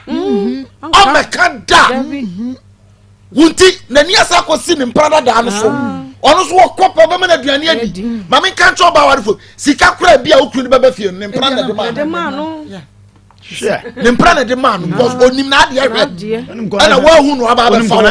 ɔmɛka da wonti n'ani asa akɔsi ne mpena dadaa no so ɔno nso wɔkɔ pɛ ɔbɛma no aduane adi maame nka nkyɛn ɔba awarefoɔ sika kora bi a okunu no bɛbɛ fie no ne mpena na ɛde maa no ne mpira na de maa no because onim n'adeɛ hwɛ ɛna wahu no aba abɛfa wo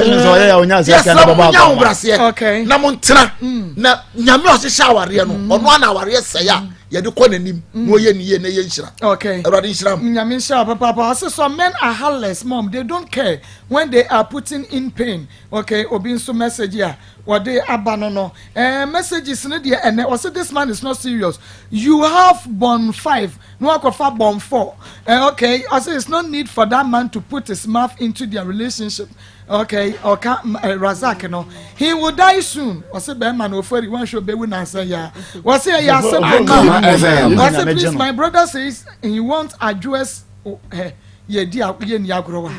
yɛsrɛ mo nya ahobraseɛ na mo ntena mm. na nyame ɔhyehyɛ awareɛ no mm. ɔno ana awareɛ sɛe a yɛde kɔ n'anim na ɔyɛ ne yie na ɛyɛ nhyira awurade nhyira mo nyame nhyira papaapa ɔse some men are heartless mom they don't care when they are putting in pain okay obi nso message a wɔde aba no no eh, messages no deɛ ɛnɛ ɔse this man is not serious you have born five na wakɔfa bɔnfɔ eh, okay ɔsɛ it's no need for that man to put his mouth into their relationship. Okay, ɔka eh, Razak no. He will die soon. Ɔse bɛrima no ofori wɔn hwɛ obewu nansa ya. Wɔse ɛyɛ asɛm Akoma FM. Ɔse please my brother says he wants Adwoa's oh, eh, yɛ di yɛ ni agorɔ wa.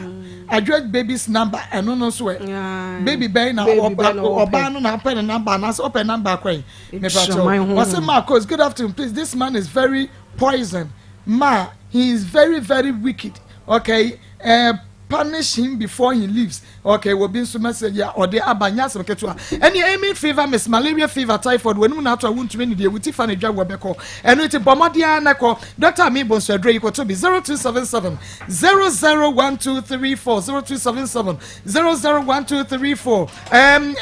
Adwoa baby's number ɛno no so ɛ. Baby bɛn na ɔbaa no na ɔpɛ ne number anaasɛ ɔpɛ number akɔ yi. Mepakyɛw. Ɔse Marcos good afternoon please this man is very poison ma he is very very wicked okay eh, punish him before he leaves okay obi nso message a ɔde aba nyɛ asɛm ketewa ɛne aiming fever miss malaria fever typhoid wɔnum na ato a wontumi ne deɛ wuti fa ne dwa wɔ bɛkɔ ɛno ti bɔ mmɔden ara na kɔ dɔkta mi bɔ nso aduro yi kɔtɔ bi 0277 001234 0277 001234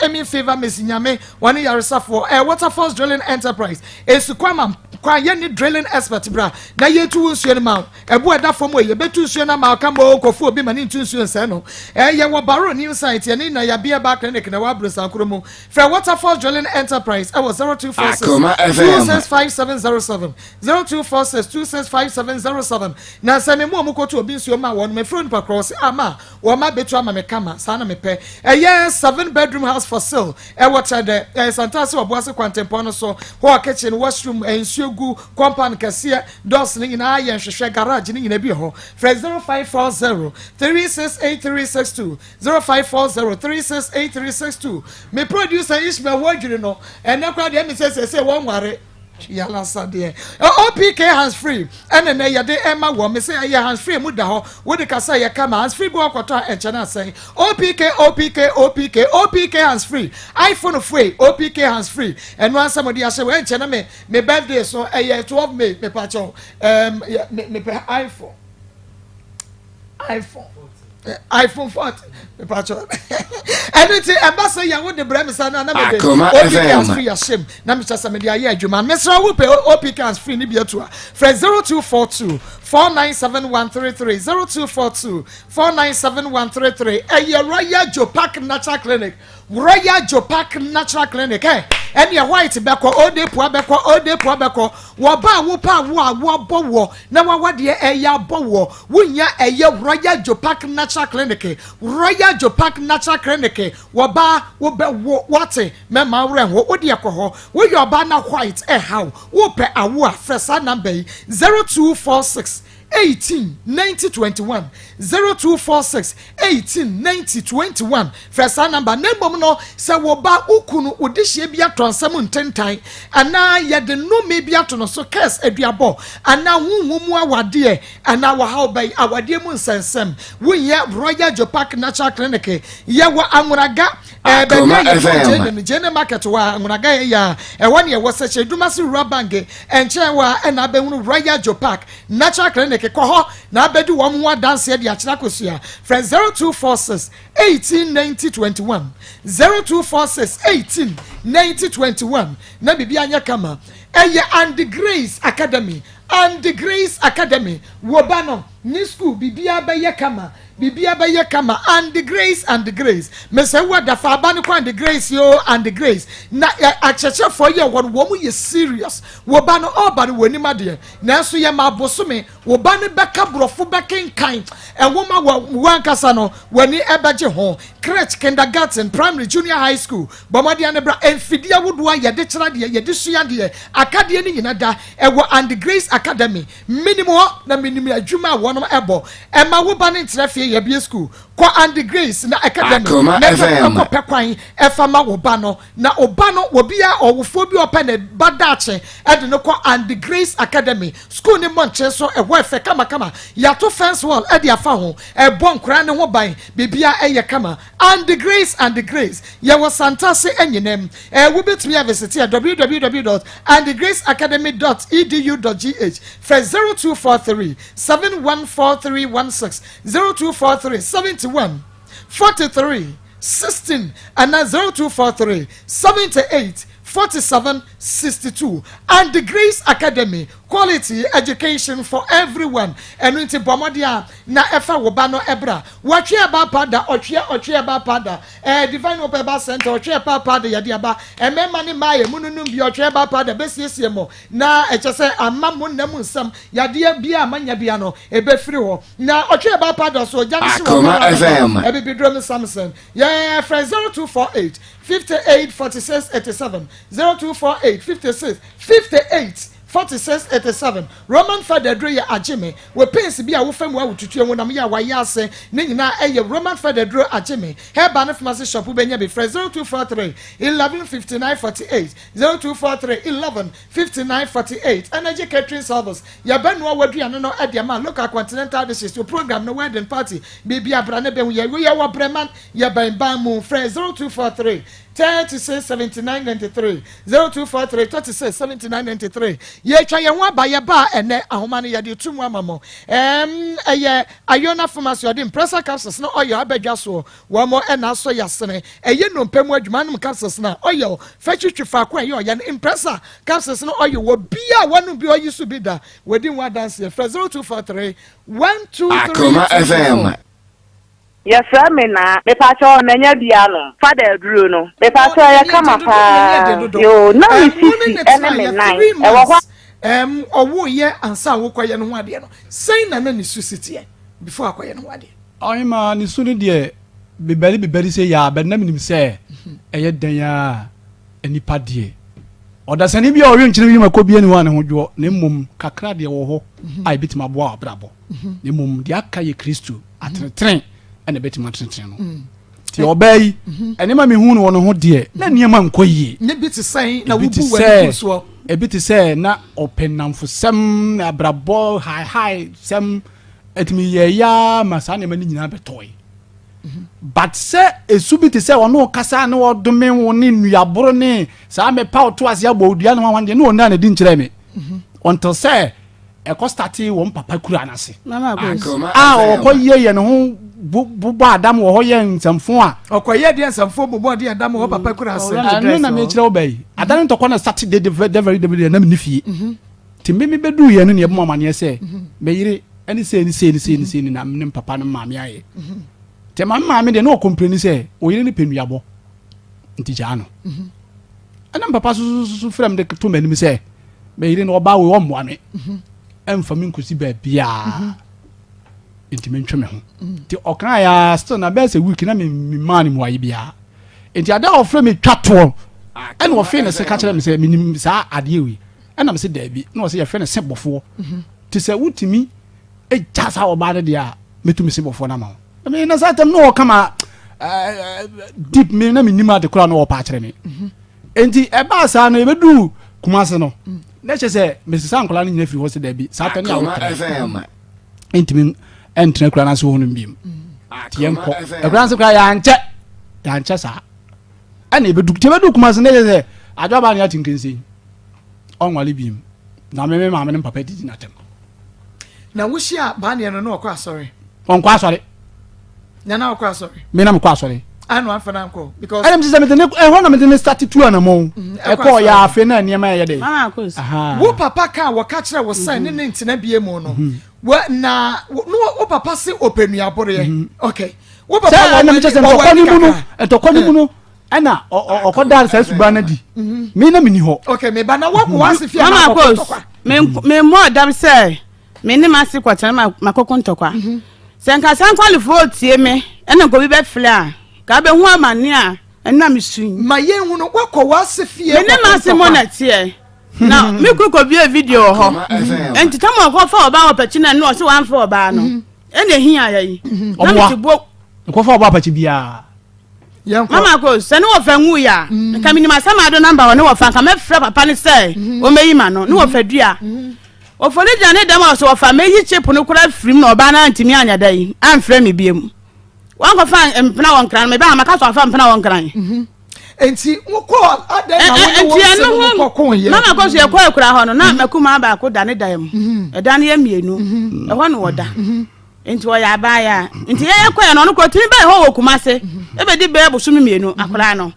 aiming fever miss nyame wɔne yaresafoɔ waterfalls drilling enterprise esukwama kwan yɛ ne drilling expert bra na yɛtu wo nsuo no ma wo ɛbo ɛda fam wɔ yɛbɛtu nsuo no ama wo kama o kɔfo obi ma ne ntu nsuo nsɛn no ɛyɛ wɔ baro new site yɛne na yɛabea ba clinic na wɔ aburosankoro mu frɛ waterfalls drilling enterprise ɛwɔ 0246 Akoma FM. 265707 0246 265707 na sɛ me mu a mokɔto obi nsuo ma wɔn mefrɛ nipa korɔ sɛ ama wɔn ma bɛtu ama me kama saa na mepɛ. Ɛyɛ seven bedroom house for sale ɛwɔ kyɛdɛ ɛyɛ Santase Ɔboase kwantempɔn no so hall, kitchen, washroom, nsuo gu compound kɛseɛ, doors ne nyinaa yɛ nhwehwɛ, garage ne nyinaa bi wɔ hɔ. Frɛ 0540 368362, 0540 368362. Me producer Ishmael wɔ adwiri no ɛnɛ koraa deɛ mi sɛ sɛ sɛ wɔn nware yalasa deɛ. OPK hands free ɛna nɛ yɛde ɛma wɔ me sɛ ɛyɛ hands free mu da hɔ wode kasa yɛ kama. Hands free bi wɔkɔtɔ a ɛnkyɛn asɛn. OPK, OPK, OPK, OPK hands free, iPhone free, OPK hands free. Ɛno ansɛm de ahyɛ wɔ ɛnkyɛn na me birthday so ɛyɛ 12 May. Mepakyɛw yɛ me mepɛ iPhone 14 mepakyɛw. Ɛno nti ɛba sɛ yɛ wode brɛ me sa no na mede Akoma OPK FM. hands free ahyɛm na mekyɛ sɛ mede ayɛ adwuma. Mesrɛ wo pɛ OPK hands free ne bi atu a frɛ 0242 497133, 0242 497133. Ɛyɛ Royal Jopak Natural Clinic, Royal Jopak Natural Clinic. Ɛneɛ white bɛkɔ ode poa bɛkɔ ode poa bɛkɔ wɔba a wopa a wo a woabɔ wɔ na wawadeɛ ɛyɛ abɔ wɔ wonya. Ɛyɛ Royal Jopak Natural Clinic, Royal Jopak Natural Clinic. Wɔba wobɛ wo wate mɛma worɛ ho wode ɛkɔ hɔ. Woyɛ ɔbaa na white ɛhaw wopɛ awo a frɛ saa number yi: 0246 18 90 21, 0246 18 90 21. Frɛ saa number na mmom no sɛ wɔba wo kunu wode hyia bi atɔ nsɛm ntentan anaa yɛde nnome bi ato no so, curse, aduabɔ anaa honhom mu awadeɛ anaa wɔhaw bɛyi awadeɛ mu nsɛnsɛm wonyɛ Royal Jopak Natural Clinic. Yɛwɔ Anworaga baabi a Akoma yɛtɔn FM. gyene no gyene market wɔ a Anworaga yɛ yɛ a ɛwɔ ne ɛwɔ sɛkyɛ Dumase Rural Bank ɛnkyɛn wɔ a ɛna abɛhunu Royal Jopak Natural Clinic. Kɔ hɔ na abɛdi wɔn ho adanseɛ de akyerɛ akosua. Frɛ 0246 18 90 21, 0246 18 90 21 na biribi anyɛ kama. Ɛyɛ Andy Grace Academy, Andy Grace Academy. Wɔ ba no ne school biribiara bɛyɛ kama, biribiara bɛyɛ kama. Andy Grace, Andy Grace, mesɛ wo adafa aba no kɔ Andy Grace yo. Andy Grace na akyerɛkyerɛfoɔ yɛ wɔn wɔn yɛ serious. Wɔ ba no ɔba no wɔ anim adeɛ nanso yɛ ma abosome wɔ ba no bɛka borɔfo bɛkenkan ɛnwoma wɔ wɔn ankasa no w'ani ɛbɛgye ho. Crèche, kindergarten, primary, junior high school. Bɔmmɔden ne bra. Mfidie ahodoɔ a yɛde kyerɛ adeɛ, yɛde sua adeɛ, akadeɛ no nyina da ɛwɔ Andy Grace Academy. Minim hɔ na minim adwuma a wɔnom ɛbɔ. Ɛma wo ba ne ntena fie yɛbie school. Kɔ Andy Grace na Academy Akoma na FM. ɛkɔ pɛ kwan ɛfa ma wo ba no na ɔba no obiara ɔwofoɔ bi a ɔpɛ ne ba daakye ɛde no kɔ Andy Grace Academy school ne mmɔnkyɛn so. Ɛhɔ ɛfɛ kamakama, yɛato fence wall ɛde afa ho ɛbɔ nkora ne ho ban. Biribiara ɛyɛ kama. Andy Grace, Andy Grace, yɛwɔ Santase anyinam. Wobɛtumi avisit at www.andygraceacademy.edu.gh. Frɛ 0243 714316, 0243 71 43 16 ana 0243 78 47 62. Andy Grace Academy. Quality education for everyone ɛno nti bɔ mmɔden a na ɛfa wo ba no bra. Wɔtwe ɛba pa da ɔtweɛ ɔtwe ɛba pa da ɛɛ Divine Hope Herbal Center ɔtwe ɛpa pa da yɛde aba mmarima ne mmaa emu no nom bi ɔtwe ɛba pa da bɛsiesie mo na ɛkyɛ sɛ ama mo nna mu nsɛm yadeɛ biara a moanya bia no ɛbɛfiri hɔ na ɔtwe ɛba pa da so ogya no hye wɔ Akoma Ghana FM. Abibiduro mu Samson yɛ frɛ 0248 58 46 87 0248 56 58 46 87 Roman fada aduro yɛ agye me wɔ pains bi a wofa mu a wotutu honam yɛ a wayɛ ase ne nyinaa ɛyɛ Roman fada aduro agye me Herbal ne pharmacy shop wobɛnya bi frɛ 0243 11 59 48 0243 11 59 48 Energy Catering Service yɛbɛnoa w'aduane no de ama local continental dishes wo program no wedding party biribi abra ne bɛhu yɛ yɛwɔ Breman yɛbɛn ban mu frɛ 0243 36 79 93 0243 36 79 93 Yɛretwa yɛn ho aba, yɛba a ɛnnɛ ahoma no yɛde reto mu ama mo. Ɛɛm, ɛyɛ Iona Pharmacy, ɔde Impressa capsules ne oil aba dwa soɔ. Wɔn na asɔ yɛn asene. Ɛyɛ nnompe mu adwuma, anom capsules no a oil fa twitwi faako a ɛyɛ ɔya no. Impressa capsules ne oil wɔ bi a wɔnom bi ɔyi so bi da. Wɔdi ho adanseɛ. Frɛ 0243 123 Akoma 224. FM. Yɛfrɛ me Naa. Mepakyɛw manya bi anom. Father aduro no. Mepakyɛw ɛyɛ kama paa. Yoo na me sisi ɛne me nan ɛwɔ hɔ. Ɛm ɔwo yɛ ansa a wokɔ yɛ no ho adeɛ no sɛn na na ne su si teɛ before akɔ yɛ no ho adeɛ. Ɔhemaa ne su no deɛ bebɛri bebɛri sei aa but na menim sɛ ɛyɛ dɛn aa nipa deɛ ɔdasani bi a ɔwe nkyene wiem akɔ bia ni hɔ a ne ho dwoɔ na mmom kakra deɛ wɔ hɔ a ɛbɛtumi aboa w'abrabɔ na mmom deɛ aka yɛ Kristo atenetene ɛna ɛbɛtumi atenetene no mm. nti ɔbaa yi mhm. nneɛma mehu no wɔ ne ho deɛ na nneɛma nkɔ yie ne bi te sɛn na wobu w'ani gu soɔ ebi te sɛ na ɔpɛ nnamfosɛm abrabɔ haehae sɛm ɛtumi yɛ ya ma saa nneɛma no nyinaa bɛtɔe mhm. but sɛ esu bi te sɛ ɔno kasa ne ɔdome wo ne nnuaboro ne saa mepa ɔto ase abɔ odua ne ho ahoɔ deɛ ne ɔnna ne di nkyerɛ me mhm. until sɛ ɛkɔ starte wɔn papa kura no ase a ɔkɔ yie yɛ ne ho bobɔ adam wɔ hɔ yɛ nsɛmfo a. Ɔkɔ yɛ deɛ nsɛmfo bobɔ deɛ adam wɔ papa kura ase. Ɛno na mekyerɛ wo bɛyi ada ne ntɔkwa na starte de de very de de na me ne fie mhm. nti me me bɛduru yɛ no ne ɛbɔ amaneɛ sɛ mhm. me yere ɛne sei ne sei ne sei ne sei ne na ne papa ne maame ayɛ mhm. nti ma maame deɛ na ɔkɔmpleni sɛ ɔyere ne pɛ nnuabɔ nti gyaa no ɛna papa sososo frɛ me de to m'anim sɛ me yere no ɔbaa wei ɔmmoa me ɛmfa me nkɔsi baabiaa nti mentwe me ho nti ɔkaa yɛ still na bɛyɛ sɛ week na memaa no mmuaeɛ biara nti ada a ɔfrɛ me twa toɔ ɛna ɔfee ne se ka kyerɛ me sɛ menim saa adeɛ wei ɛna me se daabi na ɔsɛ yɛfrɛ no se bɔfoɔ nti sɛ wotumi gya saa ɔbaa no deɛ a mɛtumi se bɔfoɔ no ama wo Me na saa tam na ɔka ma deep me na menim ade koraa na ɔpa akyerɛ me mhm. nti ɛbaa saa no yɛbɛduu Kumase no mm. na kyerɛ sɛ mesesa nkwadaa no nyina firi hɔ sɛ daabi saa tɛ ne awotrɛ ntumi ɛntena kura no ase hɔ no biom mm. nti yɛnkɔ akura no ase koraa yɛankyɛ yɛankyɛ saa ɛna yɛbɛdu nti yɛbɛdu Kumase na kyerɛ sɛ adwaba ne ate nkensen ɔnwale biom na me me maame ne papa didi n'atɛm Na wohyia baaneɛ no na ɔkɔ asɔre. Ɔnkɔ asɔre. Na na ɔkɔ asɔre. Me na mekɔ asɔre. Ano afa na nkɔ because. Ɛna mi sɛ mede ne ɛhɔ na mede ne start tu anamɔn. Mhm, ɛkɔ yɛ afe na nneɛma yɛ dɛ. Mama Akos. Wo papa ka wɔka kyerɛ wo sɛ ne ne ntena bie mu no. Mhm. Wɔ na wo papa se ɔpɛ nuaboreɛ. Mhm. Okay. Wo papa wɔ wɔ wɔ ntɔkwa ne mu no ntɔkwa ne mu no ɛna ɔkɔ da saa suban no adi. Me na me ni hɔ. Okay, me ba na wɔkɔ wɔ ase fie na akɔkɔ ntɔkwa. Mama Akos, me mmɔ dam sɛ. Me ne m'ase kɔtena ma makɔko ntɔkwa. Sɛ nka saa nkwalefoɔ retie me ɛna nka obi bɛfrɛ a, nka abɛhu amane a ɛna me su yi. Ma yɛnhu no, woakɔ w'ase fie Me ne kɔko m'ase mɔ ntɔkwa. na teɛ. Na me kunu kɔbie video wɔ hɔ. Nti tam a ɔkɔfa ɔbaa wɔ pɛkyi na ɛno ɔse wamfa ɔbaa no. Ɛna ehia yɛ yi. Na Ɔboa. mete bo. Nkɔfa ɔbaa pɛkyi biara. Mama ko sɛ ne wɔfa nwu yɛ a mm. nka menim asɛm ado namba wɔ ne wɔfa nka mɛfrɛ papa no sɛ mm-hmm. ɔmɛyi ma no ne wɔfa mm-hmm. dua mm-hmm. ɔfɔli gyina ne dɛm a ɔsɛ wɔfa mɛyi chip no kora firim na ɔbaa no antumi anyɛ da yi amfrɛ me biam wankɔfa mpena wɔ nkran mebɛ a maka sɛ ɔfa mpena wɔ nkran nti wokɔ adɛn na wo ne wɔn nsɛm no kɔko yɛ mama kɔ so yɛkɔ akura hɔ no na makuma baako da ne dan mu ɛda no yɛ mmienu ɛhɔ na wɔda Nti ɔyɛ abaayaa. Nti yɛyɛ kɔɛ no ɔno kɔ tumi bɛyɛ hɔ wɔ Kumase. Ebedi bɛyɛ bosome mmienu akwadaa no.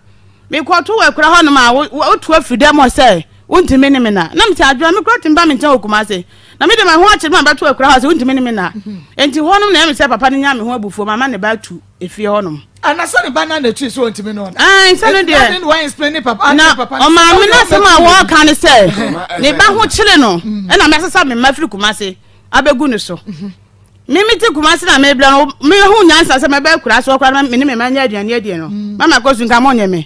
Mekɔto wɔ akura hɔ nom a wotu afiri dɛm hɔ sɛ Wontumi ne me na. Na mete adwoa me kura tumi ba me nkyɛn wɔ Kumase. Na me de ma ho akyere ma bɛto akura hɔ sɛ wontumi ne me na. Enti hɔnom na ɛyɛ me sɛ papa no nya me ho abufuo ma ma ne ba atu efie hɔnom. Ana sɛ ne ba no na ɛtui sɛ ɔntumi ne ɔna? Ae, sɛ no deɛ. Na wa explain ne papa. Na ɔmaame no asɛm a wɔreka ne sɛ ne ba ho kyere no ɛna mɛsesa me mma firi Kumase abɛgu ne so. Me mete Kumase na mebrɛ no mehu nyansa sɛ mɛbɛ akura so koraa na me ne me mma nyɛ aduane adie no. Mama kɔ su nka monyɛ me.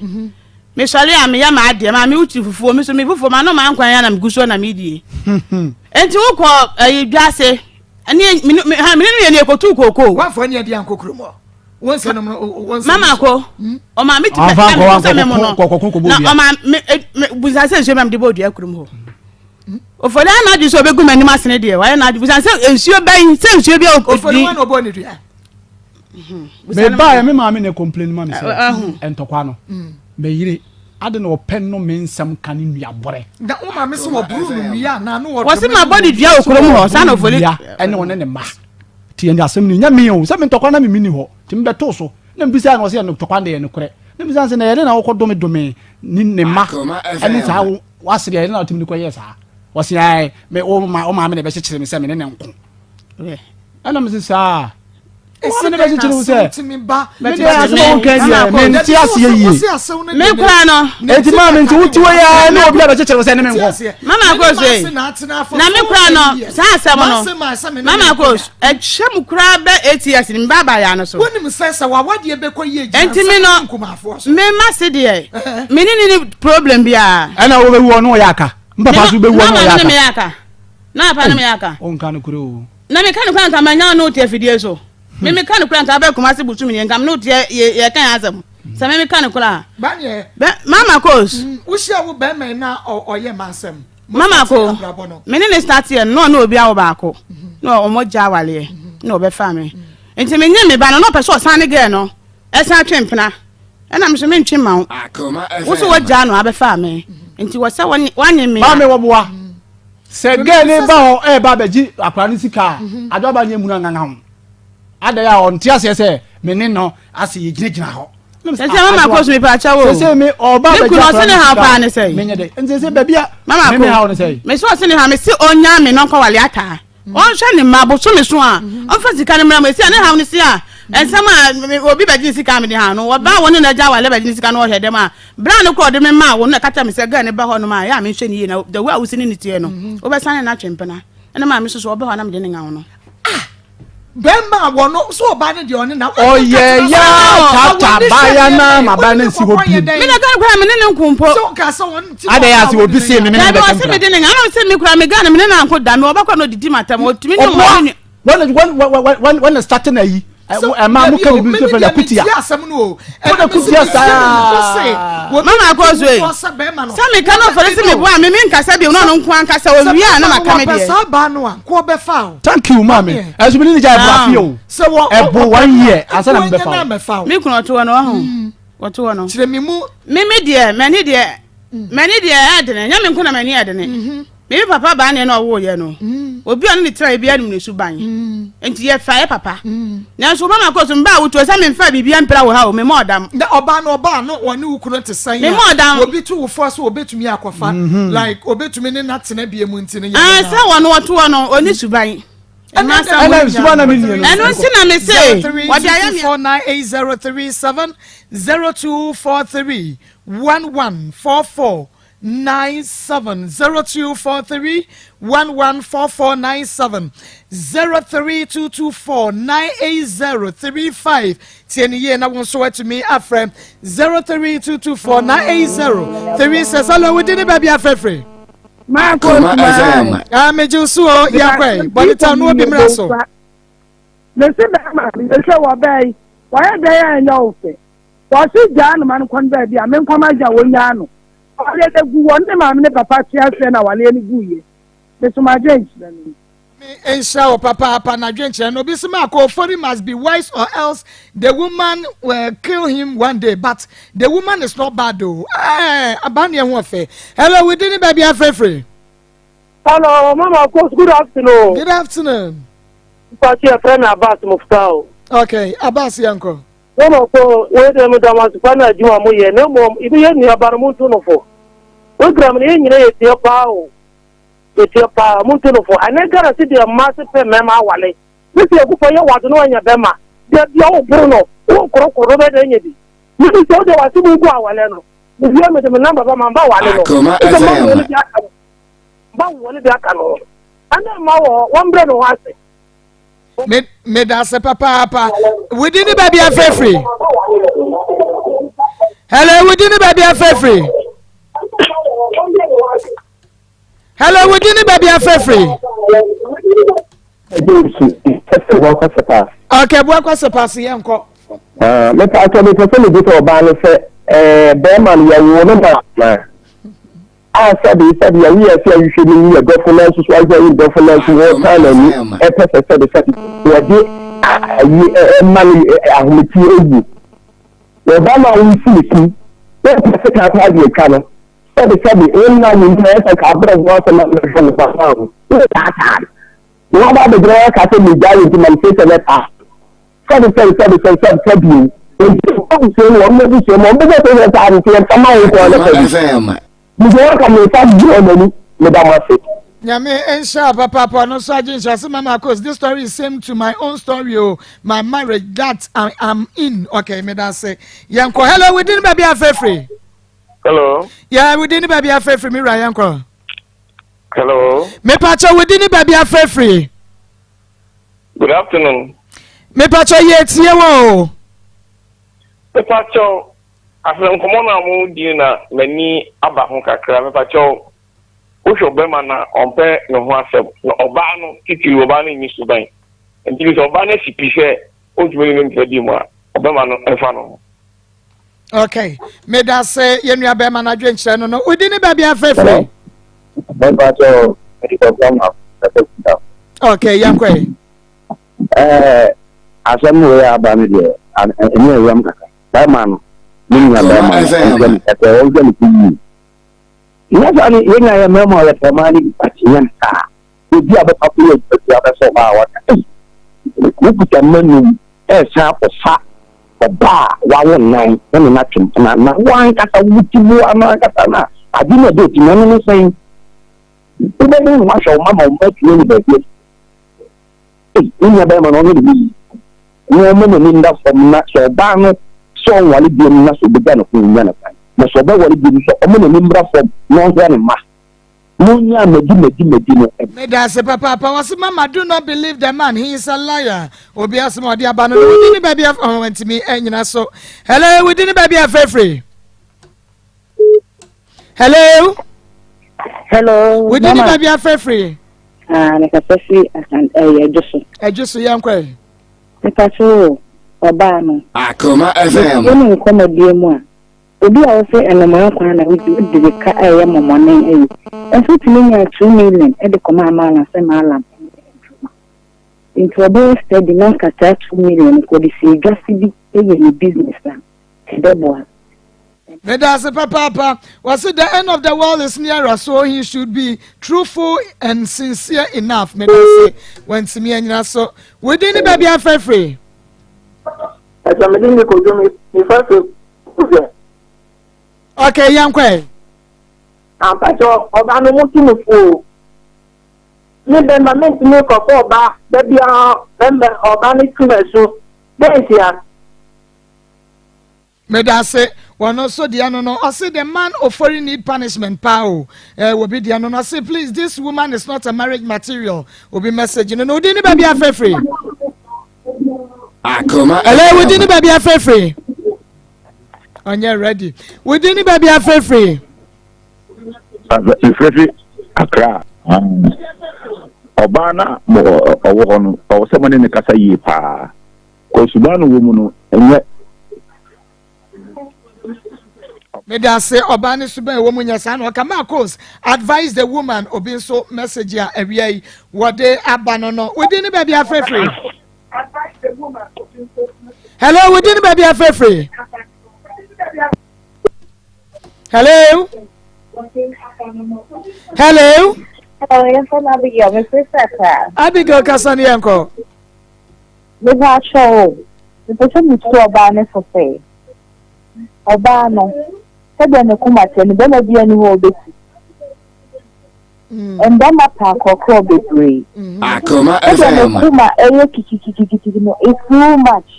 Mesɔre a meyɛ m'adeɛ maame wokyiri fufuo me so me fufuo ma no ma nkwan ya na megu so na medie. Enti wokɔ ɛyi dwase ɛne me ne ha me ne no yɛ ne ekotu kooko. Wamfa ne adeɛ ankɔ kurom hɔ. Wɔn nsɛm no wɔn nsɛm. Mama ko ɔma me ti pɛ ɛna me sɛ me mo no na ɔma me me busa sɛ nsuo ma me de bɔ odua kurom hɔ. Ofori ayɛ n'adwene sɛ ɔbɛgu m'anim asene deɛ wayɛ n'adwene busa sɛ nsuo bɛn sɛ nsuo bi a Ofori wɔn na ɔbɔ ne dua. Me ba yɛ me maame na complain ma me sɛ ntɔkwa no me yere ade na ɔpɛ no me nsɛm ka ne nua bɔrɛ. Na wo maame sɛ wɔboro no nnua anaa no wɔdome. Wɔsi ma bɔ ne dua wɔ kurom hɔ saa na ofori. Ɛne ɔne ne mma ti ɛne asɛm no nya me o sɛ me ntɔkwa na me mini hɔ ti me bɛto so na mbisa na ɔsɛ ntɔkwa de yɛ nokorɛ na mbisa sɛ na yɛde na wɔkɔ dome dome ne ne mma ɛne saa wasere yɛde na ɔtumi de kɔ yɛ saa wɔsi ɛɛ me wo ma wo maame na ɛbɛkyekyere me sɛ me ne ne nko ɛna me sɛ saa Esi ne dɛn bɛkyekyere na wo sɛ asɛm tumi ba? me deɛ asɛm a woka deɛ mente aseɛ yie Me kura no. Enti maa me nti wote hɔ yi ara ne obi a bɛkyekyere wo sɛ ne me nko. Mama Akos ei, na me kura no saa asɛm no Mama Akos ɛtwa mu koraa bɛ 8 years ni me ba abaayaa no so. Wonim sɛ sɛ w'awadeɛ bɛkɔ yie gyina Enti me nsɛm no nkumafoɔ so. me ma se deɛ me ne ne ni problem biara. Ɛna wobɛwu ɔno ɔyɛ aka. Mpapa so wobɛwu ɔno ɔyɛ aka. Na maame ne me yɛ aka. Na papa ne me yɛ aka. Ɔnka no korɛ o. Na meka nokorɛ anka manya ne wote afidie so. Me meka nokorɛ anka abɛ Kumasi bosom nie nka me ne wote yɛ yɛka yɛn asɛm. Sɛ me meka nokorɛ a. Baneɛ. Bɛ mama kos. Wohyia wo bɛrima yi na ɔyɛ ma asɛm. Mama ko me ne ne start yɛ no na ɔne obi awo baako na ɔmo gya awaleɛ na ɔbɛfa me. Nti me nye me ba no na ɔpɛ sɛ ɔsan ne girl no ɛsan twe mpena ɛna me so me ntwe ma wo. Wo so wagyaa no abɛfa me nti wɔ sɛ wanye me a. Maame wɔboa. Sɛ girl ne ba hɔ ɛɛba abɛgye akwadaa no sika a, mhm. adwo aba nyɛ munu angangan ho. Adɛn a ɔnte aseɛ sɛ me ne no ase yɛgyinagyina hɔ. Sɛ mama kɔ so mepa akyɛ wo. Sɛ me ɔba abɛgye akwadaa no sika. Ne sɛ. Menyɛ dɛ. Nti sɛ baabi a me me haw ne sɛ. Me sɛ ɔse ne ha me se ɔnya me no nkɔwale ataa. Ɔnhwɛ ne mma bosome so a ɔmfa sika no mmra mu esi a ne haw no si a nsɛm a obi bɛgye ne sika a mede ha no wɔba a wɔne n'agya awale bɛgye ne sika no ɔhwɛ dɛm a bere a no kɔ ɔde me maa wɔn na ɛka kyerɛ me sɛ girl ne ba hɔ nom a ɛyɛ a menhwɛ ne yie na the way a wosi ne ne teɛ no wobɛsan ne no atwe mpena ɛna maame soso ɔbɛ hɔ a na mede ne nga wo no. Ah! Bɛrima a wɔno so ɔbaa no deɛ ɔne na. Ɔyɛ ya tata baya na ma ba no nsi hɔ biem. Me na gane kora me ne ne nko mpo. Adɛ yɛ ase obi se me ne ne bɛtɛ mpira. Dabi ɔse me de ne nka ɛna ɔse me kora me gane me ne na nko da me ɔba kora na ɔdidi ma tam ɔtumi ne ɔma ne. When when when when when starting ayi ɛma mo ka bibi sɛ fɛ na kutia. Wọ́n kutia saa. Mama akɔ so yi sɛ mi ka na ɔfɔlɛ si mi bu a mi mi nkasa bi ɔno nko ankasa owie a na ma ka mi deɛ. Saa baa no a kò ɔbɛfa o. Thank you maame ɛnso mi ni ni gya ɛbo afi o ɛbo one year ansa na mi bɛfa o. Mi kunu ɔto hɔ no ɔho ɔto hɔ no. Kyerɛ mi mu. Mi mi deɛ mɛni deɛ mɛni deɛ ɛɛdene nyɛ mi nko na mɛni ɛɛdene. Me me papa baa neɛ na ɔwoo yɛ no mm. obi a ɔne ne tena ebi anim ne suban mm. nti yɛ fa yɛ papa mm. nanso mama kɔ so mbaa wotuo sɛ memfa biribi ampira wo ha o mema ɔdam. Na ɔbaa no ɔbaa no ɔne wo kunu te sɛn mema ɔdam obi to wo fo so obetumi akɔfa mm-hmm. like obetumi ne na tena bie mu nti no yɛ ah, sɛ wɔn wɔto no ɔne suban. ɛna suban na mi nie no ɛno nti na me se wɔde ayɛ mi. 049803 0243 1144 97 0243 114497 03224 98035 tie ne yie na wo nso atumi afrɛ 03224 980 36 hello wodi ne baabi afrɛfrɛ Akoma FM. Ah, megye wo so o yɛkɔe bɔdeta no obi mmra so mese bɛrima mehwɛ wɔ bɛn wɔyɛ dɛn a ɛnyɛ wo fɛ Wɔse gyaa no ma no nkɔ no baabi a me nkwa ma gya wɔnyaa no. Awareɛ no agu wɔne ne maame ne papa te aseɛ na awareɛ no guiɛ. Me so m'adwenkyerɛ no ni. Me nhyira wo papaapa n'adwenkyerɛ no obi se maako ofori must be wise or else the woman will kill him one day but the woman is not bad o ɛɛ abaa ne ɛho ɔfɛ hello we di ne baabi afrɛfrɛ. Hello, Mama Kos, good afternoon. Good afternoon. Mpachi, yɛfrɛ me Abbas Mufta o. Okay, Abbas yɛnkɔ. Mama so, wei deɛ meda mo ase pa ne adwuma a moyɛ, na mmom ibi yɛ nua ba no monto no fo. Program no yɛn nyina yɛtie paa o. Yɛtie paa. Montu no fo. Ɛnɛ Ghana se deɛ mmaa se pɛ mmarima awale. Ne sɛ Akufo yɛ wade na wanya bɛma. Da bia wo boro no, wo nkorokoro no bɛyɛ dɛ anya bi. Mimi sɛ wode wase mu gu awale no. Mewie mede me number bɛma mba wale no. Akoma Sɛ mma FM. wɔ ne bi aka no. Mba wɔ ne bi aka no. Ɛnɛ mma wɔ hɔ, wɔmbrɛ ne ho ase. Me medase papaapa. Wodi ne baabi afɛfiri. Hello, wodi ne baabi afɛfiri. Hello, wodi ne baabi afɛfiri. Okay, bua kwasɛ paase yɛn kɔ. Mepa atɔ mepɛ sɛ mebisa ɔbaa no sɛ bɛrima no yɛwoo no ma anaa? A sɛbe sɛbe yɛwo yɛn sɛ yɛhwehwɛ mu yi yɛ dɔfo nanso so ahwɛ yi dɔfo nanso wɔtan n'ani ɛpɛ sɛ sɛbe sɛbe wɔde ayi ɛma no ahometeɛ ewu. Wɔba ma wosi ne ti wɔpɛ sika koraa de atwa no sɛbe sɛbe wo nna ne mu ɛsɛ ka abrɛ ho asɛm a mehwɛ no papa ho wotaataa no na waba abɛgyina hɔ aka sɛ megyae wo nti ma me sɛ sɛ mɛtaa sɛbe sɛbe sɛbe sɛbe sɛbe sɛ bio nti abusua mu wɔn abusua mu wɔn bɛsɛ sɛ sɛ saa nti yɛn fama wo nkɔɔ ne fɛ bi nti wɔn ka mi nsa di wɔn ani meda mo ase. Nyame nhyira papaapa ɔno nso agye nhyira sɛ mama cause this story is same to my own story o oh. my marriage that I am in okay meda ase yɛnkɔ hello within baabi afɛfiri hello yeah within baabi afɛfiri mi wura yɛnkɔ hello mepakyɛ within baabi afɛfiri Good afternoon. Mepakyɛ yɛ tie wɔ o. Mepakyɛ asɛ nkɔmɔ no a mo di na m'ani aba ho kakra mepakyɛ wohwɛ ɔbɛma na ɔmpɛ ne ho asɛm na ɔbaa no titiri ɔbaa no nni suban nti sɛ ɔbaa no asi pi sɛ ɔntumi ne ne ntra bi mu a ɔbɛma no mfa no ho. Okay, meda se yɛn nua bɛrima no adwenkyerɛ no no wodi ne baabi afɛfiri. Okay, yɛn kɔ yi. Ɛɛ asɛm wei aba no deɛ ɛne ɛwam kakra bɛrima no ne nua bɛrima no ɔnhwɛ ne ɛsɛ ɔnhwɛ ne so yie nyɛ saa ne yɛn nyinaa yɛ mmarima a yɛpɛ mmaa no bi akyi nyɛ ne saa obi a bɛkɔ akɔyɛ adwuma bi abɛsɛ ɔbaa a waka ei wokuta mma num ɛresan akɔfa ɔbaa a wawo nnan ne ne no atwe mpena na wo ankasa wo ti wo ano ankasa no a ade no a ɛda ɔti no ɛno ne sɛn wobɛdɛn na woahwɛ wo ma ma wo mma atumi anya baabi afi ei wo nua bɛrima no ɔnyɛ ne ho yie na ɔma n'ani nda fam na sɛ ɔbaa no sɛ ɔnwale biom na sɛ ɔbɛgya ne ho ɔnya ne kwan na sɛ ɔbɛwale biom sɛ ɔma n'ani mmra fam na ɔnhwɛ ne mma Monyaa madi madi madi no. Medase papaapa wɔse mama do not believe the man he is a liar obi asem a ɔde aba no no wodi ne baabi a ɔho ntumi anyina so hello wodi ne baabi a frɛfrɛ hello hello wodi ne baabi a frɛfrɛ ah mekasa firi asan ɛyɛ adwo so adwo so yɛn kɔ yi mepa so ɔbaa no Akoma FM yɛne nkɔmmɔdeɛ mu a Obi a ɔse nnomaa kwan na wodi wodi de ka a ɛyɛ mɔmɔne ayi nso tumi nyaa 2 million de kɔmaa Mallam sɛ Mallam nyɛ adwuma. Nti ɔbɛyɛ steady na nka saa 2 million no nka ɔde si adwase bi yɛ ne business a ɛbɛboa no. Medase papaapa. Wɔse the end of the world is nearer so he should be truthful and sincere enough. Medase. Wantumi anyina so. Wodin ne baabi afrɛfrɛ. Ɛsɛ mede ne kodwo me fa fɛ Okay, yɛn kɔ ɛ. Ampakyɛ ɔba no mo tu no fo o. Me bɛma mentumi nkɔfɔ ɔba da biara bɛma ɔba no tu m'asu. Dɛn ntia? Medase wɔn nso deɛ no no ɔse the man ofori need punishment paa o eh, obi deɛ no no ɔse please this woman is not a marriage material obi message no no odi ne baabi afɛfiri. Akoma Hello, wodi ne baabi afɛfiri. Ɔnyɛ ready. Wodi ne baabi afɛfiri. Mfrɛfiri Accra. Ɔbaa no a ɔwɔ hɔ no, ɔwɔ sɛ mo ne no kasa yie paa. Kɔ suban no wɔ mu no, ɛnyɛ. Meda ase ɔbaa ne suban ɛwɔ mu nyɛ saa na ɔka Marcos advise the woman obi nso message a awia yi wɔde aba no no wodi ne baabi afrɛfrɛ hello wodi ne baabi afrɛfrɛ hello hello Hello, Abigail kasa ne yɛnkɔ Mepakyɛw o, mepɛ sɛ mitu ɔbaa no fo sɛ, ɔbaa no, Sɛdeɛ ne koma teɛ no, barima biara nni hɔ a ɔbɛsi. Mmarima pɛ akorɔkorɔ bebree. Akoma Sɛdeɛ ne FM. koma yɛ kikikikikiki no, it's too much.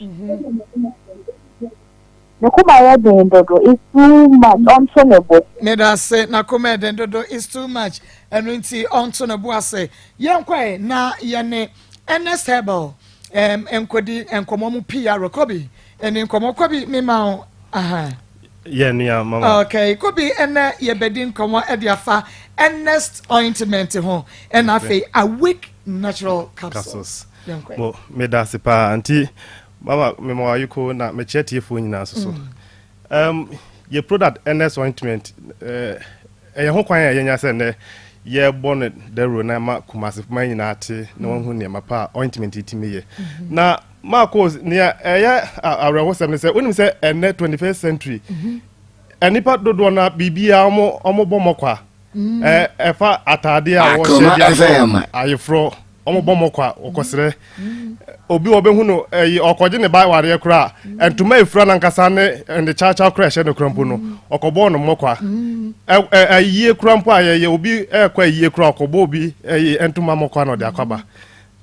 Ne koma yɛ den dodo, it's too much. Ɔnto ne bo. Medase, n'akoma yɛ den dodo, it's too much. Ɛno nti ɔnto ne bo ase. Yɛnkɔ ɛ na yɛne Ernest Herbal um, nkɔdi nkɔmmɔ mu PR. Kobi, ɛne nkɔmmɔ. Kobi, mema wo aha. Yɛ nua mama. Okay, Kobi, ɛnɛ yɛbɛdi nkɔmmɔ ɛde afa Ernest ointment ho ɛna afei Awake natural capsules. Capsules. Mo meda ase paa nti mama mema wayoko na mekyerɛ tiefoɔ nyinaa nso so. Yɛ product Ernest ointment ɛyɛ ho kwan a yɛnya sɛ nnɛ yɛbɔ no dawuro na ma Kumasi man nyinaa te na wɔahu nneɛma pa a ointment yi tumi yɛ. Na Marcos, nea ɛyɛ awerɛhosɛm ne sɛ wonim sɛ ɛnnɛ 21st century nnipa dodoɔ no biribiara wɔn wɔn bɔ mmɔkwa. Ɛfa ataadeɛ a wɔhyɛ de akɔ ayeforɔ wɔn bɔ mmɔkwa wɔkɔsrɛ obi wɔbɛhu no ɛyi ɔkɔgye ne ba wareɛ koraa ntoma efura nankasa ne ne kyakya koraa ɛhyɛ no koraa mpo no ɔkɔbɔɔ no mmɔkwa. Ɛyie koraa mpo a yɛyɛ obi ɛkɔ ayie koraa ɔkɔbɔ obi ɛyi ntoma mmɔkwa na ɔde akɔba.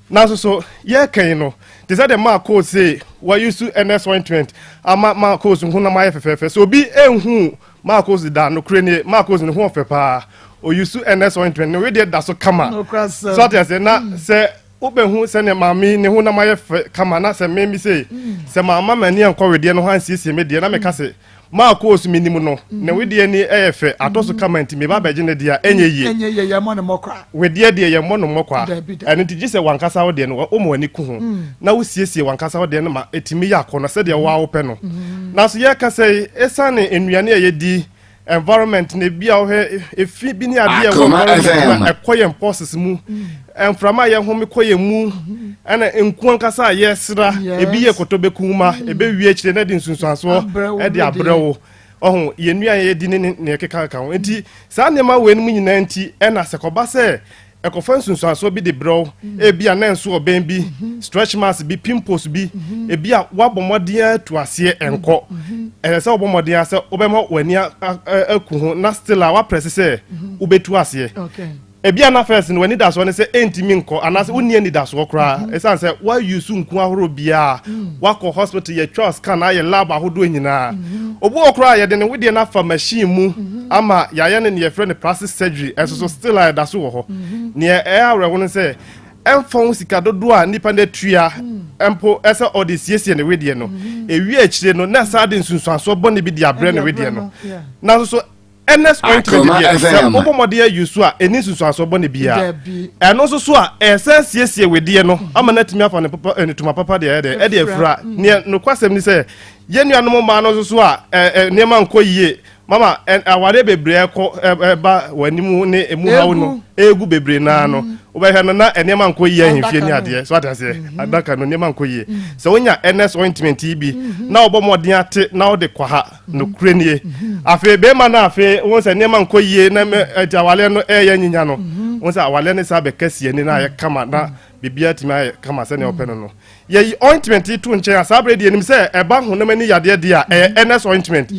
Nanso so yɛreka yi no, te sɛ deɛ Marcos se wɔayusu NS ointment ama Marcos honam ayɛ fɛfɛɛfɛ. Sɛ obi nhuu Marcos da a, nokorɛ nie, Marcos ne ho ɔfɛ paa. Ɔyusu NS ointment, ne wedeɛ da so kama. So ate aseɛ? Na sɛ wobɛhu sɛdeɛ maame yi ne honam ayɛ fɛ kama, na sɛ me me sei, sɛ mamma m'ani ankɔ wedeɛ no ho ansiesie me deɛ, na meka se, Maa koosu menim no, ne wedeɛ ani yɛ fɛ, atɔ so kama nti meba abɛgye ne deɛ a, ɛnyɛ yie. Ɛnyɛ yie, yɛmmɔ no mmɔ kwa. Wedeɛ deɛ yɛmmɔ no mmɔ kwa. Dabi da. Ɛno nti gye sɛ w'ankasa wo deɛ no, woma w'ani ku ho na wosiesie w'ankasa wo deɛ no ma ɛtumi yɛ akɔnnɔ sɛdeɛ wo ara wopɛ no. Nanso yɛrekasa yi, ɛsiane nnuane a yɛdi, environment no, ebi a wohwɛ efi bi ne adeɛ a ɛwɔ Akoma environment mu a FM. ɛkɔ yɛn pulses mu, mframa a yɛhome kɔ yɛn mu, ɛna nku ankasa a yɛsra, ebi yɛ kotobɛku ma, ɛbɛwie akyire na ɛde nsunsuansoɔ ɛde abrɛ wo. Ɔho yɛn nnuane a yɛdi ne ne nea ɛkeka ka ho. Nti saa nneɛma wei no mu nyinaa nti ɛna sɛ kɔba sɛ ɛkɔfa nsunsuansoɔ bi de brɛ wo, ebi a na nso ɔbɛn bi, stretch marks bi, pimples bi, ebi a woabɔ mmɔden atu aseɛ ɛnkɔ. Ɛsɛ sɛ wobɔ mmɔden sɛ wobɛma w'ani aku ho na still a woaprɛse sɛ wobɛtu aseɛ. Ebi a na first no w'anidasoɔ ne sɛ ɛntumi nkɔ anaasɛ wonni anidasoɔ koraa ɛsiane sɛ woayusu nku ahorow biara, woakɔ hospital, yɛtwa scan ayɛ lab ahodoɔ nyinaa. Obi wɔ koraa yɛde ne wedeɛ no afa machine mu ama yɛayɛ no ne yɛfrɛ no plastic surgery, ɛnso so still a ɛda so wɔ hɔ. Neɛ ɛyɛ awerɛho no sɛ ɛmfa ho sika dodoɔ a nipa no atua mpo ɛsɛ ɔde siesie ne wedeɛ no, ewie akyire no na saa de nsunsuansoɔ bɔne bi de abrɛ ne wedeɛ no. Nanso so Ernest ointment Akoma deɛ sɛ FM. wobɔ mmɔden ayi so a ɛni nsunsuansoɔ bɔne biara. Dabi. Ɛno nso so a ɛsɛ siesie wedeɛ no ama no atumi afa ne papa ne toma papa deɛ ɛyɛ dɛ ɛde afura. Neɛ nokwasɛm ni sɛ yɛn nuanom mmaa no nso so a ɛ ɛ nneɛma nkɔ yie mama ɛ awareɛ bebree ɛkɔ ɛ ɛba wɔn anim ne emu haw no egu bebree naa no wobɛhwɛ no na nneɛma nkɔ yie ahemfie ne Adaka no. adeɛ so ate aseɛ adaka no nneɛma nkɔ yie sɛ wonya Ernest ointment yi bi na wobɔ mmɔden ate na wode kɔ ha. Nokorɛ nie, afei bɛrima no afei wohu sɛ nneɛma nkɔ yie na ɛti awaleɛ no ɛyɛ nyinya no, wohu sɛ awaleɛ no saa bɛka si ani na ayɛ kama na biribiara tumi ayɛ kama sɛnea ɔpɛ no no. Yɛyi ointment yi to nkyɛn a, saa berɛ deɛ nim sɛ ɛba honam ani yadeɛ deɛ a, ɛyɛ Ernest ointment.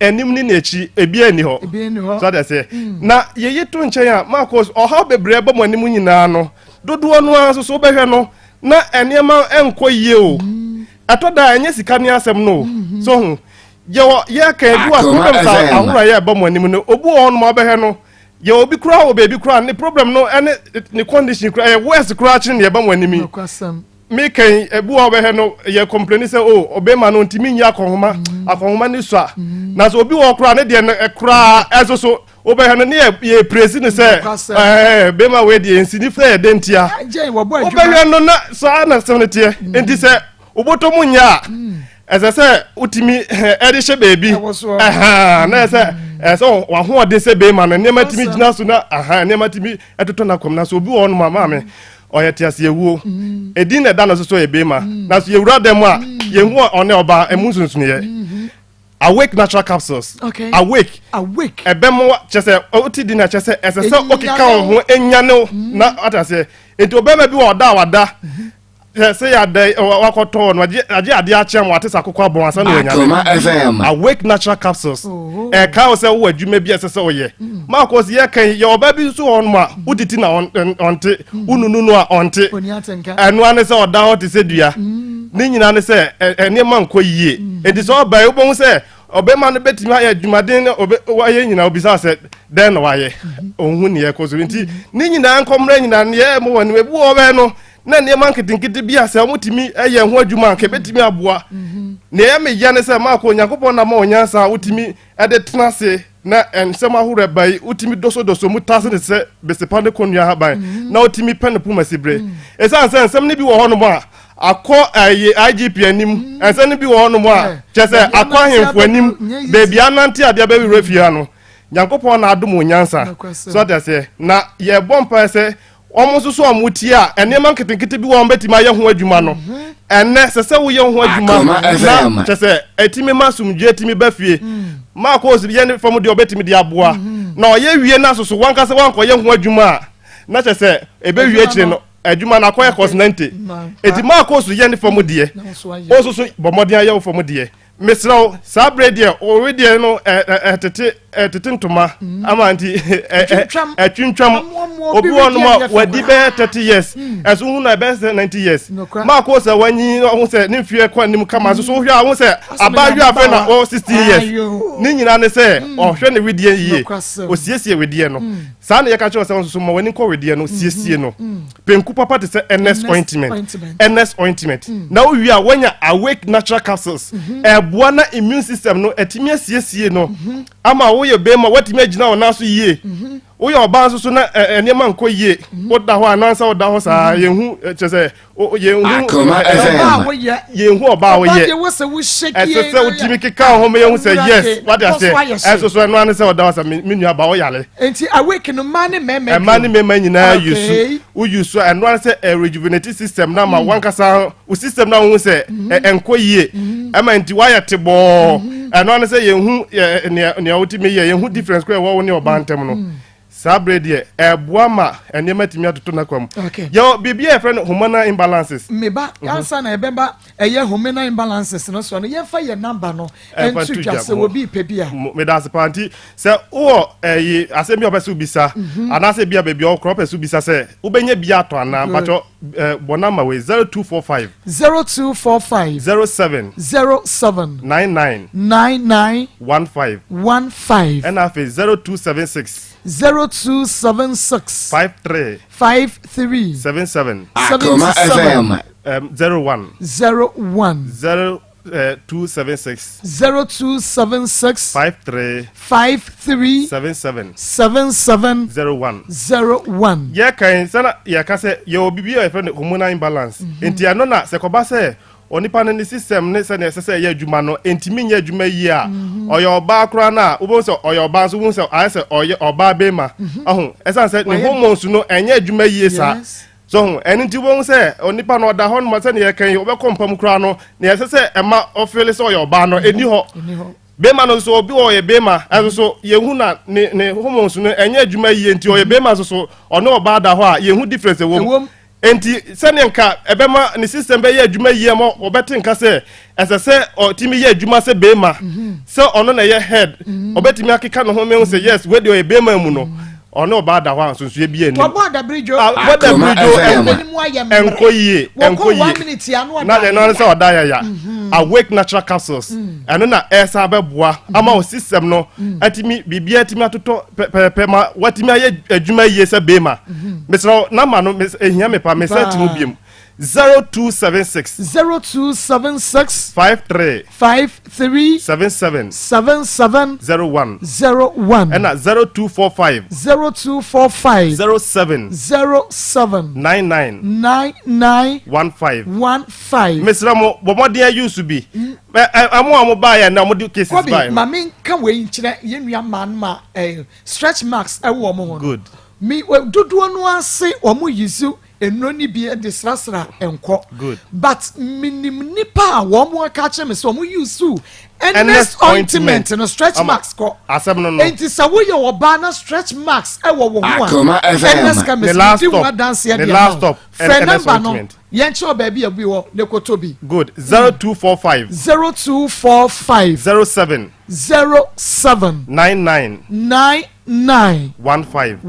Anim ne n'akyi, ebiara nni hɔ. So ate aseɛ? Na yɛyi to nkyɛn a, Marcos, ɔhaw bebree ɛba mo anim nyinaa no, dodoɔ no ara nso so wobɛhwɛ no na nneɛma nkɔ yie o. Ɛtɔ da a ɛnyɛ sika ne asɛm no o. So ho yɛwɔ yɛka ebi wɔ problems a ahorow a yɛba mo anim no obi wɔ hɔnom a ɔbɛhwɛ no yɛ obi koraa wɔ baabi koraa ne problem no ɛne ne condition koraa ɛyɛ worse koraa kyerɛ ne yɛba mo anim yi. Meka yi ebi wɔ ɔbɛhwɛ no yɛ complain sɛ o ɔbɛma no ntumi nyi akɔnhoma akɔnhoma ne sua na so obi wɔ koraa ne deɛ no koraa ɛso so wobɛhwɛ no ne yɛ yɛ presi no sɛ ɛɛ bɛma wei deɛ nsi ne fɛ yɛ dɛ ntia wobɛhwɛ no na saa na sɛm no teɛ mm. nti sɛ wobɔtɔ mu nyɛ a mm. ɛsɛ sɛ wotumi ɛde hyɛ baabi ɛhaa na ɛsɛ ɛsɛ wahoɔden sɛ bɛrima no nneɛma tumi gyina so na aha nneɛma tumi ɛtotɔ n'akɔm na so obi wɔ hɔnom a maame ɔyɛ te ase ewuo edin na ɛda no so so yɛ bɛrima na so yɛwura dɛm a yɛhu ɔne ɔbaa emu nsonsonoeɛ. Awake natural capsules. Okay. Awake. Awake. Ɛbɛmo kyɛ sɛ ɔte di na kyɛ sɛ ɛsɛ sɛ ɔkeka wo ho enyane wo na ɔte aseɛ. Nti ɔbɛrima bi wɔ ɔda a wada. Sɛ yɛ adɛ wakɔtɔ no agye adeɛ akyɛ ma wate sɛ akokɔ abɔn ansa na wanyane. Awake natural capsules ɛka wo sɛ wowɔ adwuma bi a ɛsɛ sɛ woyɛ. Maakɔ sɛ yɛka yi yɛ ɔbaa bi nso wɔ hɔnom a wotiti na ɔnte, wonunu no a ɔnte. Ɛno ara ne sɛ ɔda hɔ te sɛ dua. Ne nyinaa ne sɛ nneɛma nkɔ yie. Enti sɛ ɔba yi wobɛhu sɛ ɔbɛma no bɛtumi ayɛ adwumaden na wayɛ nyinaa obisa sɛ dɛn na wayɛ. Ɔnhu neɛ ɛkɔ so. Nti ne nyinaa nkɔmmrɛ nyinaa neɛ ɛmɔ wɔ anim ebi wɔ hɔ no na nneɛma nketenkete bi a sɛ wɔtumi yɛ ho adwuma anka ebetumi aboa. Nea ɛyɛ me ya ne sɛ maakɔ Onyankopɔn na ma onyansa a wotumi de tena ase na nsɛm ahorow ɛba yi wotumi dosodoso mu tase ne sɛ besepa ne kɔnnua ahaban na wotumi pɛ ne poma sibire. Esiane sɛ nsɛm no bi wɔ hɔnom a akɔ ɛyɛ IGP anim, nsɛm no bi wɔ hɔnom a kyerɛ sɛ akɔ ahemfo anim, baabi anante adeɛ bɛwerɛ fie ha no, Nyankopɔn na adom onyansa. So ate aseɛ? Na yɛbɔ mpaeɛ sɛ Wɔn nso so a wɔtie a, nneɛma nketenkete bi wɔ hɔ a wɔbɛtumi ayɛ ho adwuma no. Ɛnnɛ, sɛ sɛ woyɛ ho adwuma na kyɛ sɛ ɛtumi ma asomdwoeɛ tumi ba fie. Marcos yɛ ne fam deɛ ɔbɛtumi de aboa. Na ɔyɛ wie no asoso wankasa wankɔyɛ ho adwuma a, na kyɛ sɛ ɛbɛwie akyire no adwuma no akɔyɛ kɔsenante. Enti Marcos yɛ ne fam deɛ, wo nso so bɔ mmɔden ayɛ wo fam deɛ. Mesrɛ wo, saa berɛ deɛ wo wedeɛ no ɛtete ɛtete ntoma mm. ama nti ɛtwintwam obi wɔ nom a wadi bɛyɛ 30 years mm. ɛso hu na ɛbɛyɛ sɛ 90 years maako sɛ wanyi ho sɛ ne mfeɛ kɔ anim kama so so wohwɛ a ho sɛ abaayewa afei na wɔ 16 years ne nyinaa ne sɛ mm. ɔhwɛ ne wedeɛ yie osiesie wedeɛ no saa na yɛka kyerɛ sɛ nso ma w'ani nkɔ wedeɛ no siesie no penku papa te sɛ ns ointment ns ointment mm. na wowie a woanya awake natural capsules mhm. ɛboa na immune system no ɛtumi asiesie no mhm. ama woyɛ bɛrima woatumi agyina wo nan so yie mhm. woyɛ ɔbaa nso so na nneɛma nkɔ yie woda hɔ anaasɛ woda hɔ saa yɛnhu kyerɛ sɛ yɛnhu yɛnhu ɔbaa woyɛ ɛsɛ sɛ wotumi keka wo ho ma yɛhu sɛ yes wade aseɛ ɛso so ɛno ane sɛ ɔda hɔ sɛ me nua ba woyare nti awake no mmaa ne mmarima mmaa ne mmarima nyinaa yusu woyi so ɛno ane sɛ rejuvenate system no ama mm. wankasa wo system no ahohu sɛ mm-hmm. ɛnkɔ yie mm-hmm. ɛma nti woayɛ tebɔɔ mm-hmm. ɛno ane sɛ yɛnhu nea wotumi yɛ yɛnhu difference kora ɛwɔ wo ne ɔbaa ntam no Saa bere deɛ, ɛboa ma nneɛma tumi atoto n'akwan mu. Okay. Yɛwɔ biribi a yɛfrɛ no hormonal imbalances. Me ba, mhm. ansa na yɛbɛba ɛyɛ hormonal imbalances no so no, yɛmfa yɛn namba no nto dwa sɛ obi pɛ bi a. Meda ase paa nti sɛ wowɔ ɛyi asɛm bi a wɔpɛ sɛ wobisa mhm. anaasɛ bi a baabi a wɔkorɔ wɔpɛ sɛ wobisa sɛ wobɛnya bi atɔ anaa mpakyɛ bɔ namba wei 0245 0245 07 07 99 99 15 15. Ɛna afei 0276. 0276. 53. 53. 77. 77. 01. 01. 0276. 0276. 53. 53. 77. 77. 01. 01. Yɛka sɛ na yɛka sɛ yɛwɔ biribi a yɛfrɛ no hormonal imbalance. Nti ɛno na sɛ kɔba sɛ Onipa no ne system ne sɛnea ɛsɛ sɛ ɛyɛ adwuma no ntumi nyɛ adwuma yie a, mhm. ɔyɛ ɔbaa koraa no a wobɛhu sɛ ɔyɛ ɔbaa nso wobɛhu sɛ ayɛ sɛ ɔyɛ ɔbaa bɛrima. Mhm. Ɔho ɛsiane sɛ ne hormones no ɛnyɛ adwuma yie saa. So ho ɛno nti wobɛhu sɛ onipa no ɔda hɔ noma sɛnea yɛka yi ɔbɛkɔ mpa mu koraa no nea ɛsɛ sɛ ɛma ɔfeele sɛ ɔyɛ ɔbaa no ɛni hɔ. Bɛrima no nso obi wɔ ɔyɛ bɛrima ɛnso so yɛhu na ne ne hormones no ɛnyɛ adwuma yie nti ɔyɛ bɛrima nso so ɔne ɔbaa da hɔ a yɛhu difference ɛwɔ mu. Enti, sɛnea nka ɛbɛma ne system bɛyɛ adwuma yie ama ɔbɛte nka sɛ ɛsɛ sɛ ɔtumi yɛ adwuma sɛ beema, mhm. sɛ ɔno na ɛyɛ head, mhm. ɔbɛtumi akeka ne ho mehu sɛ yes, wei deɛ ɔyɛ beema mu no, mhm. ɔne ɔbaa da hɔ a nsonsoeɛ bi anim. Wɔbɔ adabirijo. Ah, bɔ adabirijo ɛnkɔ yie, ɛnkɔ yie. Na ɛno ano sɛ ɔda yaya. Awake natural capsules. Mm. Ɛno na ɛsan bɛboa ama wo system no mm. atumi biribiara atumi atotɔ pɛpɛɛpɛ ma watumi ayɛ adwuma yie sɛ beema mhm. mesrɛ wo namba no ehia me pa mesɛ ti mu biom 0276 0276 53 53 77 77 01 01 ɛna 0245 0245 07 07 99 99 15 15 mesrɛ mo bɔ mmɔden ayi so bi ɛmo a mo baeɛ na mo de cases baeɛ no. Kobi ma me nka wei nkyerɛ yɛn nua mmaa no ma eh, stretch marks ɛwɔ wɔn ho no. Good. Me dodoɔ no ase wɔn use nnuro no bi de srasra nkɔ. But menim nipa a wɔn aka akyerɛ me sɛ wɔn use Ernest ointment no stretch marks kɔ. Asɛm no no. Enti sɛ woyɛ ɔbaa na stretch marks ɛwɔ wo ho a, Ernest chemist di ho adanseɛ de ama wo. Frɛ number no, yɛnkyerɛ wo baabi a bi wɔ na kɔtɔ bi. Good. 0245. 0245. 07. 07. 99. 99. 15.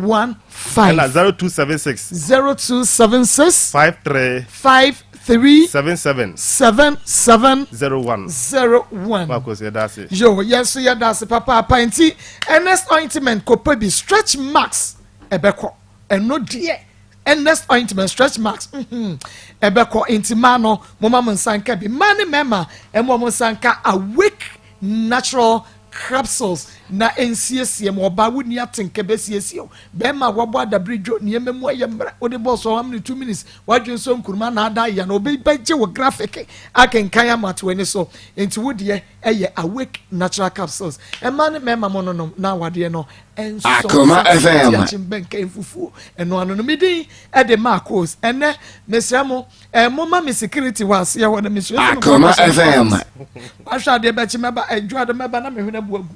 15. Ɛna 0276. 0276. 53. 53. 77. 77. 01. 01. Marcus, yɛda ase. Yo, yɛn nso yɛda ase papaapa. Nti, Ernest ointment kɔpɛ bi, stretch marks ɛbɛkɔ. Ɛno deɛ, Ernest ointment stretch marks mm-hmm, ɛbɛkɔ. Nti mmaa no, moma mo nsa nka bi. Mmaa ne mmarima, ɛmo mo nsa nka Awake Natural Capsules na ɛnsiesie mo. Ɔbaa wo ni atenka bɛsiesie o. Bɛrima a wɔabɔ adabere dwo nneɛma mu ayɛ mmerɛ wode bɔɔ so 1 minute, 2 minutes wadwe nso nkuruma na ada ayɛ no, obi bɛgye wo graphic akenkan ama ato ani so. Nti wo deɛ ɛyɛ Awake Natural Capsules. Ɛma ne mmarima mo nonom na awadeɛ no ɛnsɔ. Akoma FM. Bɛnka mfufuo ɛno ano no medin ɛde Marcos. Ɛnɛ mesrɛ mo, mo ma me security wɔ aseɛ hɔ na mesrɛ sɛ Akoma FM. Wahwɛ adeɛ bɛkye mɛba adwo ade mɛba na mehwene bu agu.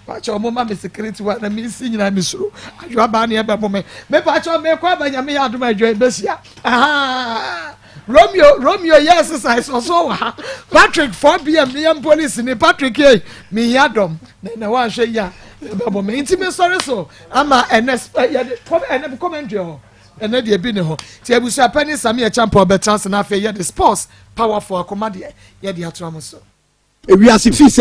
Pakyɛ ɔmo ma me security wɔ na mesi nyinaa mesuro adwo abaa ne ɛbɛbo me. Mepakyɛ mekɔ aba. Nyame yɛ adom, adwo ɛbɛhyia. Aha Romeo, Romeo yɛ exercise ɔso wɔ ha. Patrick 4 pm ne yɛn police ni Patrick yɛ mehia dɔm na na wanhwɛ yi a ɛbɛbɔ me. Nti mesɔre so ama ɛnɛ yɛde ɛnɛ commentary hɔ. Ɛnɛ deɛ bi ne hɔ nti abusuapɛ ne Sami Ɛkyɛmpɔ bɛtena ase na afei yɛde sports powerful akoma deɛ yɛde ato am so. Ewiase fi sɛ.